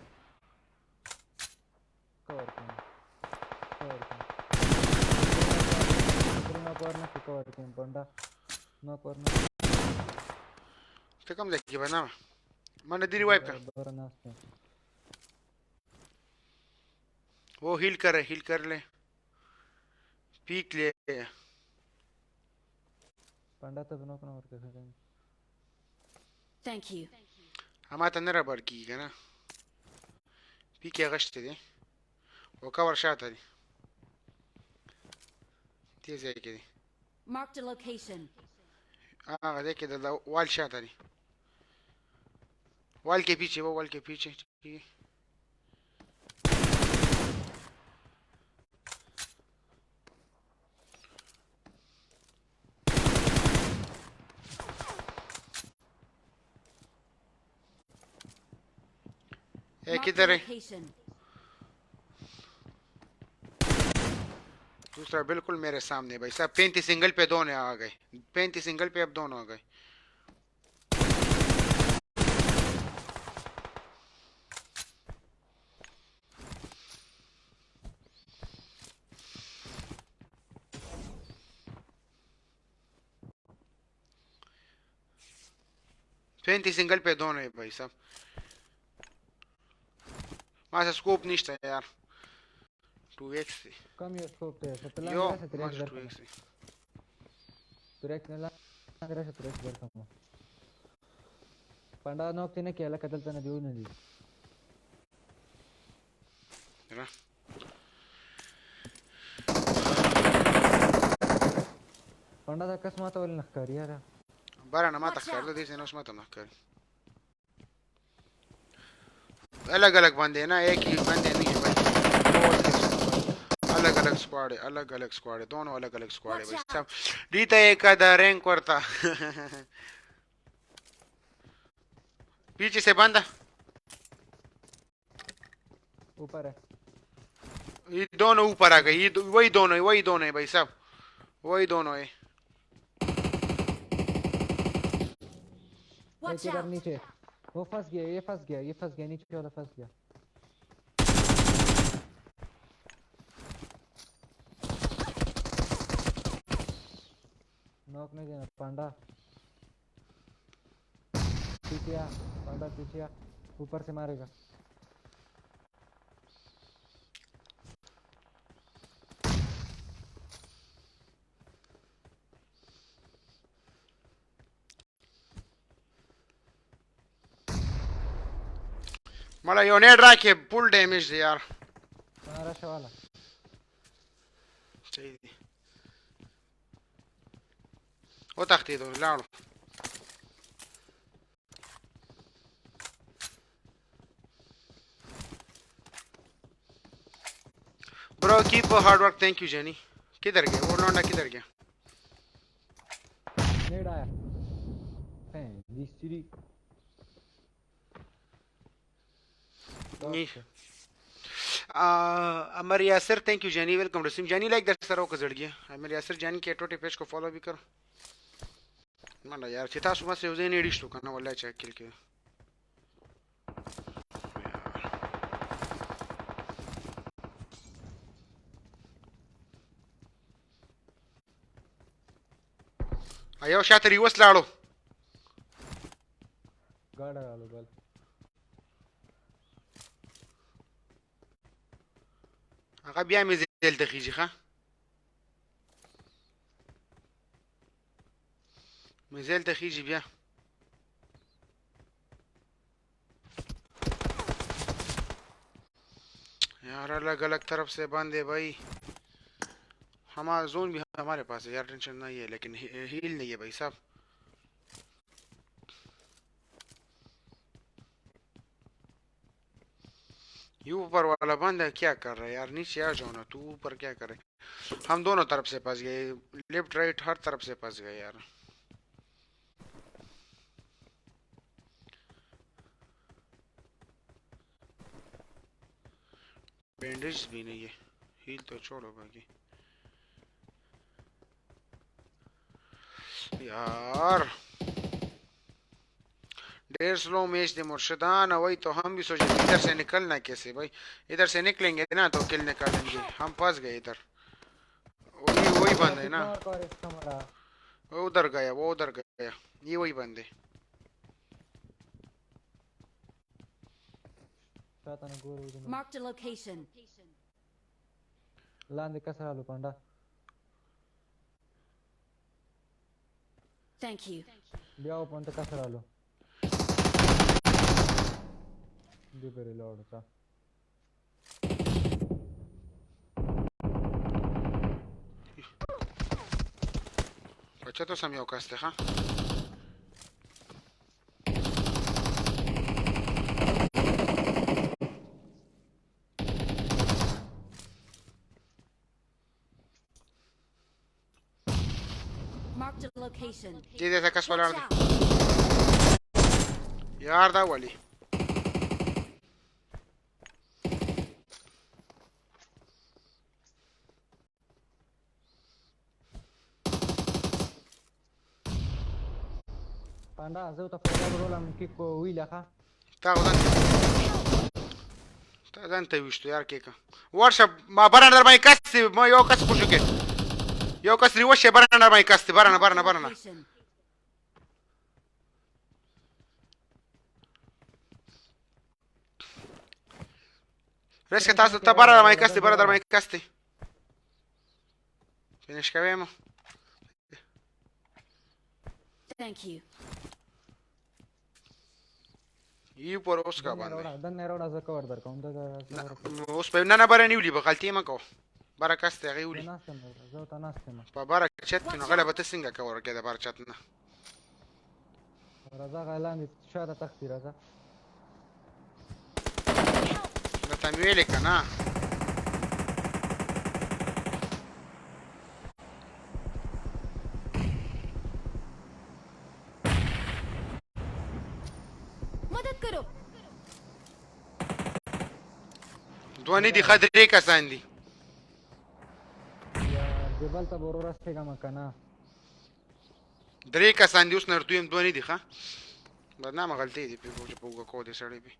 ورنه کې کور کې پنډا نوک ورنه. ته کوم ځای کې بدنامه؟ منډه دې ریوایو کړه. بره ناست یم. वो हील कर रहे, हील कर ले, पीक ले। پنډا ته به نوک نه ورکوي. Thank you. اما ته نه رابر کیږي که نه؟ پیک یې غشتی دی او کور شاته دی، دې ځای کې دی. Marked a location. هغه ځای کې د وال شاته دی، وال کې پیچه، وہ وال کې پیچه. ٹھیک ہے۔ A Marked a किधर है location. दूसरा? बिल्कुल मेरे सामने भाई साहब। 35 सिंगल पे दोनों आ गए, 35 सिंगल पे अब दोनों आ गए। 35 सिंगल पे दोनों है भाई साहब। वहां से स्कोप नहीं था यार, 2x کم یو سکوپ دی په پلان یو راشه تر ما درکم. 2x تر نه لاندې راشه، تر درکم. پنډا نوک ته نه کې لکه دلته نه دیونه دي. را پنډا دا کس ماته ولې نه ښکاري یاره؟ بره نه ماته ښکاري، دې ځای نه اوس ماته نه ښکاري. अलग अलग बंदे हैं ना, एक ही बंदे नहीं है भाई। अलग अलग स्क्वाड है, अलग अलग स्क्वाड है, दोनों अलग अलग स्क्वाड है भाई साहब। रीता एक आधा रैंक करता पीछे से बंदा ऊपर है। ये दोनों ऊपर आ गए, ये वही दोनों है, वही दोनों है भाई साहब, वही दोनों है। एक इधर नीचे वो फंस गया, ये फंस गया, ये फंस गया, नीचे वाला फंस गया। नॉक नहीं देना पांडा। पीछे आ पांडा, पीछे आ, ऊपर से मारेगा। मला यो नेट राखे फुल डैमेज दे यार। मारा शवाला सही दी ओ तख्ती दो लाड़ो। Bro keep hard work, thank you Jenny. किधर गया वो लौंडा, किधर गया? नेट आया फैन दी सीरी। नहीं अमर Yasir thank you Jenny, welcome to sim. Jenny like दर सरो को जड़ गया। अमर यासिर जैनी के टोटे पेज को फॉलो भी करो। माना यार चिता सुबह से उसे नहीं डिश तो करना वाला चेक किल के आयो शात रिवर्स लाड़ो गाड़ा लाड़ो बल هغه بیا مې ځل ته خېږي. ښه مې ځل ته خېږي بیا. यार अलग अलग तरफ से बंदे भाई। हमारा जोन भी हमारे पास है यार, टेंशन नहीं है, लेकिन हील नहीं है भाई साहब। ये ऊपर वाला बंदा क्या कर रहा है यार? नीचे आ जाओ ना तू, ऊपर क्या कर रहे? हम दोनों तरफ से फंस गए, लेफ्ट राइट हर तरफ से फंस गए यार। बैंडेज भी नहीं है, हील तो छोड़ो बाकी यार। डेढ़ स्लो मैच दे मुर्शिदान, वही तो हम भी सोचे इधर से निकलना कैसे भाई। इधर से निकलेंगे ना तो किल निकालेंगे, हम फंस गए इधर। वही वही बंद है ना। और कर इसका मरा। वो उधर गया, वो उधर गया, ये वही बंदे। شاته نه ګورو دي نو Marked a location. لاندې کس رالو پنډه. Thank you. بیا په کس رالو. دې پرې لاړو څه. بچه ته سم یو کس دی ښه. Marked a location. دې دې ته کس ولاړ Watch دی. out. یار دا ولي پنډه زه ته فوراً رولم کې کو ویله ښه. تا خو ځان تا ځان ته ویشتو یار کېکه ورشه. ما بره در باندې کس دی، ما یو کس پوښو کې یو کس ریوشه بره در باندې کس دی. بره نه بره نه بره نه. Location. رسکه تاسو ته بره در باندې کس دی، بره در باندې کس دی. فینش کوي مو. Thank you. یو پر اوس کا دننه باندې راوړه، دننه راوړه، زه کور درکوم. دا دا اوس په نه نه بره نیولي به غلطي مه کوه. بره کس دی هغې زه ولي ناست یم، زه ته ناست یم. په بره چت کې نو غله به ته څنګه کور کې د بره چت نه. راځه هغه لاندې شاته تښتي راځه. درته مې ویلې که نه. मदद करो. دوه نه دي ښه، درې کسان دي. یار دې بل ته به ورور رسېږم که نه. درې کسان دي اوس نرتو یم، دوه نه دي ښه. بدنامه غلطۍ دي په چې په اوږه کو دې سړی پې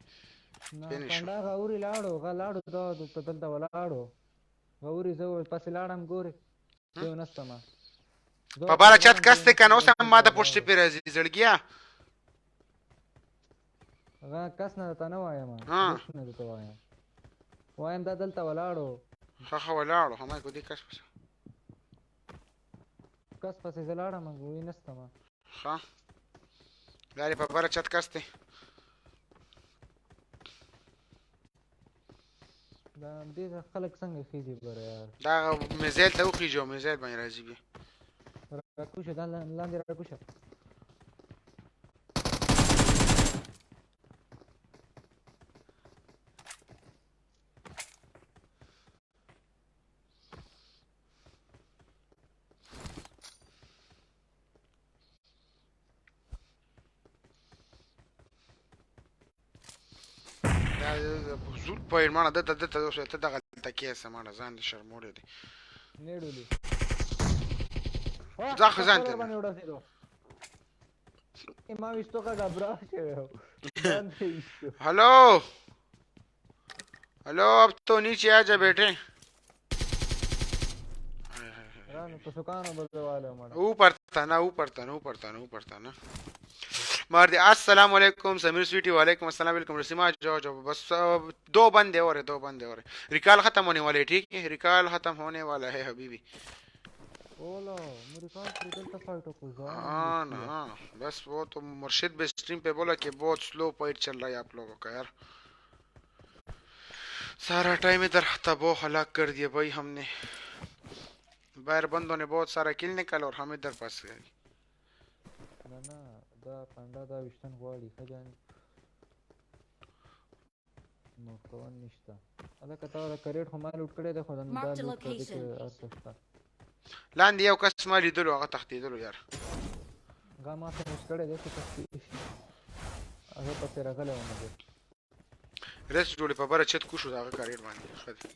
نه فینش شو. پنډه غوري لاړو، غ لاړو، دا ته دلته ولاړو غوري. زه پسې لاړم ګورې دیو نسته ما. زه په ورپسې بره چت لاړم کس دیو دی که نه نسته، اوس هم ما د پشتې پې راځي زړګیه. غا کس نه درته نه وایم، ها. رس نه درته وایم، وایم دا دلته ولاړو. ښه ښه ولاړو همای کو دې کس پسې. کس پسې زه لاړم وی نسته ما. ښه لارې په بره چت کس دی. دا دې خلک څنګه خېږي بره یار. دا میزایل ته وخیژي او میزایل باندې راځي بیا. راکوشه دا لاندې راکوشه. دا زول په ماڼه دته دته اوس ته دغه تکیه سمانه ځان دې شرموړی دی. نیډولي ځه خو ځان ته باندې وړاسېدو. ما ویشتو کا غبرا شوی و. ځان ته ویشتو. هلو هلو اب تو نیچے آ جا بیٹے. رانو په سکانو به زه والم مړه. اوپر تھا نا، اوپر تھا نا، اوپر تھا نا، اوپر تھا نا. मार दिया। अस्सलाम वालेकुम समीर स्वीटी, वालेकुम अस्सलाम, welcome रसीमा। जाओ जाओ बस अब दो बंदे और है, दो बंदे और है। रिकॉल खत्म होने वाले है, ठीक है रिकॉल खत्म होने वाला है हबीबी। اولا مې کار پرې دلته فایټ وکړو ځان हाँ ना बस वो तो मुर्शिद भी स्ट्रीम पे बोला कि बहुत स्लो फाइट चल रहा है आप लोगों का यार। सारा टाइम इधर तबो हलाक कर दिया भाई हमने। बाहर बंदों ने बहुत सारा किल निकाला और हम इधर फंस गए। نه نه دا پنډه دا ویشتن غواړي ښه جانې. نو کوون نشته هلکه. تا دا کریټ خو ما لوټ کړی دی خو دا Marked a لوټ کړه دې کې location. هر څه شته. لاندې یو کس ما لیدلو هغه تښتېدلو یار. هغه ما فنش کړی دی خو تښتي هغه پسې راغلی وم زه. رس جوړې په بره چت کوشو د هغه کریټ باندې ښه دی.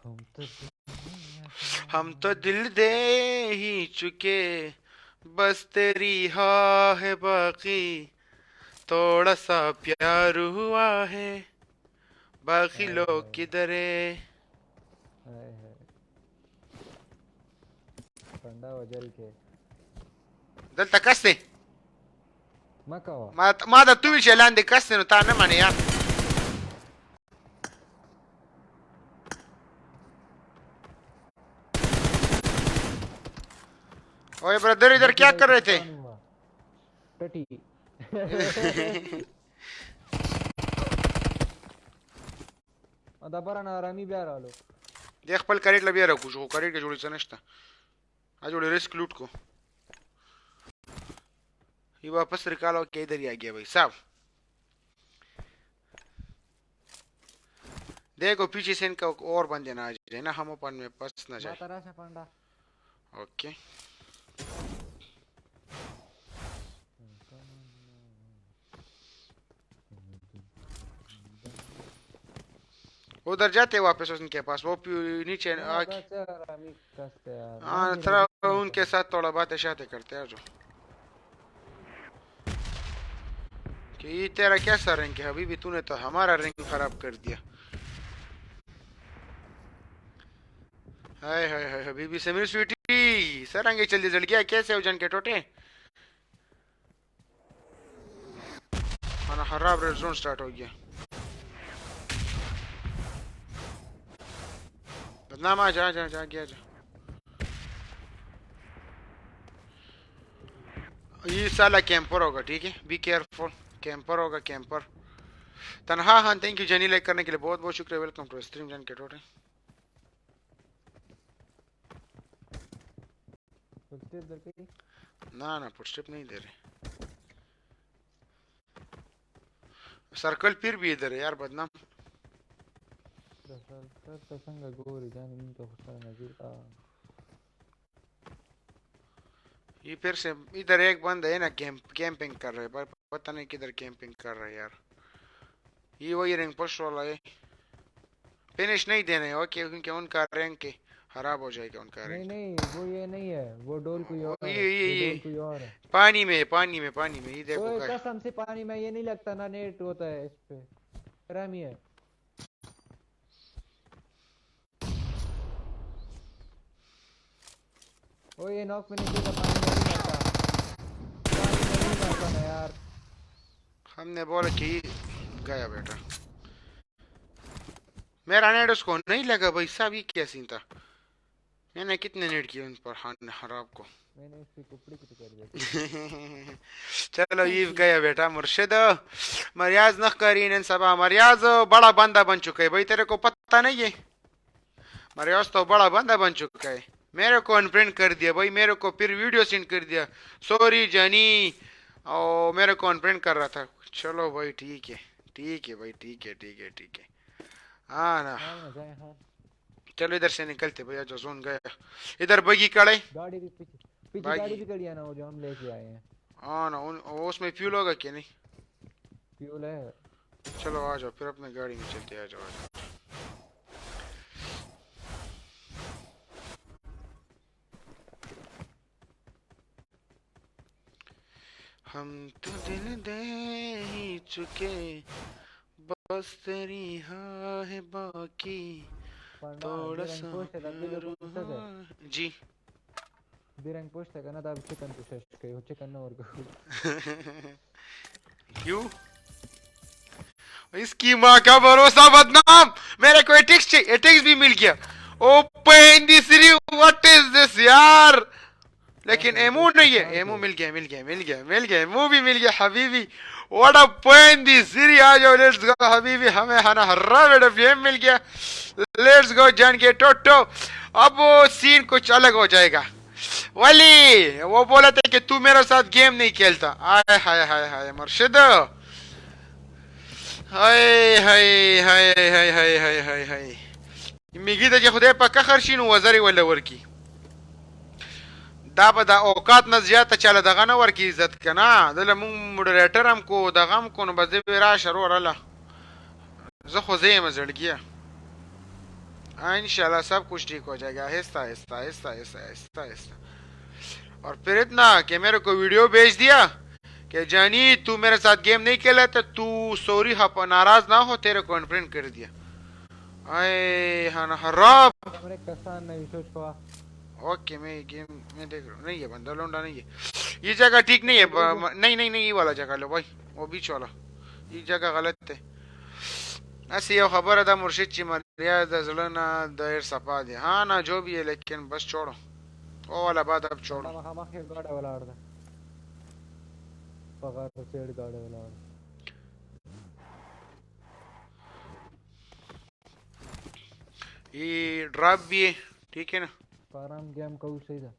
هم ته हम तो दिल दे ही चुके, बस तेरी हाँ है बाकी। थोड़ा सा प्यार हुआ है, बाकी लोग किधर है? हाय हाय پنډا وجل کې دلته کس دی. مه کوه. ما ما د توی چې لاندې کس دی نو تا نه منې یار. ओए ब्रदर इधर क्या कर रहे थे? टटी دا بره نه آرامي بیا رالو. د خپل کریټ له بیا راکوزو، خو کریټ کې جوړې څه نشته. आ जोड़ी रिस्क लूट को ये वापस रिकॉल होके इधर ही आ गया भाई साहब। देखो पीछे से इनका और बंदे ना आ जाए ना, हम अपन में फंस ना जाए। माता राशा पांडा। ओके उधर जाते वापस उनके पास, वो नीचे आके हाँ थोड़ा उनके साथ थोड़ा बातें शातें करते हैं जो कि ये तेरा कैसा रैंक है अभी भी, तूने तो हमारा रैंक खराब कर दिया। हाय हाय हाय हबीबी समीर स्वीटी सर आगे जल्दी जल गया कैसे हो जान के टोटे। खाना खराब red zone start हो गया। बदनाम आ जा जा जा गया जा। ये साला कैंपर होगा, ठीक है be careful, camper होगा कैंपर। तनहा हाँ thank you जनी लाइक करने के लिए बहुत बहुत शुक्रिया। Welcome to stream जान के टोटे। ना ना फुटस्टेप नहीं दे रहे। सर्कल फिर भी इधर है यार बदनाम। ये फिर से इधर एक बंदा है ना कैंपिंग कर रहे हैं, पर पता नहीं किधर कैंपिंग कर रहे हैं यार। ये वही रैंक पुश वाला है, फिनिश नहीं देने है ओके, क्योंकि उनका रैंक है खराब हो जाएगा उनका नहीं नहीं वो ये नहीं है, वो डोल कोई और ये है, ये ये ये डोल कोई और है। पानी में पानी में पानी में ये देखो ओए क्या कसम से पानी में ये नहीं लगता ना, नेट होता है इस पे, हरामी है। ओए ये नॉक में नहीं देता, पानी में नहीं मारता, पानी में नहीं मारता ना यार। हमने बोला कि गया बेटा, मेरा नेट उसको नहीं लगा भाई साहब, ये क्या सीन था? मैंने कितने नेट किए उन पर खराब को मैंने उसकी कुपड़ी की कर दिया। चलो ये गया बेटा मुर्शिद मरियाज नख करीन सबा। मरियाज बड़ा बंदा बन चुका है भाई, तेरे को पता नहीं है मरियाज तो बड़ा बंदा बन चुका है। मेरे को अनफ्रेंड कर दिया भाई, मेरे को फिर वीडियो सेंड कर दिया, सॉरी जानी, और मेरे को अनफ्रेंड कर रहा था। चलो भाई ठीक है ठीक है भाई ठीक है ठीक है ठीक है हाँ ना हाँ। चलो इधर से निकलते भैया, जो जोन गया इधर बगी कड़े गाड़ी भी पीछे पीछे गाड़ी भी कड़ी है ना, वो जो हम लेके आए हैं। हाँ ना उन उसमें फ्यूल होगा क्या? नहीं फ्यूल है। चलो आ जाओ फिर अपने गाड़ी में चलते, आ जाओ आ जाओ। हम तो दिल दे ही चुके, बस तेरी हाँ है बाकी, थोड़ा सा जी बिरंग पूछता का ना तब चिकन पूछे के चिकन ना और क्यों इसकी माँ का भरोसा बदनाम। मेरे को एटिक्स एटिक्स भी मिल गया। Open this what is this यार, लेकिन एमू नहीं है। एमू मिल गया मिल गया मिल गया मिल गया, एमू भी मिल गया Habibi. What a point this सीरी, आ जाओ let's go हबीबी, हमें हना हर्रा बेटा गेम मिल गया। Let's go जान के टोटो। अब वो सीन कुछ अलग हो जाएगा। वली वो बोला था कि तू मेरे साथ गेम नहीं खेलता। आय हाय हाय हाय मुर्शिद, हाय hi hi hi hi hi hi हाय मिगी ته چې خدای په قهر شي نو وزرې وله ورکي. دا به د اوقات نه زیاته چاله دغه نه ورکي عزت که نه، دله مونږ موډریټر هم کو دغه هم کو، نو بس دی راشه وروره له زه خو زه یم زړګیه. इंशाल्लाह सब कुछ ठीक हो जाएगा, आहिस्ता आहिस्ता आहिस्ता आहिस्ता आहिस्ता आहिस्ता। और फिर इतना कि मेरे को वीडियो भेज दिया कि जानी तू मेरे साथ गेम नहीं खेला तो तू सॉरी हप नाराज ना हो तेरे को अनफ्रेंड कर दिया। आए हाँ हराब। हमरे कसान नहीं सोच कोआ। ओके मैं ये गेम में देख रहा हूँ। नहीं है बंदा लोंडा नहीं है। ये जगह ठीक नहीं है। नहीं नहीं नहीं ये वाला जगह लो भाई वो बीच वाला। ये जगह गलत है। ऐसी ये खबर है मुर्शिद ची मरिया the زړه نه ډېر صفا دی। हाँ ना जो भी है लेकिन बस छोड़ो वो वाला बात अब छोड़ो। مخامخ یو ګاډی ولاړ ده په غر سیډ ګاډی ولاړ ये ड्रॉप भी है ठीक है ना। आराम गेम कहू सही था।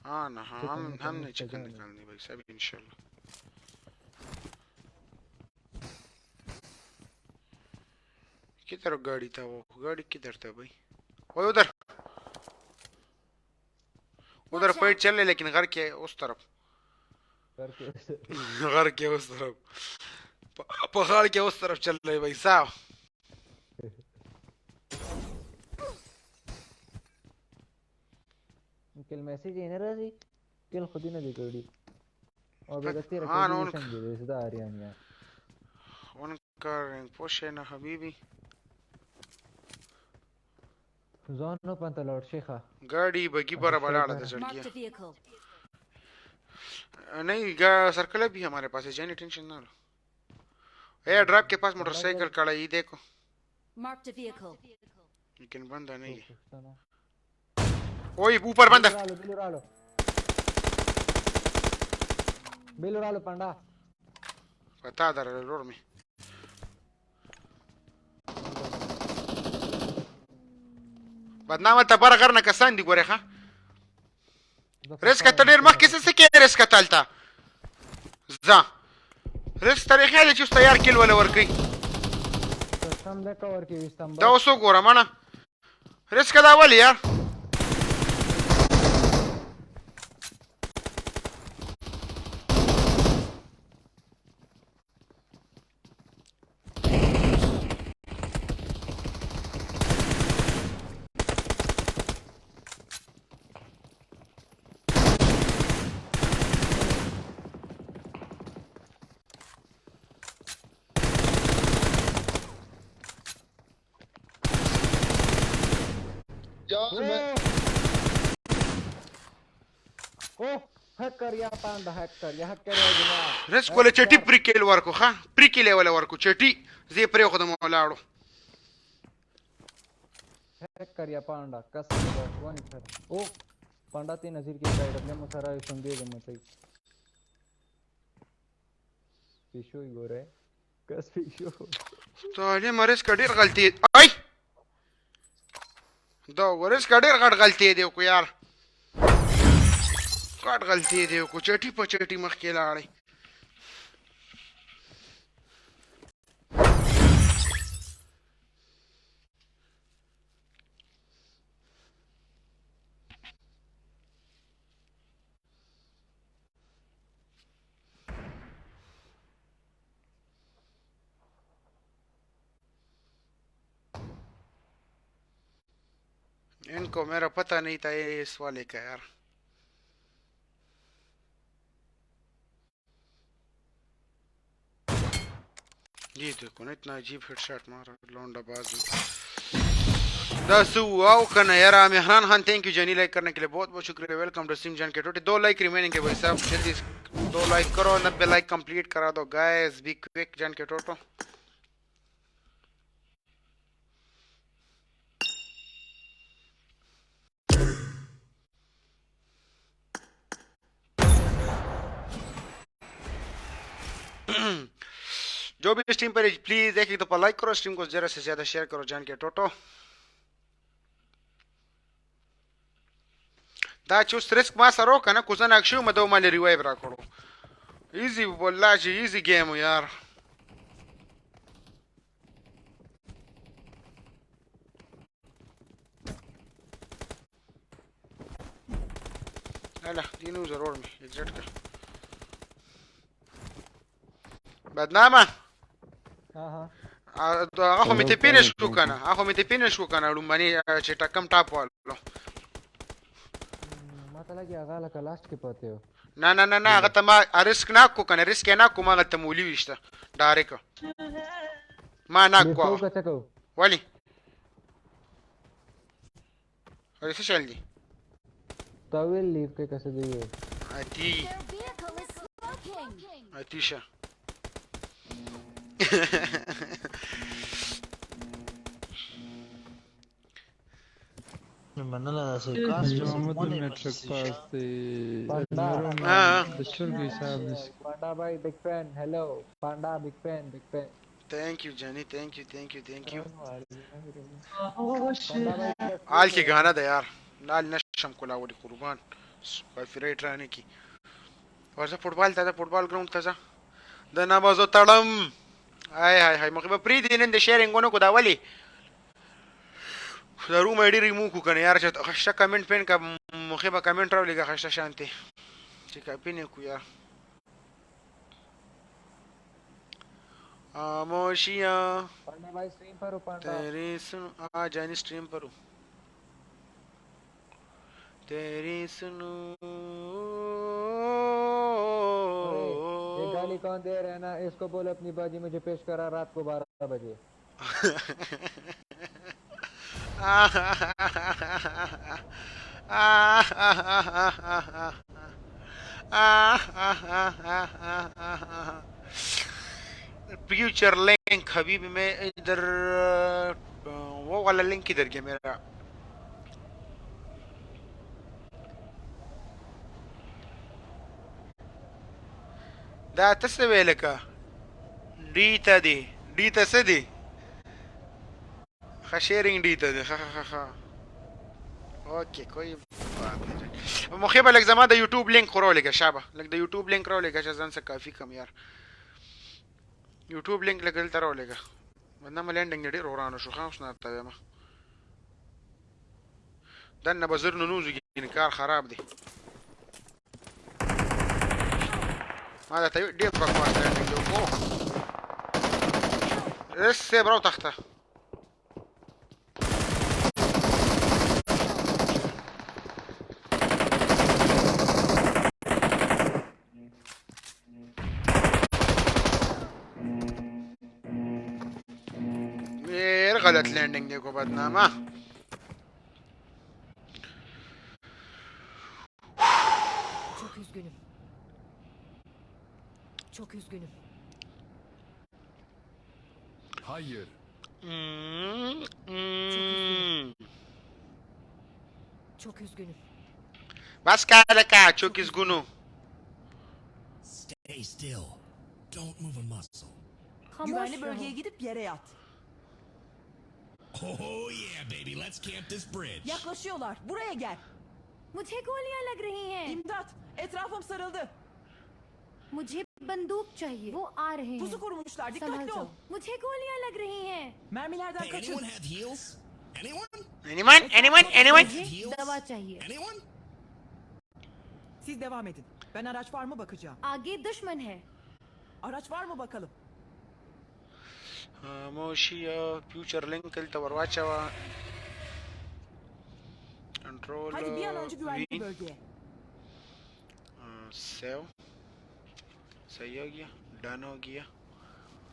हाँ ना हाँ चिकन हम निकालने हमने का चिकन जान है। निकालनी भाई साहब इंशाल्लाह। किधर गाड़ी था वो गाड़ी किधर था भाई? ओए उधर उधर पेड़ चल रहे लेकिन घर के उस तरफ। घर के घर के उस तरफ पहाड़ के उस तरफ चल रहे भाई साहब। کل میسج یې نه راځي کل خو دې نه دی کړی او بیا د تېره हाँ ना کړي उनका څنګه دی دا آریان یار उनका रैंक पुश है ना हबीबी। ځان نو پنته لاړ شي ښه गाड़ी बगी पर वलाड़ा था चढ़ Marked गया। a vehicle. नहीं सर्कल भी हमारे पास है जानी टेंशन ना लो। ए ड्रॉप के पास मोटरसाइकिल खड़ा है ये देखो। Marked a vehicle. लेकिन बंदा नहीं है। ओए ऊपर बंदा। बिलु रालो रालो बिलु रालो पांडा। पता दर रोड में। بدنامه ته بره غر نه کسان دي ګورې ښه رزق ته ډېر مخکې څه څه کې رزق ته هلته ځه رزق ته رښتیا دی چې اوس تیار کیل وله ورکوي سم د کور کې وستم دا اوس وګوره منه رزق دا ولې یار यार मैं ओ हैकर या पांडा हैकर या हैकर या جماعه رزق ولا چټي پرې کیل ورکو ښه پرې کیل ولا ورکو چټي زه یې پرېښودم ولاړو हैकर या पांडा कसम बस वन सर ओ पांडा ती नजीर की गाइड अपने मुसरा संदेह गमतई پیشو یې ګوره کس پیشو تعلیم رزق ډېر غلطي ای دا ورس کا ډېر غټ غلطي دی کو یار غټ غلطي دی کو چټي په چټي مخکې لاړې इनको मेरा पता नहीं था ये इस वाले का यार। ये देखो ना इतना अजीब हेडशॉट मारा लौंडा बाज ने। दस वाओ कना यार मेहरान खान thank you जानी लाइक करने के लिए बहुत बहुत शुक्रिया। Welcome to SIM जान के टोटे 2 लाइक रिमेनिंग है भाई साहब जल्दी 2 लाइक करो 90 लाइक कंप्लीट करा दो guys be quick जान के टोटो। जो भी स्ट्रीम पर प्लीज एक दफा लाइक करो स्ट्रीम को जरा से ज्यादा शेयर करो जान के टोटो। دا چې اوس ریسک ما سره وکړه نه کوزه ناک شوم دا مال ریوایو را کړو ایزي والله چې ایزي ګیم یار. لا دینو ضرور می ایگزیٹ کر بدنامه. ها ها هغه خو مې ته فینش کو کنه هغه مې ته فینش کو کنه لومبني چې ټکم ټاپ والو ما ته لګي هغه لکه لاست کې پاتې و. نه نه نه نه هغه ته ما ریسک نه کو کنه ریسک نه کو ما هغه ته مولي وشته ډایرک ما نه کو ولی څه شل دي تا ویل لیف کې کسه دی اتی اتیشه مننه داسې کاس چې محمد میټرک پاس دی د چرګو حساب نشي پانډا بھائی بیگ فین هلو پانډا بیگ فین بیگ فین Thank you جانی thank you thank you thank you آل کې غانا ده یار لال نشم کولاولی قربان کافی رائټ رانه کی ورځه فوټبال ته ده فوټبال ګراوند ته ځه د نبزو تړم هاي هاي هاي مخې به پرېږدي نن د شیرینګ ونه کو دا ولې د روم ایډي ریموو کو کنه یار چې خشته کمنټ پین کا مخې به کمنټ راولېږه خشته شانتي چې کاپي نه کو یار خاموشیاں پانڈا بھائی سٹریم پر ہو پانڈا تیری سن آ جانی سٹریم پر ہوں تیری سنو یہ گالی کون دے رہے ہیں نا اس کو بولو اپنی باجی مجھے پیش کرا رات کو 12 بجے۔ Future link Habibi मैं इधर वो वाला लिंक किधर गया मेरा دا ته څه ویل که ډي ته دی ډي ته څه دی ښه شیرینګ ډي ته دی ښه ښه ښه اوکې کوئی بات نه مخې به لږ زما د یوټیوب لینک خو راولېږه شابه لږ د یوټیوب لینک راولېږه چې ځان څه کافي کم یار یوټیوب لینک لږ دلته راولېږه نه مې لینډینګ دې ډېر ورانه شو ښه اوس نه درته وایم دننه به زر ننوځو ګینې کار خراب دی ما درته ډېر بکواس لینډینګ دی وکړو رس صاحب راوتښته ډېر غلط لینډینګ دی کو بدنامه Çok üzgünüm. Çok üzgünüm. Hayır. Çok üzgünüm. بس کا لکه çok üzgünüm Stay still. Don't move a muscle. Güvenli bölgeye gidip yere yat. Oh yeah, baby. Let's camp this bridge. Yaklaşıyorlar. Buraya gel. मुझे गोलियां लग रही हैं İmdat! Etrafım sarıldı. मुझे बंदूक चाहिए वो आ रहे हैं Pusu kurmuşlar. संभल Dikkatli ol. जाओ मुझे गोलियां लग रही हैं Mermilerden Hey, kaçın. anyone have heals? Anyone? Anyone? Anyone? Anyone? मुझे दवा चाहिए Anyone? Siz devam edin. Ben araç var mı bakacağım. आगे दुश्मन है Araç var mı bakalım. خاموشي فیوچر لینک دلته ورواچوه کنټرول Hadi bir an önce güvenli وی bölgeye. Save सही हो गया डन हो गया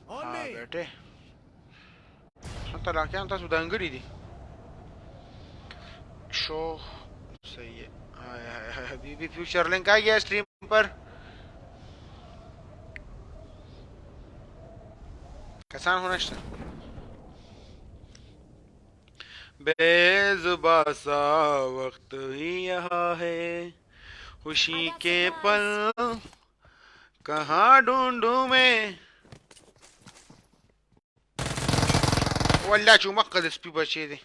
On ها me. بیٹه حتی لاکیان تاسو دانګړي دي شو सही है हाय हाय हाय हबीबी फ्यूचर लिंक आ गया स्ट्रीम पर کسان هو نشته बेजुबा सा वक्त ही यहाँ है खुशी के पल कहाँ ढूंढूं मैं والله چې مکه د سپي بچی دی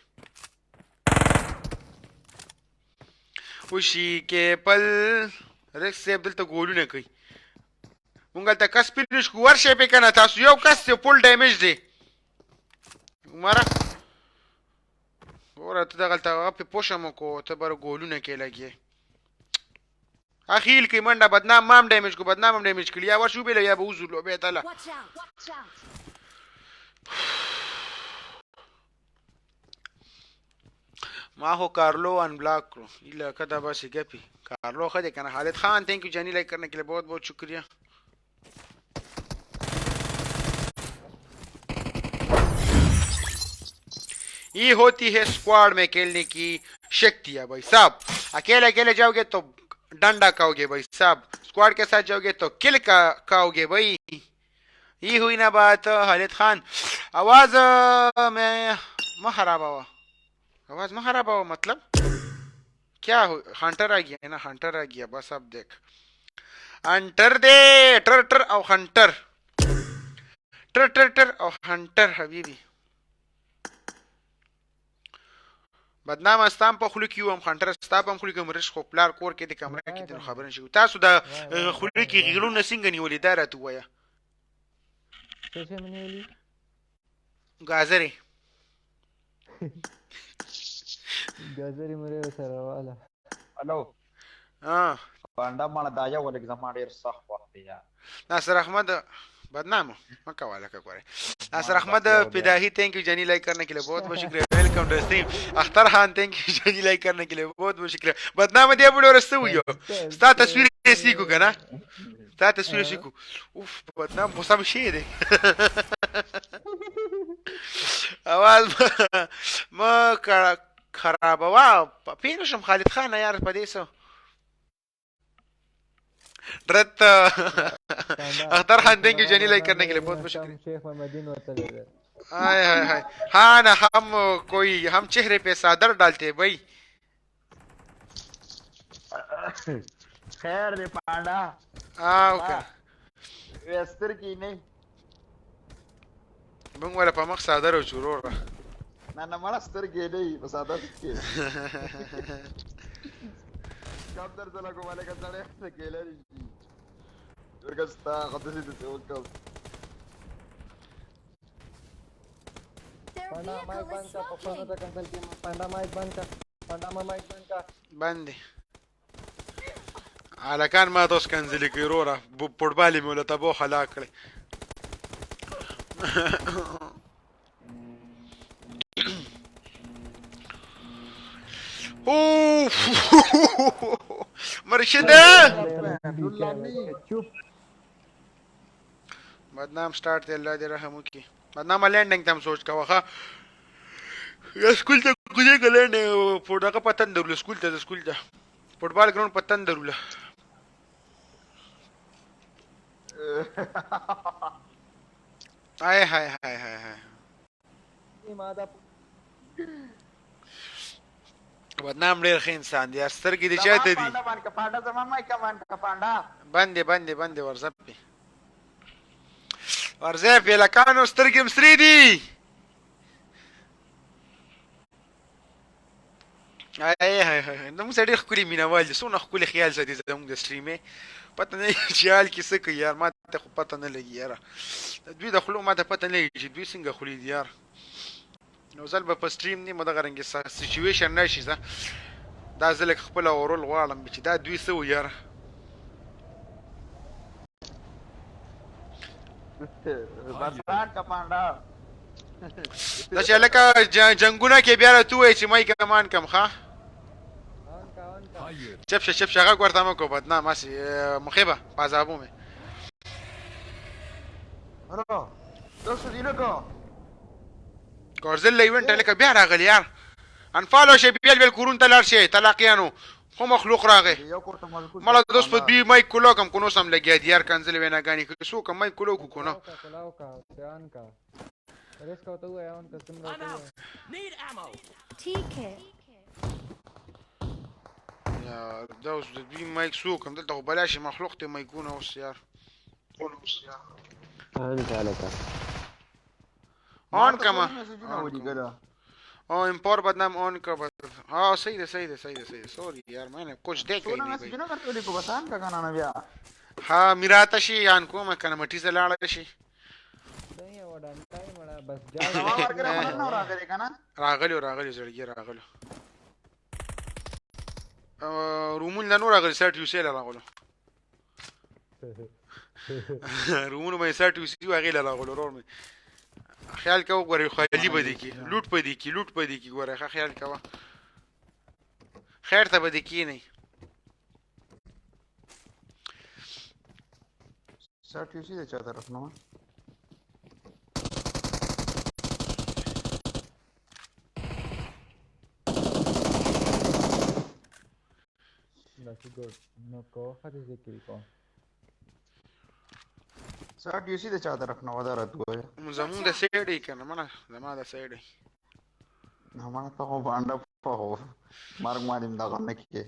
خوشي کې پل رکس صاحب دلته ګولونه کوي مونږ هلته کس فینش کو ورشئ پې که نه تاسو یو کس دی فول ډیمیج دی عمره ګوره ته دغلته هغه پې پوشه مو کو ته بر ګولونه کې لګې اخیل کې منډه بدنام مام ډیمیج کو بدنام هم ډیمیج کړي یا ورشو بیل یا به وځو لوبې ته له Watch out! Watch out! ما خو کارلو अनब्लॉक کړو ایله کدا بس ګپی کارلو ښه دی کنه خالد خان थैंक यू जानी लाइक करने के लिए बहुत बहुत शुक्रिया ये होती है स्क्वाड में खेलने की शक्ति है भाई साहब अकेले अकेले जाओगे तो डंडा खाओगे भाई साहब स्क्वाड के साथ जाओगे तो किल का खाओगे भाई ये हुई ना बात खालिद खान आवाज में म खराब हुआ आवाज में खराब हुआ मतलब क्या हो हंटर आ गया है ना हंटर आ गया बस अब देख हंटर दे टर टर और हंटर टर टर टर और हंटर हबीबी بدنام استام په خوله کې وم خنټر ستا په خوله کې وم رش خو پلار کور کې د کمره کې د خبر نشي تاسو د خوله کې غیړونه څنګه نیولې دا راته ووایه څه شی مې نیولي ګازرې ګازرې مې سره واله الو ها پانډا مړه دا یو لږ زما ډیر سخت وخت دی یار ناصر احمد بدنام مه کوه لکه ګوره ناصر احمد فداهی थैंक यू जानी लाइक करने के लिए बहुत बहुत शुक्रिया welcome to stream Akhtar Khan thank you जानी लाइक करने के लिए बहुत बहुत शुक्रिया بدنام دی بډو ورسته ویو ستا تصویر یې سیکو کنه ستا تصویر یې سیکو اوف بدنام خو سم شی دی اواز ما خرابوا پوه نه شم خالد خان یار په دې څه ड्रत अख्तर खान thank you जानी लाइक करने के लिए बहुत बहुत शुक्रिया शेख मोहम्मदीन वतले ده हाय हाय हाय हाँ ना हम कोई हम चेहरे पे सादर डालते हैं भाई خیر دی پانډا ها وکړه وستر کې نه موږ ولا په مخ صادر او چورور نه نه مړه سترګې نه په صادر کې کم در ځله کومه لکه سړی څه کېلی شي ورکه ستا خو داسې داسې وکړم پانډا مایک بند کا پښتنو ته کنسل کې پانډا مایک بند کا پانډا ما مایک بند کا بند دی هلکان ما تاسو کنځلې کوي وروره فوټبال یې مې له تبو هلاک کړی اوف مرشده بدنام سٹارټ دی الله دې رحم وکړي بدنام لینډینګ ته هم سوچ کوه ښه یا سکول ته کوزې که لینډینګ په دغه په تندر وله سکول ته سکول ته فوټبال ګراوند په تندر وله هاي هاي هاي هاي هاي بدنام ډیر ښه انسان دی سترګې دې چاته دي پانډا باندې پانډا زما مایک باندې پانډا بندې بندې بندې ورځه پې ورځه پې لکانو سترګې هم سرې دي آی هاي هاي زموږ سره ډېر ښکلي مینهوال دي څونه ښکلي خیال ساتي زموږ د سټریمې پته نه چې حال کې څه کوي یار ما ته خو پته نه لګي یاره د دوی د خولو ما ته پته نه لګي چې دوی څنګه خولې دي یار نو ځل به په سټریم نیمه دغه رنګ سچویشن راشي ځه دا زه لږ خپل اورل غواړم چې دا دوی څه وو یاره بدران کا پانډا دا چې لکه جنگونه کې بیا راته ووایي چې مایک امان کم ښه چپ شه چپ شه غږ ورته مه کوه بدنام هسې مخې به په عذابو مې هلو تاسو دې لکه ګورزل له ایونټ لکه بیا راغلی یار انفالو شي بیل بیل کورون ته لاړ شي طلاقیانو خو مخلوق راغی مړه دوست په دوی مایک کولو کم کو نو سم لګیا دي یار کنځلې ویناګانې کوي څوک مایک کولو کو کنه ٹھیک ہے یار دا اوس د دوی مایک څوک هم دلته خو بلا شي مخلوق ته مایکونه اوس یار آن کما او امپور بدنام ऑन का बस हाँ सही है सही है सही है सही है सॉरी यार मैंने कुछ देखा ही नहीं भाई میسجونه درته ولیکو بس آن کا کنه بیا ها میراته شي آن کومه کنه مټی زه لاړه شي راغلی راغلی زړګي راغلو رومون له نور راغلی سرټ یو سیل راغلو رومونو مې سرټ یو سی هغې له راغلو ورور مې خیال کوه ګورې خالي به دي کې لوټ په دي کې لوټ په دي کې ګوره ښه خیال کوه. خیر ته به دې کینی. سټ یو سي د چا طرف نه؟ That's good. نو کو خدای ذکر کو. سټ یو سي د چا طرف نه ودا رات وای؟ زمونږ د سیډي کنه مړه، زما د سیډي. نه ما ته خو باندې په خو مرګ مالیم دغه نه کې.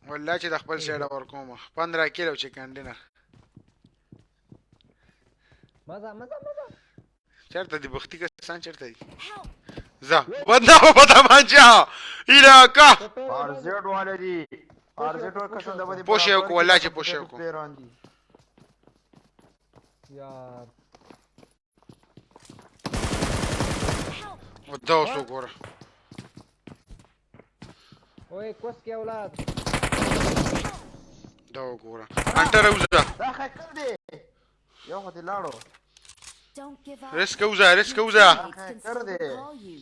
والله چې د خپل سیډ ور کوم 15 کیلو چکن ډینر. مزه مزه مزه. چرته دي بختي کسان؟ چرته دي؟ زه بنده په تمانچا علاقه. ار زیډ والے دي، ار زیډ ور کسان د باندې. پوښ یو کو، والله چې پوښ یو کو. پلیران دي یار. او دا اوس وګوره. اوې کوس کې اولاد. دا وګوره، انټر وزه. دا خکر دی، یو خو دې لاړو. Don't give up. ریسک وزه، ریسک وزه. Teammates can still recall you.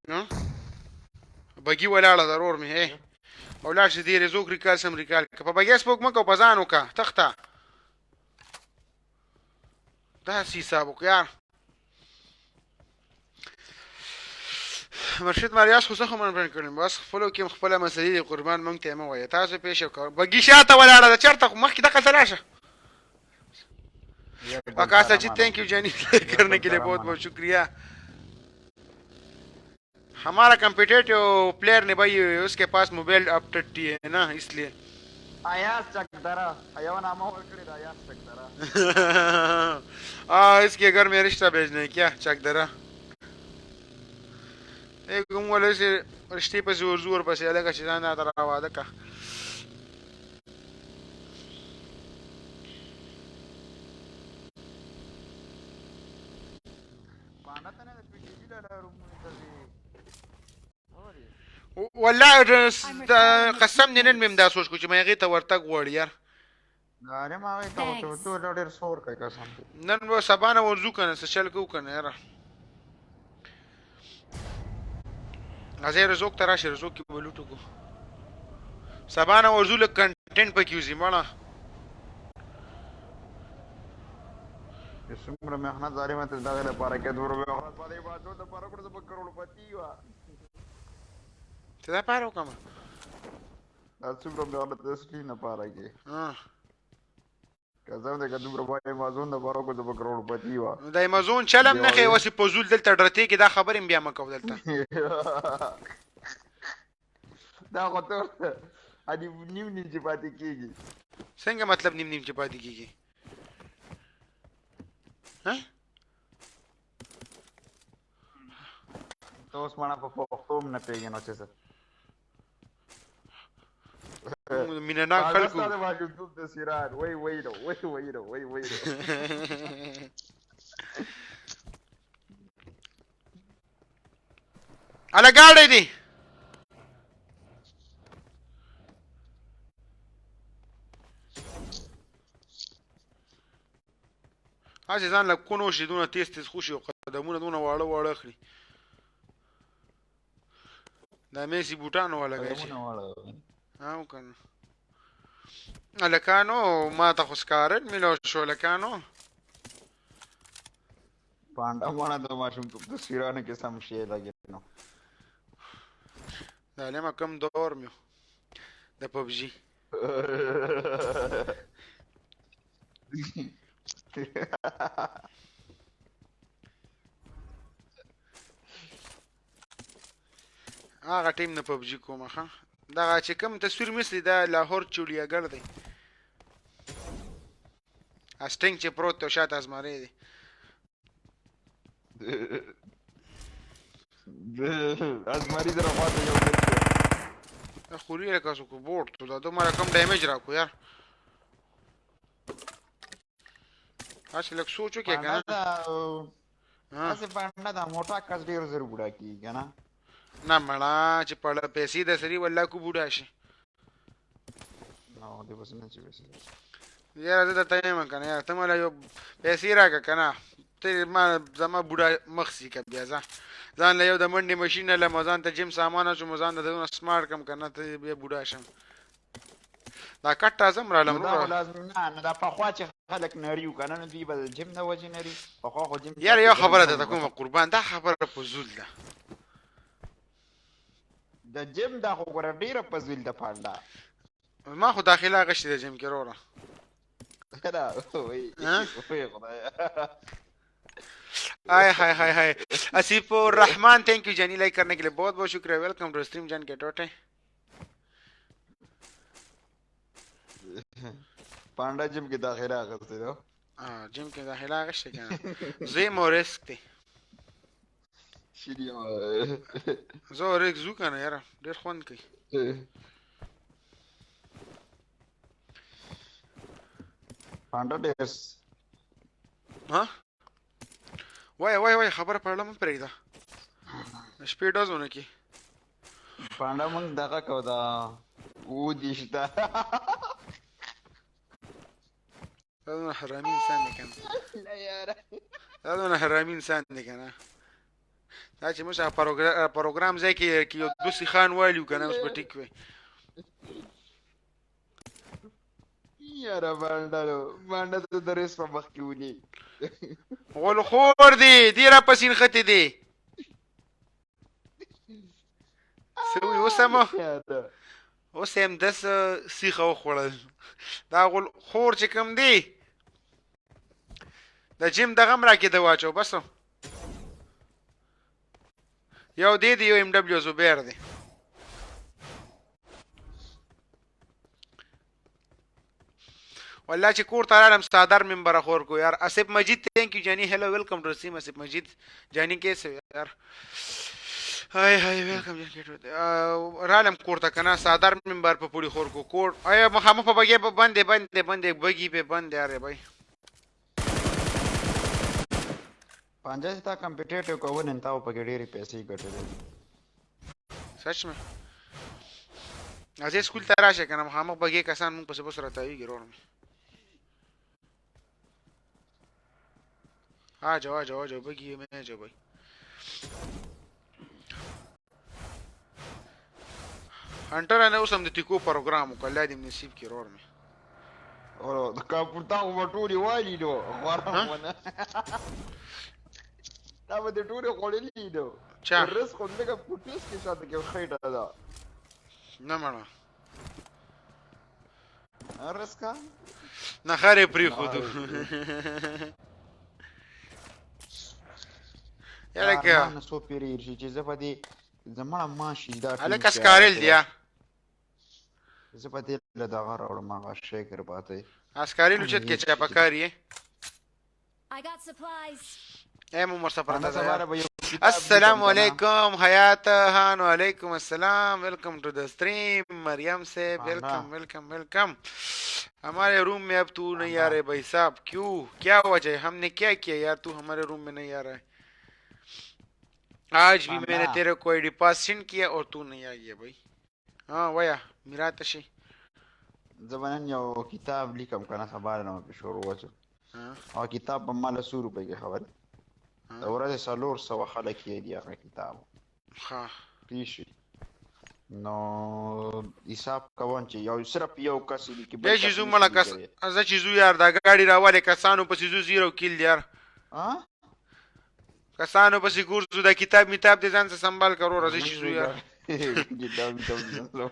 نو بګي ولاړه ضرور مې هي او لاړ شي دې رزوک ریکال سم ریکال که په بګي سپوک مکو په ځان وکا تخته دا سی حساب وک یار. مرشد ماریاس خو زه خو من کړم، بس خپلو کې خپله مسلې دي قربان، مونږ ته یې مه وایه. تاسو پېښ یو بګي شاته ولاړه ده چېرته؟ خو مخکې دغه ته راشه. Akash ji thank you, जानी करने के लिए बहुत बहुत शुक्रिया। हमारा कम्पिटेटिव प्लेयर ने भाई, उसके पास मोबाइल अपडेट है ना, इसलिए। आयास चकदरा یو نامه ورکړې ده، आयास چکدره. आ इसके घर में रिश्ता भेजने है क्या चकदरा? एक वाले से रिश्ते पे जोर जोर पसे अलग چې ځان را واده کا. پانه ته نه پی ټی وی له رومونو ته ځي. والله قسم دې، نن مې دا سوچ کو چې مې هغې ته ورتګ غواړي یار. نه ما هغې ته ورته ډېر سور کوي قسم. نن به سبا نه ورځو که نه، څه چل کوو که نه یاره. راځئ رزوک ته راشئ، رزوک کې به لوټ وکړو. سبا نه ورځو، لږ کنټینټ پکې وځي مړه. څومره محنت ظالمه ته دغه لپاره کې دومره محنت باندې بازو د لپاره کړو، زه به کروڑپتی وه. څه لپاره وکړم؟ دا څومره محنت د اصلي لپاره کې قسم دې که دومره په امازون د لپاره وکړو، زه به کروڑپتی وه. نو د امازون چلم نه ښیې، اوس په زول دلته ډرتې کې دا خبرې هم بیا مه کوه دلته. دا خو ته نیم نیم چې پاتې کېږي. څنګه مطلب نیم نیم چې پاتې کېږي؟ ها ته اوس مانا په پښتو هم نه پوهېږې نو چې څه؟ مینه ناک خلکو ستا د ماشومتوب تصویران وای وای نو وای وای نو وای وای نو. هله ګاډی دی. هسې ځان له کونو شي، دونه تیز تیز خوشي او قدمونه دونه واړه واړه اخلي. دا میسي بوټانو والا کوي قدمونه واړه. ها وکنه هلکانو، ما ته خو سکارل میلاو شو هلکانو. پانډه مانا د ماشومتوب تصویرانو کې سم شی لګي نو. دا لمه کم دور مې د پبجي. هغه ټیم نه پبجي کومه ښه. دغه چې کوم تصویر مثلی دا لاهور چوړیاګر دی، اسټینګ چې پروت دی او شاته ازمری دی. ازمری سره خواته یو څه. دا خوري لکه څوک بوټ ته دا دومره کم ډیمیج راکو یار. هسې لږ سوچ وکړې که نه. هسې پانډه دا موټا کس ډېر زر بوډا کېږي که نه؟ نه مړه، چې پړه پیسې د سړي والله کو بوډا شي. نو دې پسې نه چې پیسې. یاره زه درته وایم که نه یاره، ته ماله یو پیسې راکړه که نه، ته ما زما بوډا مخ سي که بیا ځه. ځان له یو د منډې ماشین لم ځان ته جیم سامان اچوم ځان ته دونه سمارټ کم کنه ته بیا بوډا شم دا کټ تازه هم رالم نو دا خو وروره لازم نه نو دا پخوا چې خلک نري وو که نه نو دوی به د جیم نه وجې نري پخوا خو جیم یاره یو چا خبره نه درته کوم قربان دا خبره فضول ده د جیم دا خو ګوره ډېره فضول ده پانډا ما خو داخله اخیستې ده جیم کې وروره دا وای وای خدای हाय हाय हाय हाय आसिफ रहमान thank you जानी लाइक करने के लिए बहुत बहुत शुक्रिया welcome to stream जान के टोटे پانډا جیم کې داخله اخیستې ده ها جیم کې داخله اخیستې کنه زه مو ریسک دی شینی زه ریسک زو کنه یاره ډیر خوند کوي پانډا ډیر ها وای وای وای خبره په اړه مې پرېږده د شپې ډزونه کې پانډا مونږ دغه کو دا و دي شته دا دونه حرامي انسان دی کنه لا یاره دا دونه حرامي انسان دی کنه دا چې موږ پروګرام ځای کې کې یو دوه سیخان والیو کنه اوس به ټیک وي یاره بانډه نو بانډه ته د ریس په مخ کې ونی غول خور دی دی را پسې نښتې دی څه وي اوس هم اوس هم دس سیخه وخوړل دا غول خور چې کوم دی د جیم دغه هم راکې د واچو بس یو دی دی یو ایم ډبلیو زبیر دی والله چې کور ته راغلم صادر ممبر خور کو یار اسف مجید ثانک یو جانی هلو ویلکم ټو سیم اسف مجید جانی کیسه یار هاي هاي ویلکم جان کیټو رالم کور ته کنه صادر ممبر په پوری خور کو کور آیا مخامخ په بګي په بندې بندې بندې بګي په بندې اره بھائی پنجه چې تا کمپیټیټیو کوه نن تا پکې ډېرې پیسې ګټلې سچ مې ازې سکول ته راشه کنه مخامخ بګي کسان مونږ پسې بس راتاویږي رور مې آ جاؤ آ جاؤ آ جاؤ بگی میں آ جاؤ بھائی هنټر نه اوس هم د تیکو پروګرام وکړ الله دې نصیب کړي رور مې او د کمپیوټر خو به ټولې والي نو غوړم ونه دا به دې ټولې خوړلي نو چا رزق خو لږه پوټیس کې شاته کې خېټه ده نه مړه رزقه نه خرې پرېښودو یاره که نه څو پیرې شي چې زه په دې زمړه ماشي دا هلکه سکارل دی زه په دې له دغه راوړم هغه شی ګرباته اسکاري لوچت کې چا پکاري I got supplies. اے مو مرسه پرته پرته السلام علیکم حیات خان وعلیکم السلام welcome to the stream Maryam سے welcome welcome welcome हमारे रूम में अब तू नहीं आ रहे भाई साहब क्यों क्या वजह है हमने क्या किया यार तू हमारे रूम में नहीं आ रहा है आज भी मैंने तेरे को आईडी पास सेंड किया और तू नहीं आ गया भाई ها وایه میراته شي زه به نن یو کتاب لیکم که نه سبا نه پې شروع وچم او کتاب په ما له څو روپۍ کې خبر د ورځې 400 خلک یې دي هغه کتاب ښه پوه شوې نو حساب کوم چې یو صرف یو کس لیکي بل کس زو مړه کس زه چې زو یار دا ګاډي راواله کسانو پسې زو زیرو کیل یار ها کسانو پسې ګورځو دا کتاب میتاب دې ځان څه سنبال کرو راځي چې زو یار کتاب میتاب دې ځان سنبال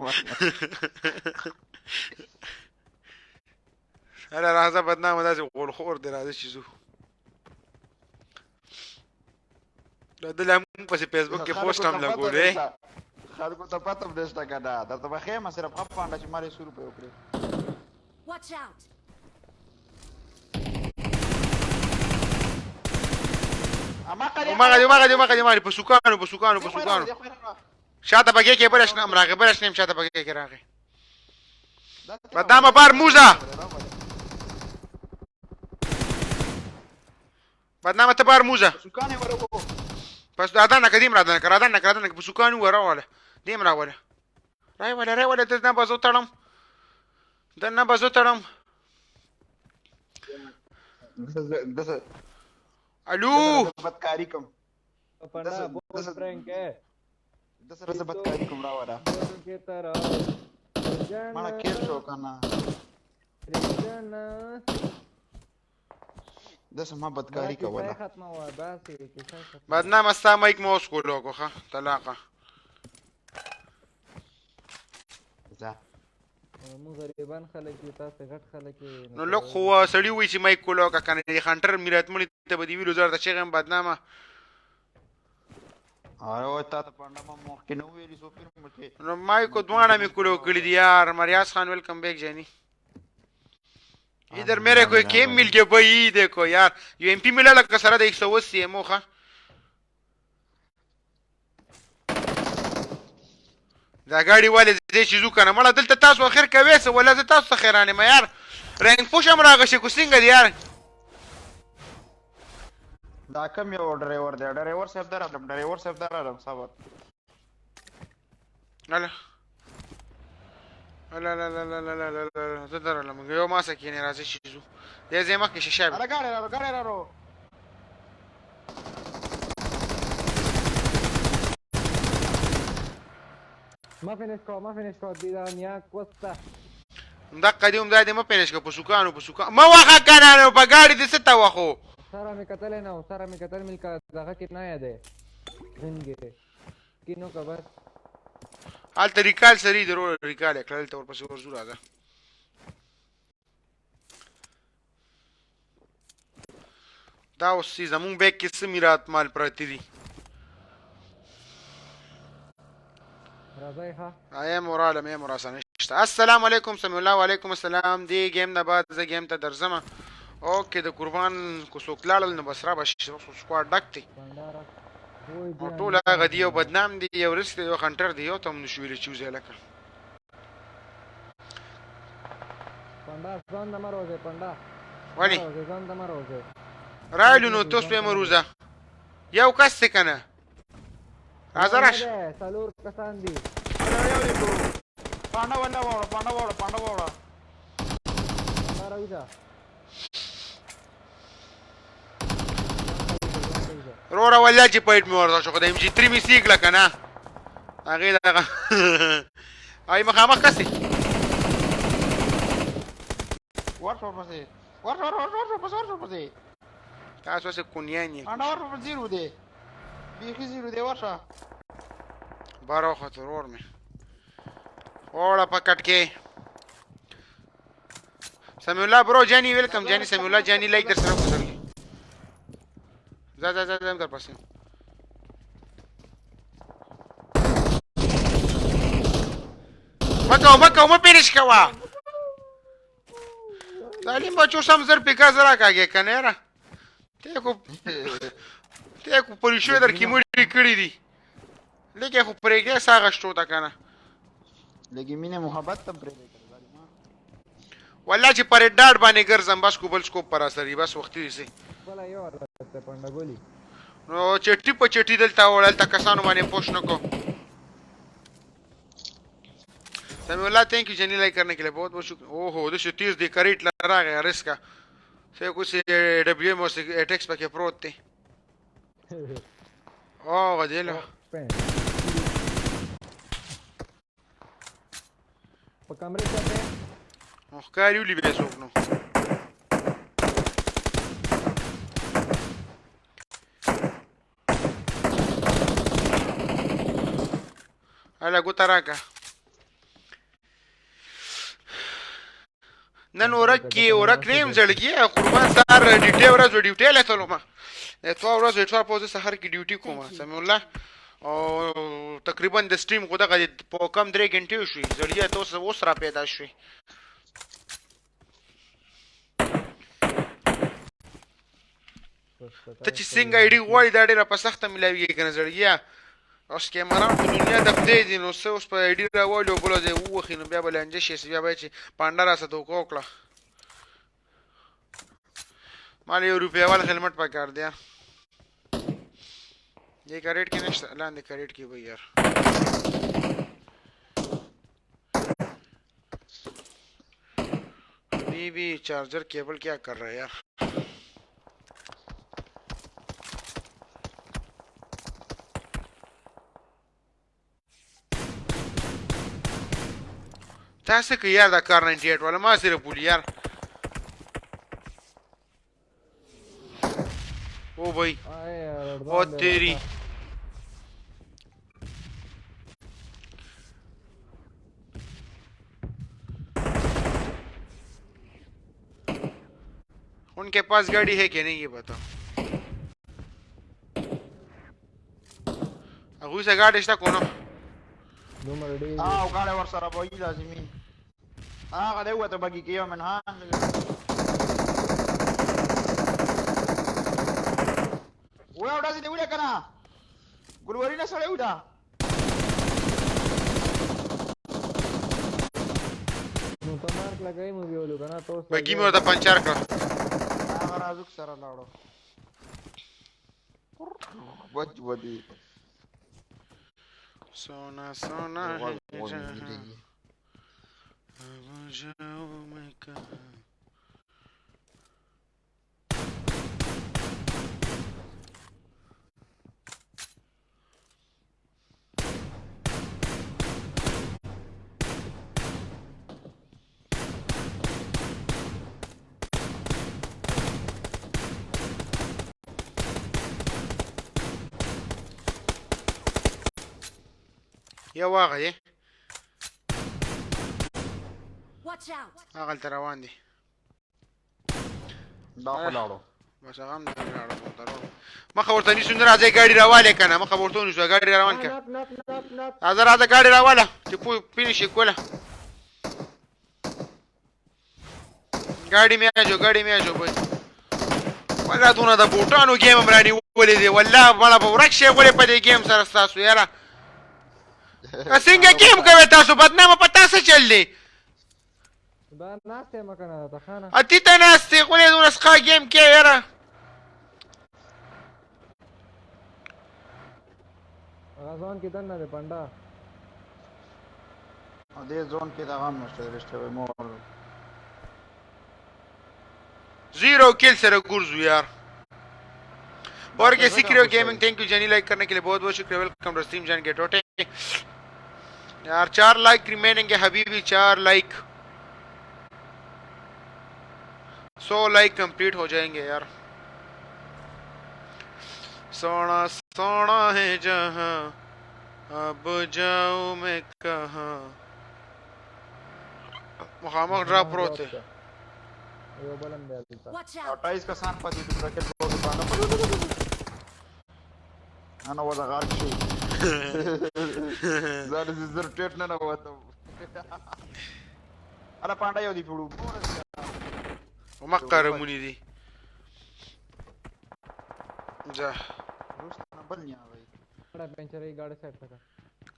هله راځه بدنامه داسې غولخور دی راځه چې ځو دا د لا مونږ پسې فیسبوک کې پوسټ هم لګولې خلکو ته پته هم نشته که نه درته به ښیم صرف ښه پانډه چې ما یې څو روپۍ وکړې Watch out! هماغه دی هماغه دی هماغه دی هماغه په سوکانو په سوکانو په سوکانو شاته بګې کې بل شنه راغی بل شنه شاته بګې کې راغی بدنامه بار موزه بدنامه ته بار موزه سوکانې ورو پس دا نه کدیم را دنه کرا دنه کرا دنه په سوکانو وراواله دیم راواله راي ولا راي ولا دنه بزو تړم دنه بزو تړم دسه الو بدکاری کوم. پنډا بوت پرانک ہے د سره زه بدکاری کوم راوړه کې تر مړه کېل شو کنه داسې ما بدکاری کوله. ختمه وه بس یې کیسه ختمه. بدنامه ستا مایک مو اوس کولو کو ښه طلاقه. ځه. موږ غریبان خلک یو تاسو غټ خلک یې. نو لږ خو سړی وایي چې مایک کولو کا کنه دې خانټر میرات مړي ته به دې ویلو زه درته چغه یم بدنامه. اره وای تا ته پنډه ما مخکې نه ویلي څو پیر مکه. نو مایک دواړه مې کولو کړي دي یار. مریاز خان ویلکم بیک جانی. ادھر میرے کو کیم مل گیا بھائی دیکھو یار یو ایم پی ملا لکه سره د 180 ایم اوخه دا ګاډي والے دې چې ځو کنه مړه دلته تاسو اخر کوي څه ولا زه تاسو ته خیران یم یار رنګ پوش هم راغی شي کو څنګه دی یار دا کم یو ډرایور دی ډرایور صاحب درالم ډرایور صاحب درالم صبر هله لا لا لا لا لا لا لا لا زه درلم یو ما سکینې راځي چې ځو دې ځای مخکې شیشه اره ګاډی رارو ګاډی رارو ما فینش کو ما فینش کو دی دا نیا کوستا دقه دې هم دا دې مه فینش که په سوکانو په سوکانو مه وخه که نه نو په ګاډي دې څه ته وخو سره مې کتل نه سره مې کتل مې دغه کې نه یادې زنګې کینو که بس هلته ریکال سری دی وروره ریکال یې کړه هلته ورپسې ورځو راځه دا اوس چې زمونږ بیک کې څه میرات مال پراته دي راځئ ښه ایم وراله مې مراسه نشته السلام علیکم سمیع الله وعلیکم السلام دی ګیم نه بعد زه ګیم ته درځم اوکې د قربان کو څوک لاړل نو بس را به شي اوس سکواډ ډک دی او ټول هغه دی یو بدنام دی یو رسک دی یو خنټر دی یو ته هم نشو ویلی چې وځي هلکه پنډا ځان د مروزه پنډا ولې ځان د مروزه رالو نو تاسو په مروزه یو کس څه کنه راځه راشه څلور کسان دي پانډه ولا واوړه پانډه واوړه پانډه واوړه راوځه روره والله چې پایټ مې ورته شو خو د ایم جي 3 مې سیګ لکه نه هغې دغه آی مخامخ کس دی ورشه ورپسې ورشه ورشه ورشه ورپسې ورشه ورپسې تاسو هسې کونیان یې پانډه ورشه ورپسې زیرو دی بیخي زیرو دی ورشه بار وخت ورور مې اوړه په کټ کې سمیع الله برو جانی ویلکم جانی سمیع الله جانی لایک در سره وکړئ ځه ځه ځه ځم در پسې مکو مکو مه پینش کوه تعلیم بچو سم زر پیکا زرا کاږي کنه یاره ته کو ته کو پریشو در کې مړي کړی دي لکه خو پرېږدې سا غشتو ته کنه لږه مینه محبت ته پرېږدې والله چې پر ډاډ باندې ګرځم بس کو بل سکوپ پر اثر بس وختي سي بل یو ته پنډګولي نو چټي په چټي دلته وړل تا کسانو باندې پوښ نکو سمیع الله thank you جنی لایک کرنے کے لیے بہت بہت شکریہ او هو د شو تیز دی کریټ لراغه رسکا سه کو سي ډبلیو ایم او اټیکس پکې پروت دی او غدیله په کمرې کې دی نو ښکاري ولي بیا څوک نو هله ګوته راکه نن ورک کې ورک نه یم زړګیه قربان سهار ډیوټي ورځ ډیوټي له تلم د اتوار ورځ اتوار په ورځ سهار کې ډیوټي کوم سمیع الله او تقریبا د سټریم خو دغه په کم درې ګنټې شوې زړګیه ته اوس اوس را پیدا شوې ته چې څنګه ایډي غواړي دا ډېره په سخته ملاویږي که نه زړګیه او سکیمران خو دنیا د خدای دي نو څه اوس په ایډي راوالي او بله ځای ووهي نو بیا به لانجه شي بیا به چې پانډه راسه دوکه وکړه مال یو روپیا وال هیلمټ پکار دی دې کریټ کې نشته لاندې کریټ کې به یار अभी भी चार्जर केबल क्या कर रहा है यार? تا څه کوي یار دا کار 98 والا ما سره بولی یار او بھائی او تیری उनके पास गाड़ी है कि नहीं ये बताओ هغوی سره ګاډی شته که نه؟ دومره ډېر او ګاډی ورسره به وي لازمي هغه دی ووته بګي کې یو منهان وای ډزې دی ولیه که نه ګلورینه سړی و دا نو ته مارک لګوي مو بیولو که نه ته اوس بګي مې ورته پنچر کړه هغه رازوک سره لاړو بچ ودی सोना सोना है जहां अब जाऊं मैं कहाँ یو هغه یې Watch out! هغلته روان دي دا خو لاړو بس هغه هم لاړو درو مخه ورته نیسو نه راځي ګاډي راواله کنه مخه ورته نیسو ګاډي روان کړه راځه راځه ګاډي راواله چې پوه فینش یې کوله ګاډي مې اچو ګاډي مې اچو بس ولا دونه د بوټانو ګیم هم رانیولې دی والله مړه به ورک شي غولې په دې ګیم سره ستاسو یاره څنګه ګیم کوئ تاسو بدنامه په تاسو چل دی دا ناست یم که نه ته خانه اتی ته ناست یې غولې دونه ښه ګیم کې یاره هغه ځان کې دننه دی پنډا او دې زون کې دغه هم نشته رښتیا وایي مور زیرو کل سره ګرځو یار और के सीक्रियो gaming thank you Jenny like करने के लिए बहुत बहुत शुक्रिया welcome Raseem जान के टोटे यार चार लाइक रिमेनिंग है हबीबी चार like 100 like complete हो जाएंगे यार सोना सोना है जहां अब जाऊं मैं कहां مخامخ ډراپ پروت دی یو بل هم دی هلته 28 کسان پاتې دي راکټ بوت باندې انا وځه غار شي زه زر ټیټ نه نه وته الا پانډا یو دی پیړو ومقه رمونی دي ځه بل نه وای ګاډه پنچرې ګاډه سیټ کړه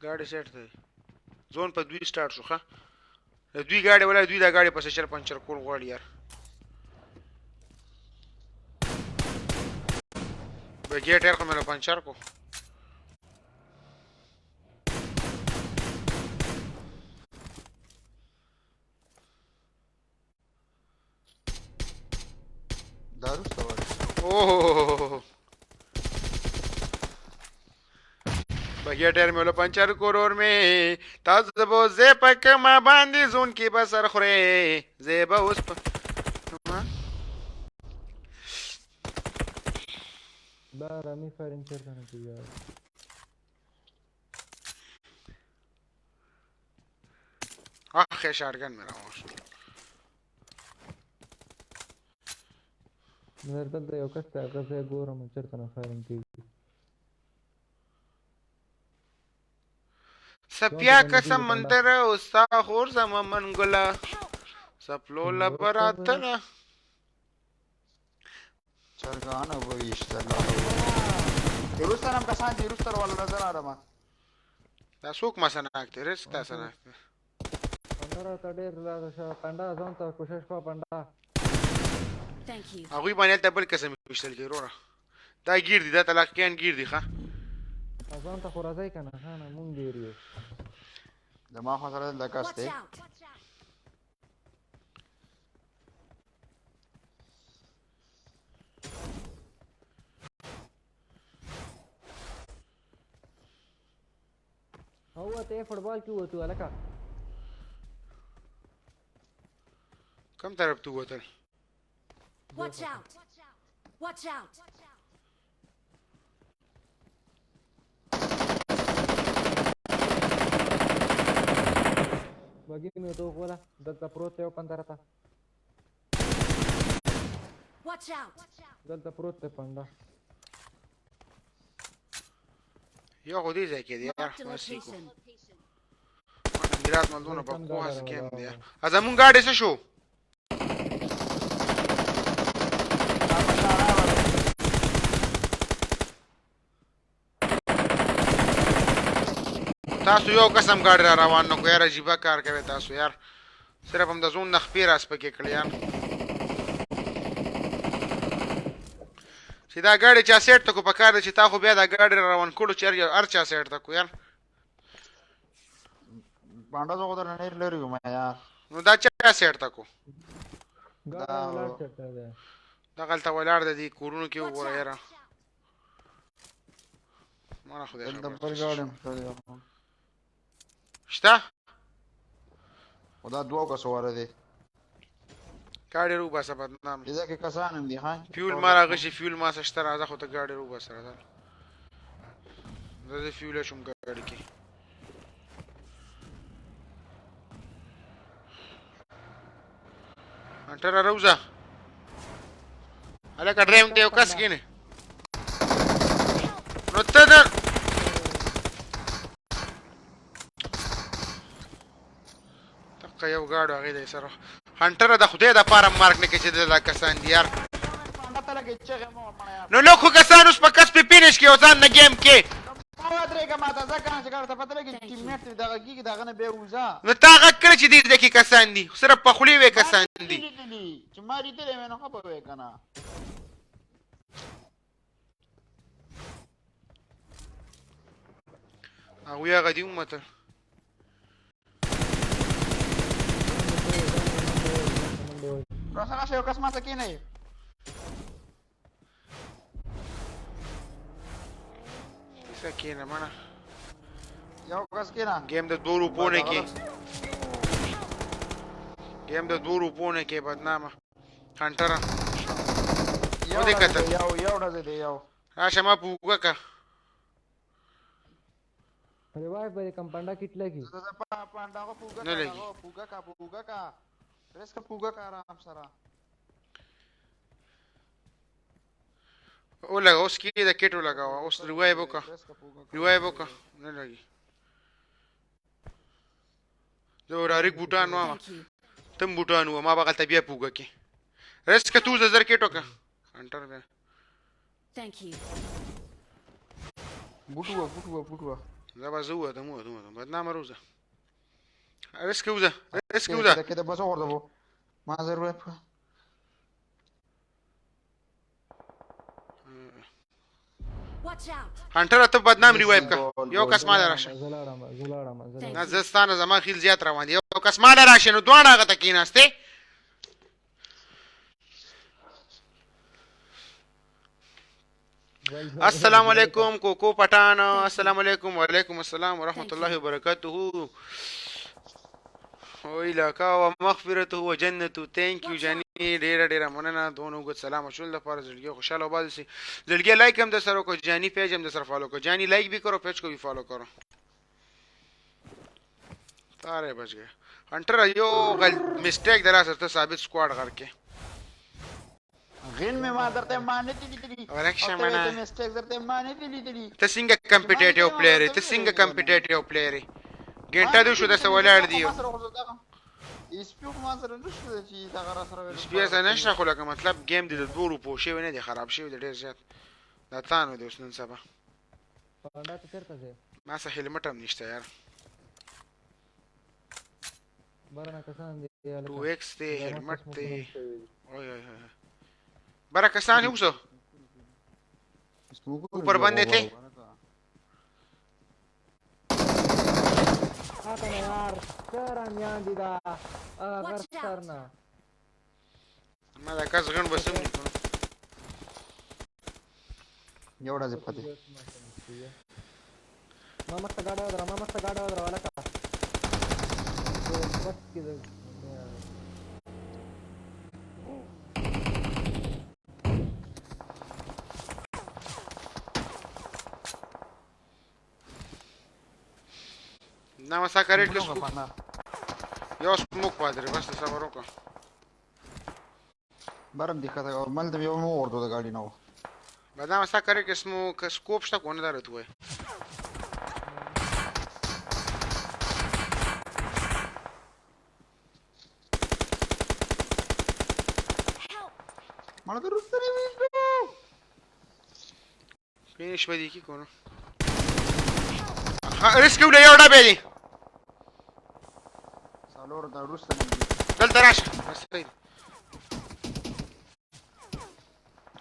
ګاډي سیټ دی زون په دوی سٹارټ شو ښه د دوی ګاډي ولا دوی دا ګاډي پسې چر پنچر کول غواړي یار بګې ټیر خو مې له پنچر کو دا روسته وای اوه بګیا ټیر مې له پنچر کورور مې تاسو به زه په کومه باندې زون کې به سر خورې زه به اوس په دا رامي فایرینګ چېرته نه کوي یار اخ شارګن مې راوښت نور دلته یو کس ته هغه ځای ګورم چېرته نه فایرینګ کېږي سپیا قسم منتر او ستا خور زما منګولا سپلو لبراتله چرګانو به ویشتل روسته هم کسان دي روسته ولا نظر ارمه دا څوک ما سره دی رزق تا سره پنډه راته ډېر لاغه شه پنډه ځان ته کوشش کوه پنډه Thank you. هغوی باندې هلته بل قسم ویشتل کېږي وروره دا ګیر دي دا طلاقیان ګیر دي ښه ځان ته خو راځئ که نه ښه نه مونږ ډېر یو زما خو سره دلته کس دی او ته فوټبال کې وته لکه. کوم طرف ته ووتل؟ Watch out! Watch out! بګي مې ورته وښوله دلته پروت دی یو پنده راته Watch out! دلته پروت دی پنده یو خو دې ځای کې دی یار Marked a ما سیکو location. میرات ملدونه په کوه سکیم دی یار زمونږ ګاډی څه شو؟ تاسو یو قسم ګاډی را روان نه کو یار عجیبه کار کوي تاسو یار صرف هم د زون نه خپې را سپکې کړې یار چې دا ګاډی چا سیټ ته کو پکار دی چې تا خو بیا دا ګاډی را روان کړو چې هر چا سیټ ته کو یار پانډا زه خو درنه ډېر لرې وم یار نو دا چا سیټ ته کو دا دغلته ولاړ دی دې کورونو کې وګوره یاره مړه خدای دلته خبر بل ګاډی هم شته دی شته خو دا دوو کسو واره دی ګاډی روباسه بدنام دې ځای کې کسان هم دي ها فیول ما راغشي فیول ما سره شته راځه خو ته ګاډی روباسه راځه زه زه فیول شم ګاډی کې هنټر راوځه هلکه ډرایو ته یو کس کینې نو ته د دقه یو ګاډو هغې دی سره هنټره د خدای د پاره مارک نه کې چې دا کسان دي یار نو لږ خو کسان اوس په کس په فینش کې او ځان نه ګیم کې ودرېږه ماته ځه کنه چې ته پته لګي چې ټیم میټ دې دغه کېږي د هغه نه بیا وځه نو تا غږ کړی چې دې ځای کې کسان دي صرف په خولې وې کسان دي چې ما لیدلی وای نو ښه به وای که نه هغوی هغه دي ومتل راشه راشه یو کس ما ته کښېنئ څه کېنه مړه یو کس کېنه ګیم د دوو روپو نه کې ګیم د دوو روپو نه کې بدنامه هنټره یو ودې کتل یو یو ډزې دی یو راشه ما په اوږه که ریوایو به کم پنډا کټ لګي پانډا غو پوګه نه لګي. پوګه کا پوګه کا رسک پوګه کا آرام سره ولګه اوس کې د کټ ولګاوه اوس ریوایو وکړه ریوایو وکړه نه لګي زه ډایرک بوټان وامه تم بوټان و ما بغل ته بیا پوګه کې رسک تو زر کټ وکړه هنټر بیا Thank you. بوټ وه بوټ وه بوټ وه زه به زه ووتم ووتم ووتم بدنامه روزه رسک وځه رسک وځه کې د بس وغورځوو ما ضرورت په Watch out! هنټر ته بدنام ریوایو کا یو کس مال راشه زه لاړم زه لاړم زه لاړم نه زه ستانه زما خیل زیات روان دی یو کس مال راشه نو دواړه هغه ته کېناسته السلام علیکم کوکو پټان السلام علیکم وعلیکم السلام ورحمت الله وبرکاته او علاقه او مغفرته و جنته ثانک یو جانی ډیره ډیره مننه دونو ګد سلام شول د پاره زړګي خوشاله وبال سي زړګي لایک هم د سره کو جانی پیج هم د سره فالو کو جانی لایک بھی کرو پیج کو بھی فالو کرو تاره بچ گئے هنټر یو غل مسټیک درا سره ته ثابت سکواډ غر کې غین مې ما درته ما نه دي لیدلي ورک شه منه. ته مسټیک درته ما نه دي لیدلي ته څنګه کمپټیټیو پلیئر ته څنګه کمپټیټیو پلیئر ګنټه دې شو د څه ولاړ دی ما سره خو دغه اس پی خو ما سره نشته چې دغه را سره ویل سپی سره نشته خو لکه مطلب ګیم دې د دوو روپو شوی نه دی خراب شوی دی ډېر زیات دا تانو دی اوس نن سبا پنډا ته چېرته ځې ما سره هیلمټ هم نشته یار بره نه کسان دي هلکه. 2 ایکس دی زما هیلمټ قسم دی خورم شوی دي. اوی اوی اوی بره کسان یې اوسه اوپر باندې ته هاته نه یار څه رامیان دي دا هغه غر Watch سر out. نه ما دا کس غن بسم یو ډزې پاتې ما مخته ګاډی ودره ما مخته ګاډی ودره هلکه بس کې د بدنامه ستا کریټ کې سکوپ یو سموک پاتې دی بس صبر وکړه. برم دي خطا او مل یو مو ورته د ګاډي نه و. بدنامه ستا کریټ کې سموک سکوپ شته کو نه؟ دا راته ووایه. مړه د روستري ویشتو. فینش به دي کی کو نه؟ ریسک وله، یو ډبې دی. څلور د روسته نه دي. دلته راشه، بس صحیح دی.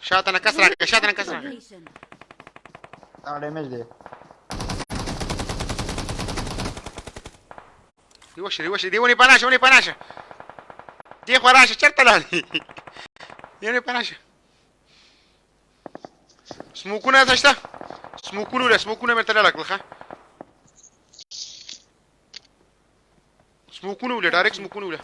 شاته نه کس راغی، شاته نه کس راغی. Location. دا ډیمیج دی. دی وشه، دی وشه، دی ونې پناه شه، ونې پناه شه، دی خو راشه. چېرته لاړې؟ دی ونې پناه شه. سموکونه څه شته؟ سموکونه له سموکونه مې ته لاړه کړل. ښه، سموکونه ولې ډایرکټ سموکونه ولې.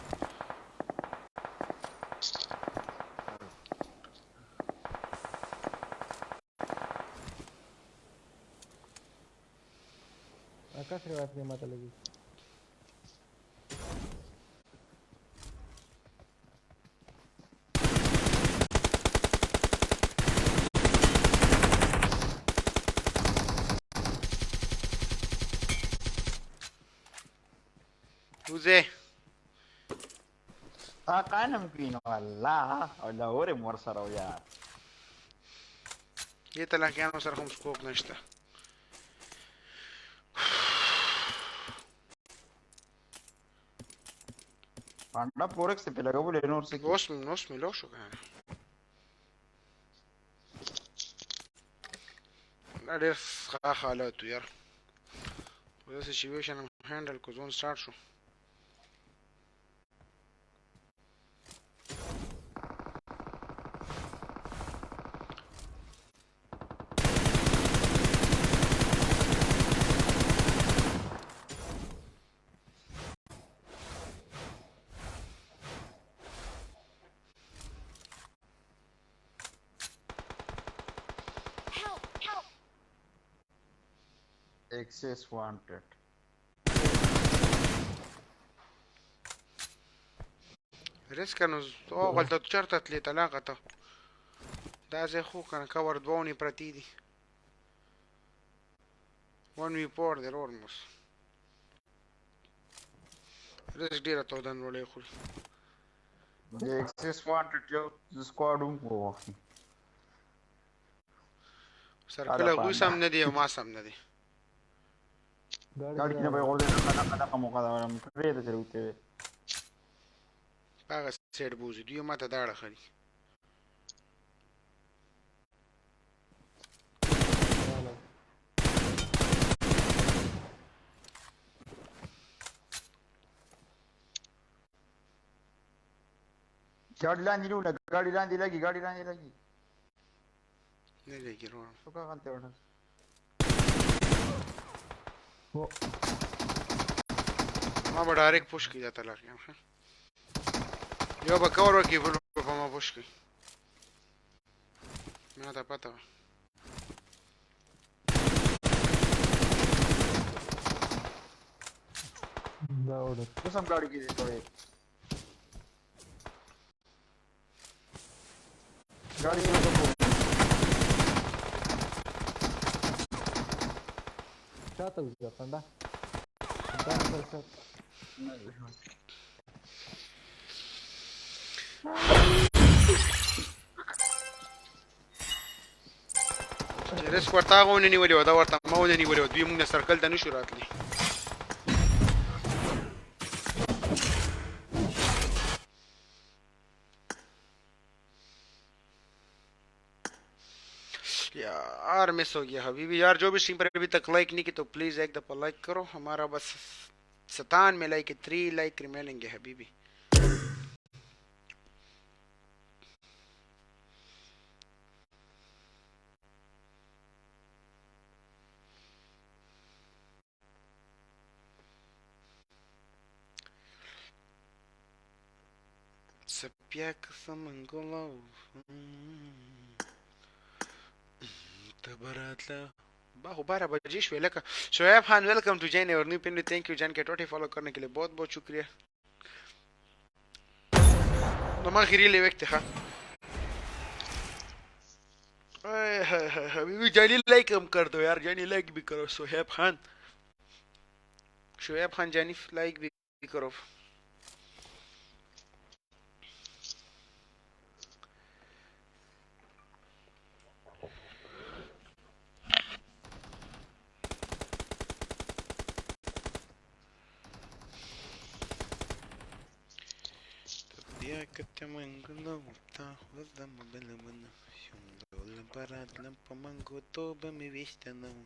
کس روایت نه ماته لګي. وزه تا قانم کینو الله او لاور مور سره یار. دې تلاقیانو سره هم سکوپ نشته. پانډا پورکس په لګولې نور څه؟ اوس اوس مې لو شو کنه. دا ډېر ښه حالات وو یار، خو دا سچویشن هم هینډل کو. زون سټارټ شو. Help! Help! اکسس وانټډ. ریسک نو او غلطه چرته تلې طلاقه ته. دا ځای خو کنه کور دوه ونې پرتې دي. 1v4 دی ورور. موس ریسک ډیره توده نوړې خوري. د اکسس وانټډ یو سکواډ هم ووخی. سرکل هغوی سم نه دی او ما سم نه دی. ګاډي کې نه به غورځې. دغه دغه موقع ده ورم پرې ته چروته وي. هغه سیټ بوزي دوی ماته داړه خري. ګاډي لاندې نیو، ګاډي لاندې لګي، ګاډي لاندې لګي. نه لګي ورور. څوک غلطه وړه؟ ما به ډایرکټ پوش کړي دا طلاق یم. ښه، یو به کور ورکړي، بل به په ما پوش کړي. ما ته پته وه. دا وړه اوس هم ګاډي کې دی سړی. ګاډي کې وځو. شاته وځه پنډه، دا نفر شاته. چې ریسک ورته هغه ونه نیولې وه، دا ورته ما ونه نیولې وه، دوی موږ نه سرکل ته نشو راتلی. यार मिस हो गया हबीबी यार। जो भी स्ट्रीम पर अभी तक लाइक नहीं की तो प्लीज एक दफा लाइक करो। हमारा बस 97 like, 3 like remaining है हबीबी। سپیا قسم انګولاو ته به راتله बाहु 12 बजे शुए लका। Shoaib Khan welcome to Jain और new pin, thank you जान के टोटे फॉलो करने के लिए बहुत बहुत शुक्रिया। नमा खिरी व्यक्त हा हबीबी जानी लाइक कम कर दो यार, जानी लाइक भी करो। शोएब खान, शोएब खान जानी लाइक भी करो।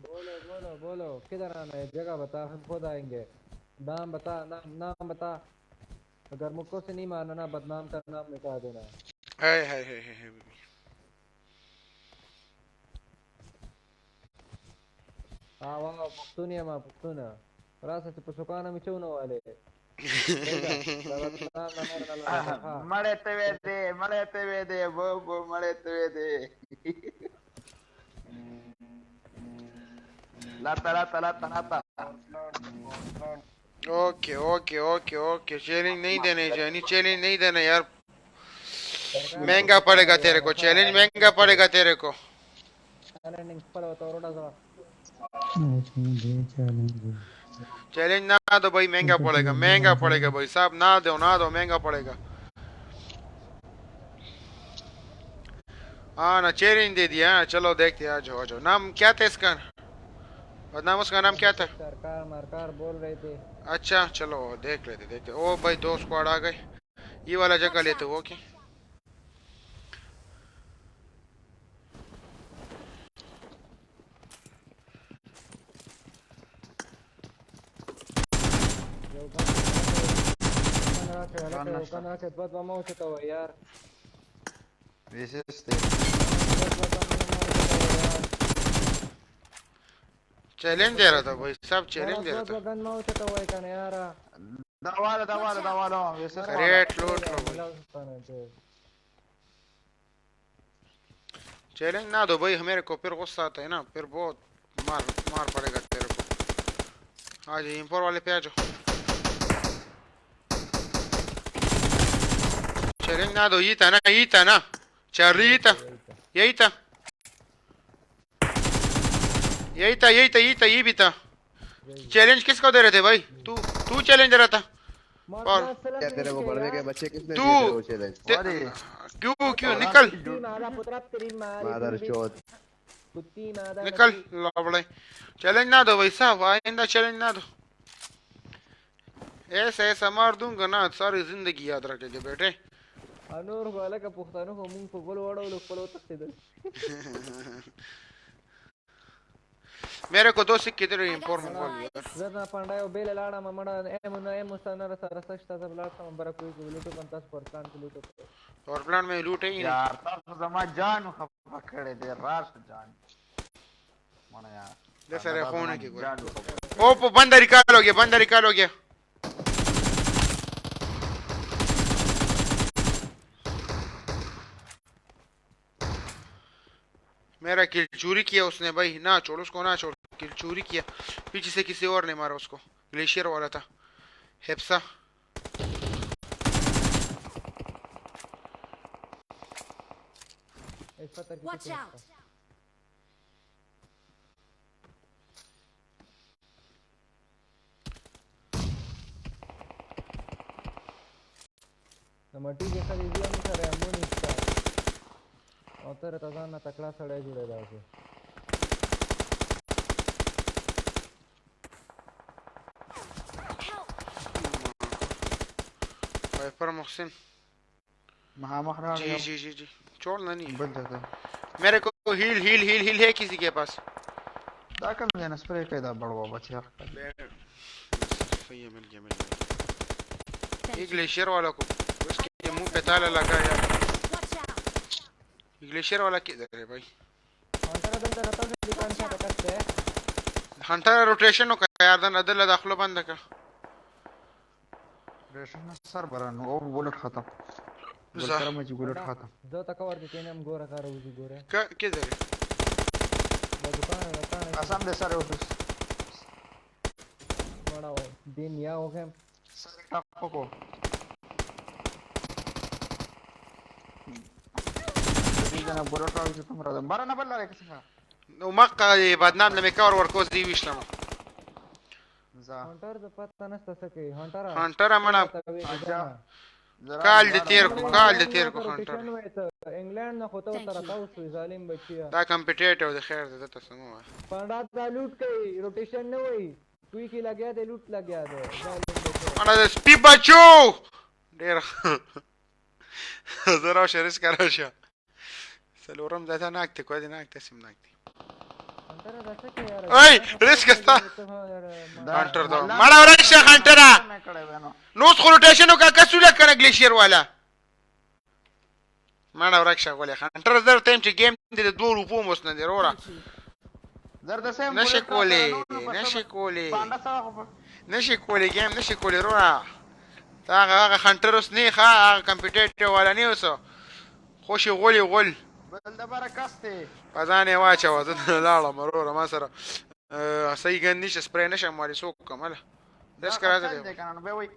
बोलो बोलो बोलो, किधर आना है? जगह बता, हम खुद आएंगे। नाम बता, नाम नाम बता। अगर मुझको से नहीं मारना ना, बदनाम का नाम मिटा देना। हाय हाय हाय हाय। हाँ वाह, पख्तून है मां, पख्तून रास्ते से पसुकाना में चूनो वाले। मड़े तवे दे, मड़े तवे दे, वो वो मड़े तवे दे। लाता लाता लाता लाता। Okay okay okay okay, challenge नहीं देने जानी, चैलेंज नहीं देना यार, महंगा पड़ेगा तेरे को चैलेंज, महंगा पड़ेगा तेरे को। चैलेंज ना दो भाई, महंगा पड़ेगा, महंगा पड़ेगा भाई साहब, ना दो ना दो, महंगा पड़ेगा। हाँ ना, चैलेंज दे दिया, चलो देखते हैं। आ जाओ आ जाओ। नाम क्या था इसका? बदनाम उसका नाम क्या था? सरकार मरकार बोल रहे थे। अच्छा चलो देख लेते देखते। ओ भाई दो स्क्वाड आ गए, ये वाला जगह लेते हो। ओके यार चैलेंज दे रहा था भाई साहब, चैलेंज दे रहा था। दवाला दवाला दवाला रेट लूट लो भाई, चैलेंज ना दो भाई, मेरे को फिर गुस्सा आता है ना, फिर बहुत मार मार पड़ेगा तेरे को। हाँ जी इम्पोर वाले पे आ जाओ। चैलेंज ना दो, ये था ना, ये था ना, चार्ली था, यही था, यही था, यही था, यही था, ये भी था। चैलेंज किसको दे रहे थे भाई? तू तू चैलेंज दे रहा था। और क्या तेरे को पढ़ने के बच्चे किसने तू दिए तेरे को चैलेंज? क्यों क्यों निकल मादरचोद निकल लवड़े। चैलेंज ना दो भाई साहब, आइंदा चैलेंज ना दो, ऐसा ऐसा मार दूंगा ना सारी जिंदगी याद रखेंगे बेटे। انور خو هلکه پښتانه خو مونږ په بل واړولو خپل وتښتېدل. मेरे को दो सिक्के दे रहे इम्पोर मंगवा लिया। زه نه پنډه یو بېله لاړم مړه ایم نه ایم سره نه سره څه شته، زه لاړ شم بره کوی کې لوټو کم تاسو پر پلان کې لوټو اور پلان میں لوټ ہی یار تاسو زما جان خفه کړی دی، راشه جان مړه یار دے سره خونه کې ګور۔ او په بنده रिकॉल हो गया, बंदा रिकॉल हो गया। मेरा किल चोरी किया उसने भाई, ना छोड़ उसको, ना छोड़, किल चोरी किया। पीछे से किसी और ने मारा उसको, ग्लेशियर वाला था, हेप्सा। Watch out! مټي کې خلې دي هم سره امونی او تر ته ځان نه تکړه سړی جوړېدای شي. वाइपर मोहसिन महामख जी जी जी जी, छोड़ना नहीं बन जाता। मेरे को heal heal heal heal है किसी के पास? دا کوم ځای نه سپری کوي دا بړوا بچی؟ सही है, मिल गया मिल गया। ये ग्लेशियर वाला को उसके मुंह पे ताला लगा यार। ग्लेशियर वाला किधर है भाई? हंटर रोटेशन हो यार, दन अदल दाखलो बंद का روټیشن سر برانو او بولټ ختم ګل کرم چې بولټ ختم. زه تا کور کې کینم، ګوره کار وځي ګوره किधर है؟ قسم دې سره وشو مړه وای دې نیا وخم سره ټاپ وکړو دې جنا بروټ راوځي کوم راځم بار نه بل لاره څنګه نو مقه بدنام لمې کور ورکوز دی ویشلم هانټر د پته نشته څه کوي هانټر هانټر مړه کال دې تیر کو کال دې تیر کو هانټر انګلند نه خو ته سره تاو شوې ظالم بچیا دا کمپټیټیو د خیر ده ته سمو پنډا دا لوټ کوي روټیشن نه وای کوی کې لګیا دی لوټ لګیا دی ظالم بچیا مړه د سپي بچو ډیر زه راشه ریسک راشه څلورم ځای ته ناک دی کوی دی ناک دی سم ناک دی ای ریسک ستا هانټر دا مړه ورک شه هانټره نو اوس خو روټیشن وکړه کسوله کنه ګلیشیر والا مړه ورک شه غولې هانټر زر ټایم چې ګیم دې د 2 روپو موس نه دی وروره نشي کولی نشي کولی نشي کولی ګیم نشي کولی وروره تا هغه هغه هانټر اوس نه ښه هغه کمپیټیټیو والا نه اوس خوشې غولې غول بل د بره کس دی په ځان یې واچوه زه لاړم وروره ما سره صحیح ګن نشته سپری نشم والي څوک کوم هله داس که راځه دی کنه نو بیا وایي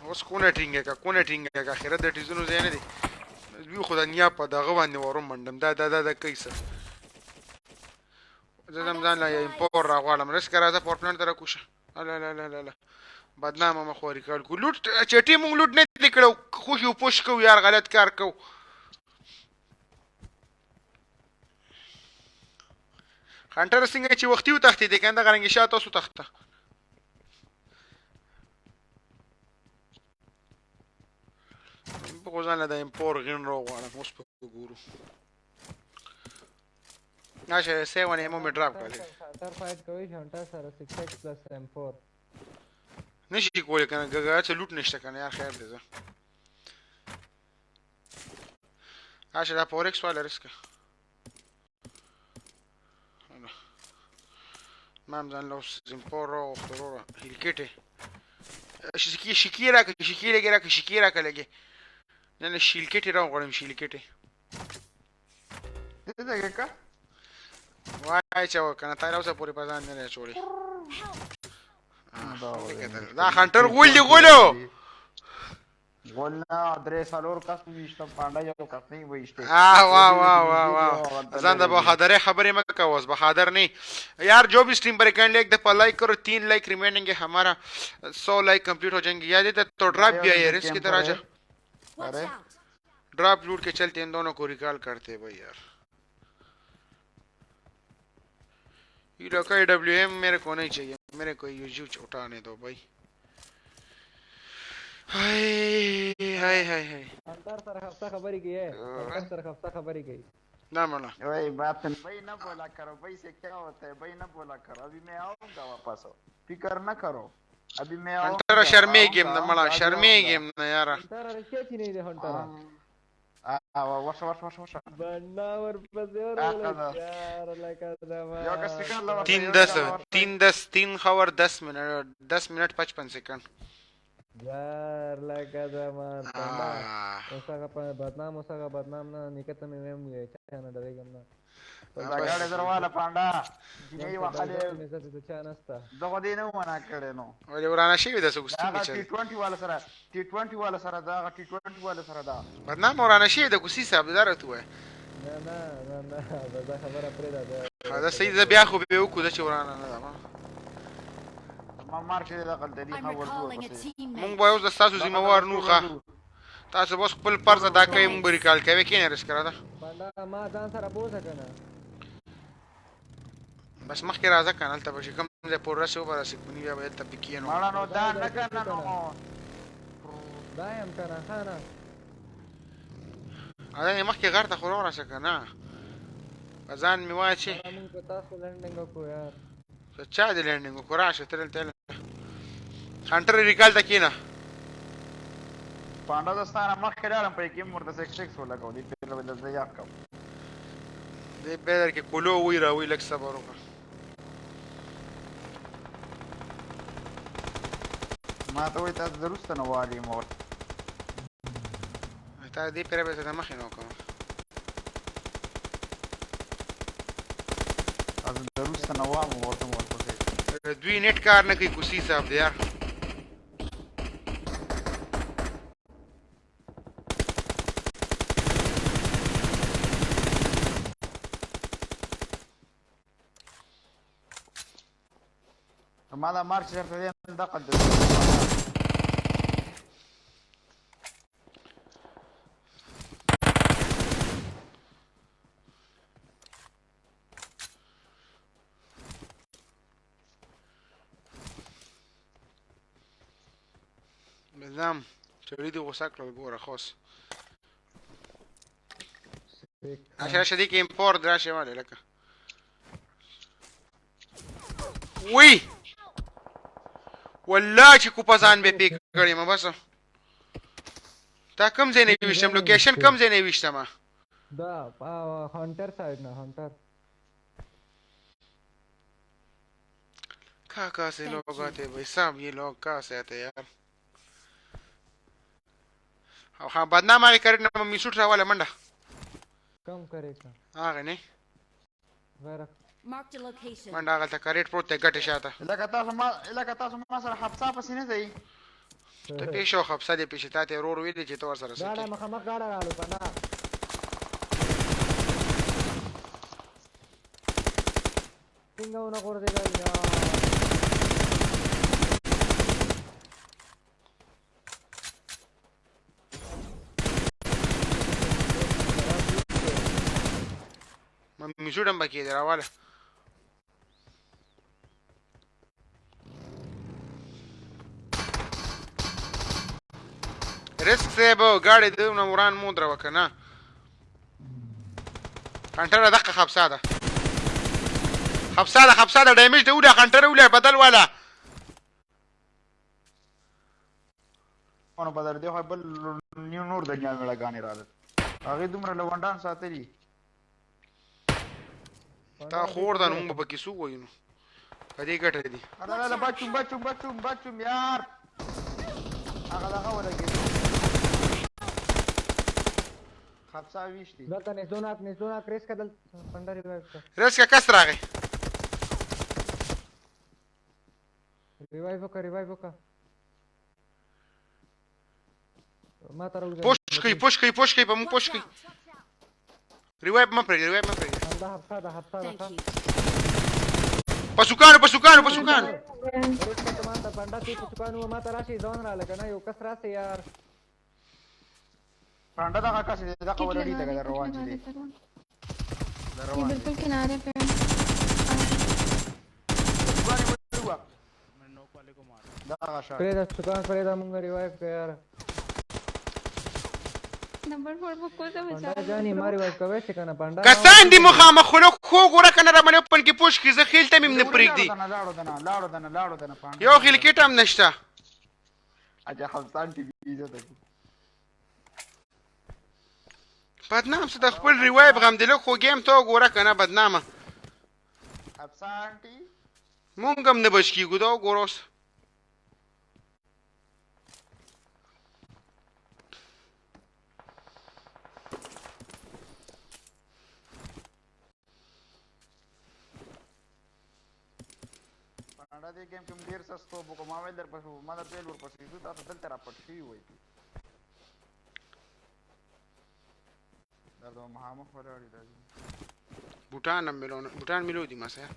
اوس کونه ټینګه که کونه ټینګه که اخرت د ټیزونو ځای نه دی دوی خو د نیا په دغه باندې وروم منډم دا دا دا دا کوي څه زه ځم ځان له امپور راغواړم رسکه راځه پور پلان ته راکوشه لا لا لا لا لا بدنامه مخ وري کړ کو لوټ چټي مونږ لوټ نه دي کړو خو یو پوش کو یار غلط کار کو خانټر څنګه چې وختي وتښتې دي کنده غرنګ شاته تاسو تخته په ځان له د امپور غین رو غواړم اوس په ګورو ناشه 7 ایم مې ډراپ کړل تر فایټ کوي هانټر سره 6x پلس M4 نشي کولی کنه ګګه چې لوټ نشته کنه یار خیر دی زه راشه دا فورکس والا رسکه ما هم ځان له اوس زمپور راوغوښت وروره هیلکټې شیکې شیکې راکړه شیکې لګې راکړه شیکې راکړه لګې نه نه شیلکټې راوغواړم شیلکټې دې ځای کا وای چې وکنه تا راوسه پورې په ځان نه لري چولې دا خنټر غول دی غولو غول نه درې څلور کس ویشتم پانډه یو کس نه ویشته آه वाह वाह वाह वाह ځان د بہادر خبرې مه کوه اوس بہادر نہیں यार जो भी स्ट्रीम पर एक एक दफा लाइक करो 3 लाइक रिमेनिंग है हमारा 100 लाइक कंप्लीट हो जाएंगे यार इधर तो ड्रॉप भी आई है रिस्क की तरह जा अरे ड्रॉप लूट के चलते इन दोनों को रिकॉल करते भाई यार ये लोग डब्ल्यू एम मेरे को नहीं चाहिए मेरे को यूजी उठाने दो भाई हाय हाय हाय हाय هانټر سره هفته خبرې کوي هانټر سره هفته خبرې کوي ना मना वही बात भाई ना बोला करो भाई से क्या होता है भाई ना बोला करो अभी मैं आऊंगा वापस फिकर ना करो अभी मैं हंटर शर्मेږم نه مړه شرمېږم نه یاره هانټر رښتیا چې نه دی هانټر ورشه ورشه ورشه ورشه بنا ورپسې ورغله یار لکه زما یو کس فکر له 3 10 3 10 3 خبر 10 منٹ 10 منٹ 55 سیکنڈ یار لکه زما پنډه اوس هغه په بدنام اوس هغه بدنام نه نیکه ته مې ویم چا نه ډارېږم نه دا ګاډی درواله پانډا جنۍ وهلې مې زه د چا نسته زه خو دې نه منع کړی نو ولې ورانه شوې ده څه کوستي هغه ټي 20 والا سره ټي 20 والا سره دا هغه ټي 20 والا سره دا بدنام ورانه شوې ده کوسي صاحب دا راته ووایه نه نه نه نه بس دا خبره پرېږده دا صحیح ده بیا خو به وکړو چې ورانه نه ده ما مار چې دا غلطه دي خبر مونږ به اوس د تاسو ذمہ وار نو ښه تاسو بس خپل فرض ادا کوئ مونږ به ریکال کوي کینې رس کرا ده پنډه ما ځان سره بوزه کنه بس مخکې راځه کنه هلته به چې کوم ځای پورې رسې وبه رسې کوني بیا به هلته پې کښېنو مړه نو دا نه کنه نو دا یم کنه ښه نه اده مخکې غر ته خو ورسه که نه په ځان مې واچې مونږ په تاسو لینډینګ وکړو یار څه چا دې لینډینګ وکړو راشه ته دلته هنټر ریکال ته کښېنه پانډا زه ستا نه مخکې لاړم په یقین ورته سکس سکس ولګو دې پیر له زه یاد کوم دې پیر کې کولو وی راوی لږ صبر وکړه ما ته وایي تاسو وروسته نه والي مور تا دې پیر به ته مخې نه وکړم. زه د روس نه وام ورته ورپسې. دوی نت کار نه کوي کوسی صاحب دی یار. ما دا مارچ درته دی دقه د نظام سړي دې غوسه کړل ګوره خوس راشه راشه دې کې امپورت راشه والے لکه وی والله چې کو پزان به پیک کړی ما بس تا کم ځای نه ویشتم لوکیشن کم ځای نه ویشتم دا هانټر سایډ نه هانټر कहाँ कहाँ से लोग आते हैं भाई साहब ये लोग कहाँ से आते हैं यार او ها بدنام هغه کریټ نه می سوټ راواله منډه کم کرے کا هغه نه غیر Marked a location. منډه هغه ته کریټ پروت دی ګټه شاته لکه تاسو ما لکه تاسو ما سره حفصه پسې نه ځئ ته پیښه خپسه دې پیښه تا ته ورور ویلې چې ته ورسره څه ګاډه مخامخ ګاډه رالو پنده څنګه ونه غورځېدل یار مې سوټ هم پکې دی راواله رسک صاحب ګاډی دونه وران مو دروه که نه خنټره دقه خپسا ده خپسا ده خپسا ده ډیمیج دی وله خنټره وله بدل والا نو بدر دی خو بل نیو نور دنیا میړه ګانې راغله هغه دومره لونډان ساتلی تا خور ده نو موږ به پکې څه ووایو نو په دې ګټه دي لا لا بچوم بچوم بچوم بچوم یار هغه دغه ولګېد خپسا ویشتي دلته نزدونه نزدونه کریس کا دلته پنده ریوایو کا رسکه کس راغی ریوایو کا ریوایو کا ما ته راوځه پوش کوي پوش کوي پوش کوي په موږ پوش کوي ریوایب مه پرېږده ریوایب مه پرېږده دا هفته ده هفته ده پسوکانو پسوکانو پسوکانو ورسته ما ته پنډه تی پسوکانو ما ته راشي ځون را لګنه یو کس راسي یار پنډه دغه کس دی دغه ولړی دغه روان دي یہ بالکل کنارے پہ پرېږده سوکان پرېږده مونږ ریوایو کړه یار نمبر 4 کو کو څه بچا پنډا جاني ما ریوایو کوي چې کنه پنډا کسان دي مخامخ خو خو ګوره کنه را باندې خپل کې پوش کی زه خیل ته مې نه پرېږدي لاړو دنه لاړو دنه لاړو دنه پنډا یو خیل کیټ هم نشته اجه حفصان ټي وي عزت بدنام څه د خپل ریوایب غم دی لږ خو ګیم ته وګوره کنه بدنامه حفصه آنټي مونږ هم نه بچ کیږو دا وګوره اوس پنډه دې ګیم کې ډیر سستو بو ما ویل در پسو ما در پیل ورپسې زه تاسو دلته را پټ شوي وای دا د مخامخ ولاړ دي راځي بوټان هم ملو بوټان ملو دي ما سره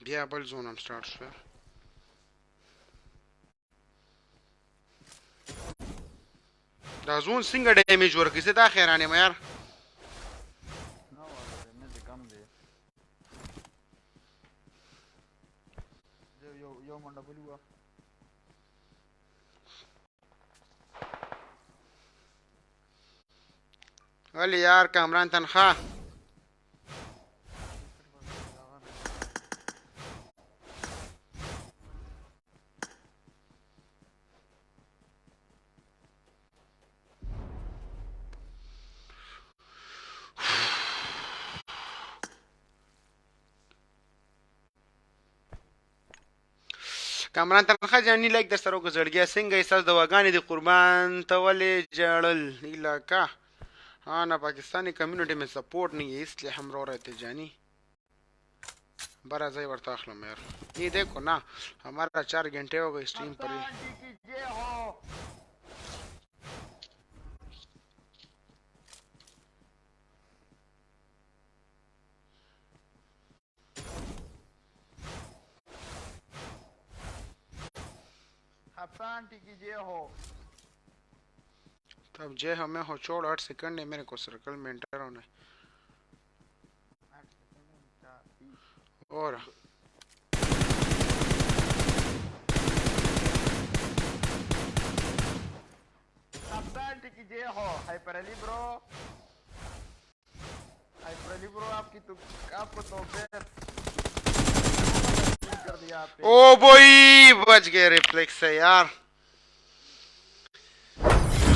بیا بل زون هم سٹارټ شو دا زون څنګه ډیمیج ورکړي زه دا حیران یم یار نه والا ډیمیج کم دی یو یو منډه بلی وه ولی یار کامران تنخواه کامران تنخوا جاني لایک در سره وکړه زړګیا څنګه یې ستاسو دواګانې دي قربان ته ولې ژړل علاقہ हाँ ना पाकिस्तानी कम्युनिटी में सपोर्ट नहीं है इसलिए हम रो रहे थे जानी बड़ा सही वर्ता अखलम यार ये देखो ना हमारा 4 घंटे हो गए स्ट्रीम पर ही। जय हो। हफ्ता आंटी की जय हो। तब जय हमें हो छोड़ 8 सेकंड है मेरे को सर्कल में एंटर होना है और हफ्ता आंटी की जय हो। हाइपर Ali bro, hyper Ali bro, आपकी तो आपको तो फिर कर दिया आपने। ओ बोई बच गए रिफ्लेक्स से यार।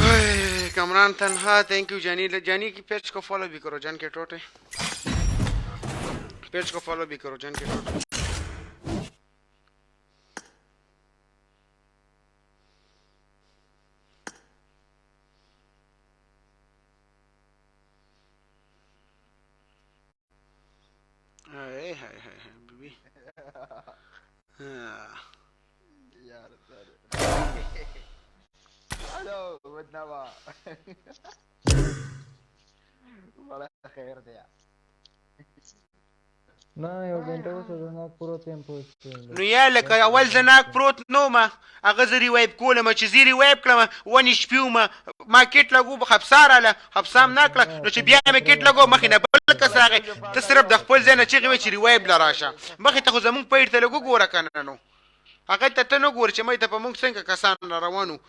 ओए, कमरान तनहा thank you जानी। जानी की पेज को फॉलो भी करो जान के टोटे। पेज को फॉलो भी करो जान के टोटे। हाय हाय हाय हाय बीबी हाँ। यार सर, हेलो बदनामा, बड़ा खैर दिया। نه یو ګنټه اوس د ناک پروت یم پوه شوې. نو یا لکه اول زه ناک پروت نو ما هغه زه ریوایب کولم چې زه ریوایب کړم 1 HP ما ما کټ لګو خپسا راله خپسا هم نه کړه نو چې بیا مې کټ لګو مخې نه بل کس راغی ته صرف د خپل ځای نه چیغې وې چې ریوایب له راشه مخې ته خو زمونږ پیر ته لږ وګوره که نه نو هغه ته ته نه ګورې چې مخې ته په مونږ څنګه کسان را روان وو.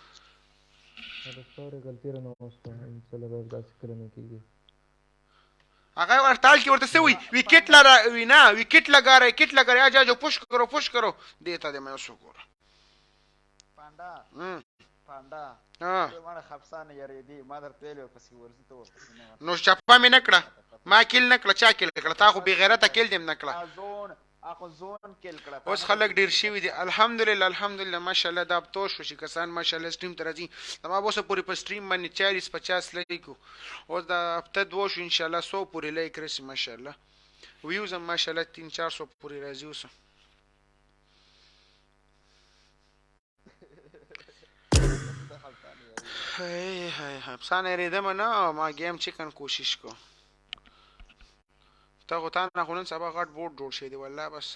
سوري غلطي رانه وشوه انشاءالله بیا به داسې کله نه کېږي. هغه ورته حال کې ورته څه وي وکټ لره وي نه وکټ لګا رہے کټ لګا رہے آجا جو پوش کرو پوش کرو دې ته دې مې اوس وګوره. پانډا پانډا. ها. ته ما خفسانه یریدي ما درته ویل ورپسې ورځي ته ورپسې نه ورځې. نو چپه مې نه کړه ما کیل نه کړه چا کیل کړه تا خو بې غیرته کیل دې نه کړه. زون اخو زون کیل کړه. اوس خلک ډیر شوي دي الحمدلله الحمدلله ماشاءالله دا تو شو چې کسان ماشاءالله سټریم ته راځي زما اوسه پورې په سټریم باندې 40 50 لایکو اوس دا هفته دوه شو انشاءالله 100 پورې لایک رسي ماشاءالله ویوز هم ماشاءالله 3 400 پورې راځي اوس. هاي هاي هاي افسانه یریدم نه ما ګیم چکن کوشش کو ته خو تا نه خو نن سبا غټ بورډ جوړ شوی دی والله بس.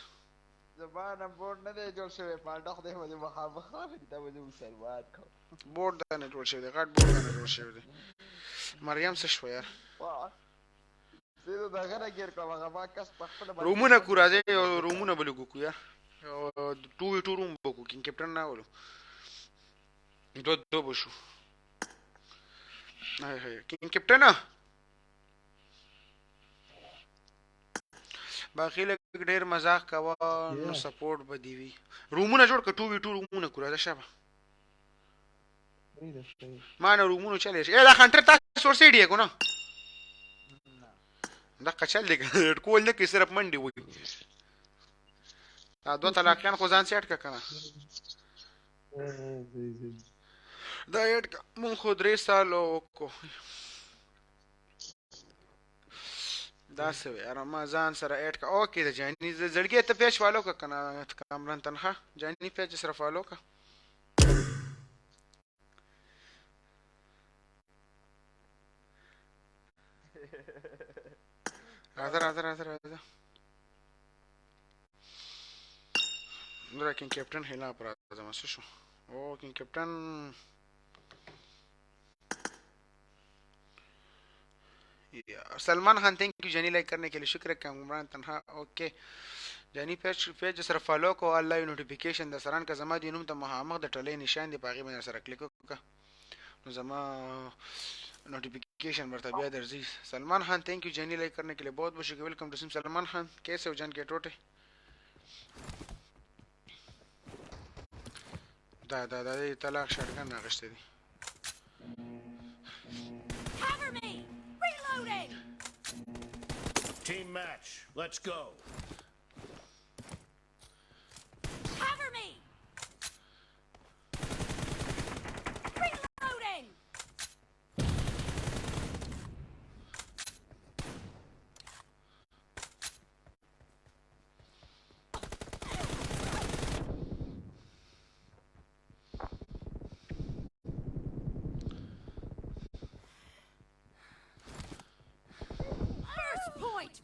زما نه بورډ نه دی جوړ شوی پانډا خدای به دې مخامخ راغلی دا به زه مسلمان کوم. بورډ دا نه جوړ شوی دی غټ بورډ دا نه جوړ شوی دی مریم څه شو یار. زه د هغه نه ګیر کړم هغه ما کس په خپله باندې رومونه کو راځي رومونه به لګو کو یار 2v2 روم به کو کینګ کیپټن نه ولو دو دو به شو هاي هاي کینګ کیپټن باقي لږ ډیر مزاق کوه نو سپورټ به دی وي رومونه جوړ که 2v2 رومونه کو راځه شابه ما نه رومونو چلې شي دا خنټر تاسو ورسې دی کو نه دا قچل دی کول نه کوي صرف منډي وي دا دوه طلاقیان خو ځان سیټ کنه دا ایډ مونږ خو 3 سال وکړو دا څه وی یاره ما ځان سره ایډ کا اوکې د جانی زړګي ته پیش والو کا کنه کامران تنخوا جانی پیج سره فالو کا. راځه راځه راځه راځه نور کینګ کیپټن خلاف راځم څه شو او کینګ کیپټن सलमान Khan thank you Jani like करने के लिए शुक्रिया कमरान तनहा ओके جانی پیج پیج سره فالو کو الله نوټیفیکیشن د سران که زما د نوم ته مخامخ د ټلې نشان دی پاغي باندې سره کلیک وکړه نو زما نوټیفیکیشن ورته بیا درځي. सलमान Khan thank you Jani like करने के लिए बहुत बहुत शुक्रिया. Welcome to SIM Salman Khan कैसे हो जान के टोटे دا دا دا طلاق شټګن راغشته دي. Cover me! Reloading! Team match. Let's go. Cover me!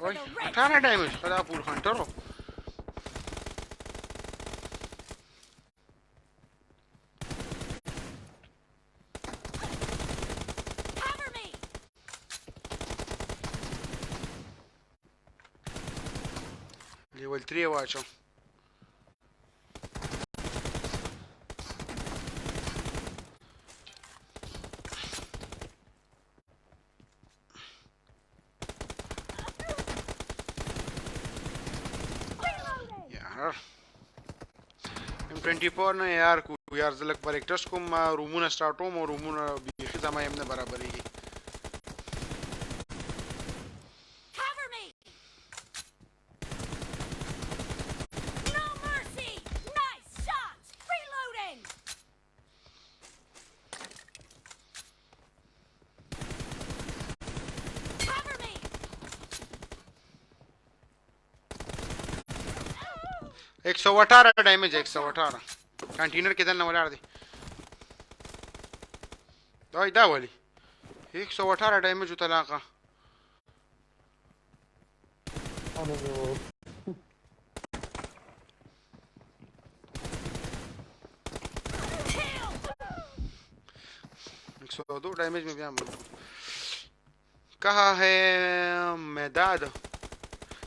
اوی 18 ډیمیج خدا پول هنټرو. لیول 3 واچو. یار ایم 24 نه یار کو یار، زه لږ پریکټس کوم، رومونه سټارټوم او رومونه بیخي زما هم نه برابرېږي. Cover me! No mercy! Nice shot! Reloading! Cover me! 118 ډیمیج، 118. کنټینر کې دننه ولاړ دی. دا دا ولي 118 ډیمیج وتلاقه؟ 102 ڈیمیج میں بیا کہا ہے میداد.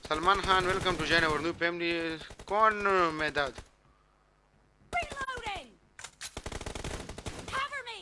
سلمان خان welcome to join our new family. کون میداد؟ Reloading! Cover me!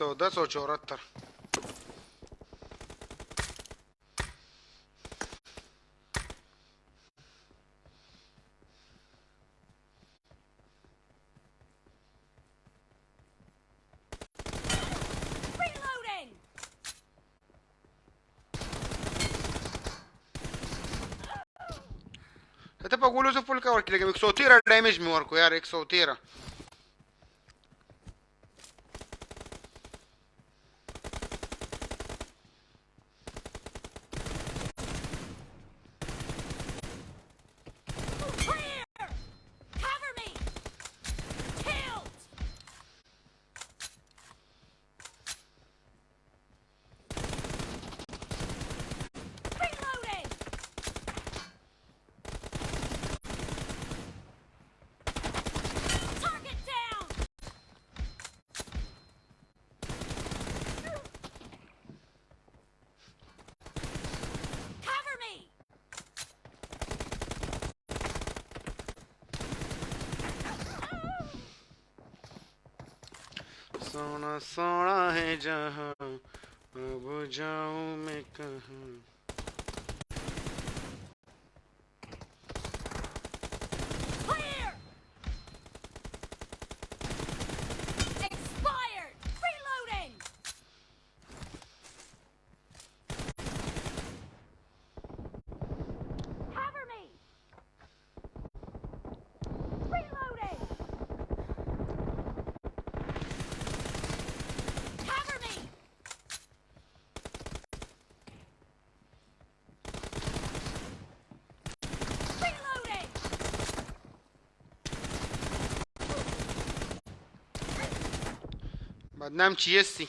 110 او 74. Reloading! ته په ګولو زه فول کور کې لګم. 113 ډیمیج مې ورکو یار، 113. Clear! Cover me! Killed! Reloading! Target down! Cover me! सोना सोना है जहां, अब जाऊं मैं कहां? Clear! Expired! Reloading! Cover me! Reloading! Cover me! Reloading! بدنام چی یستی.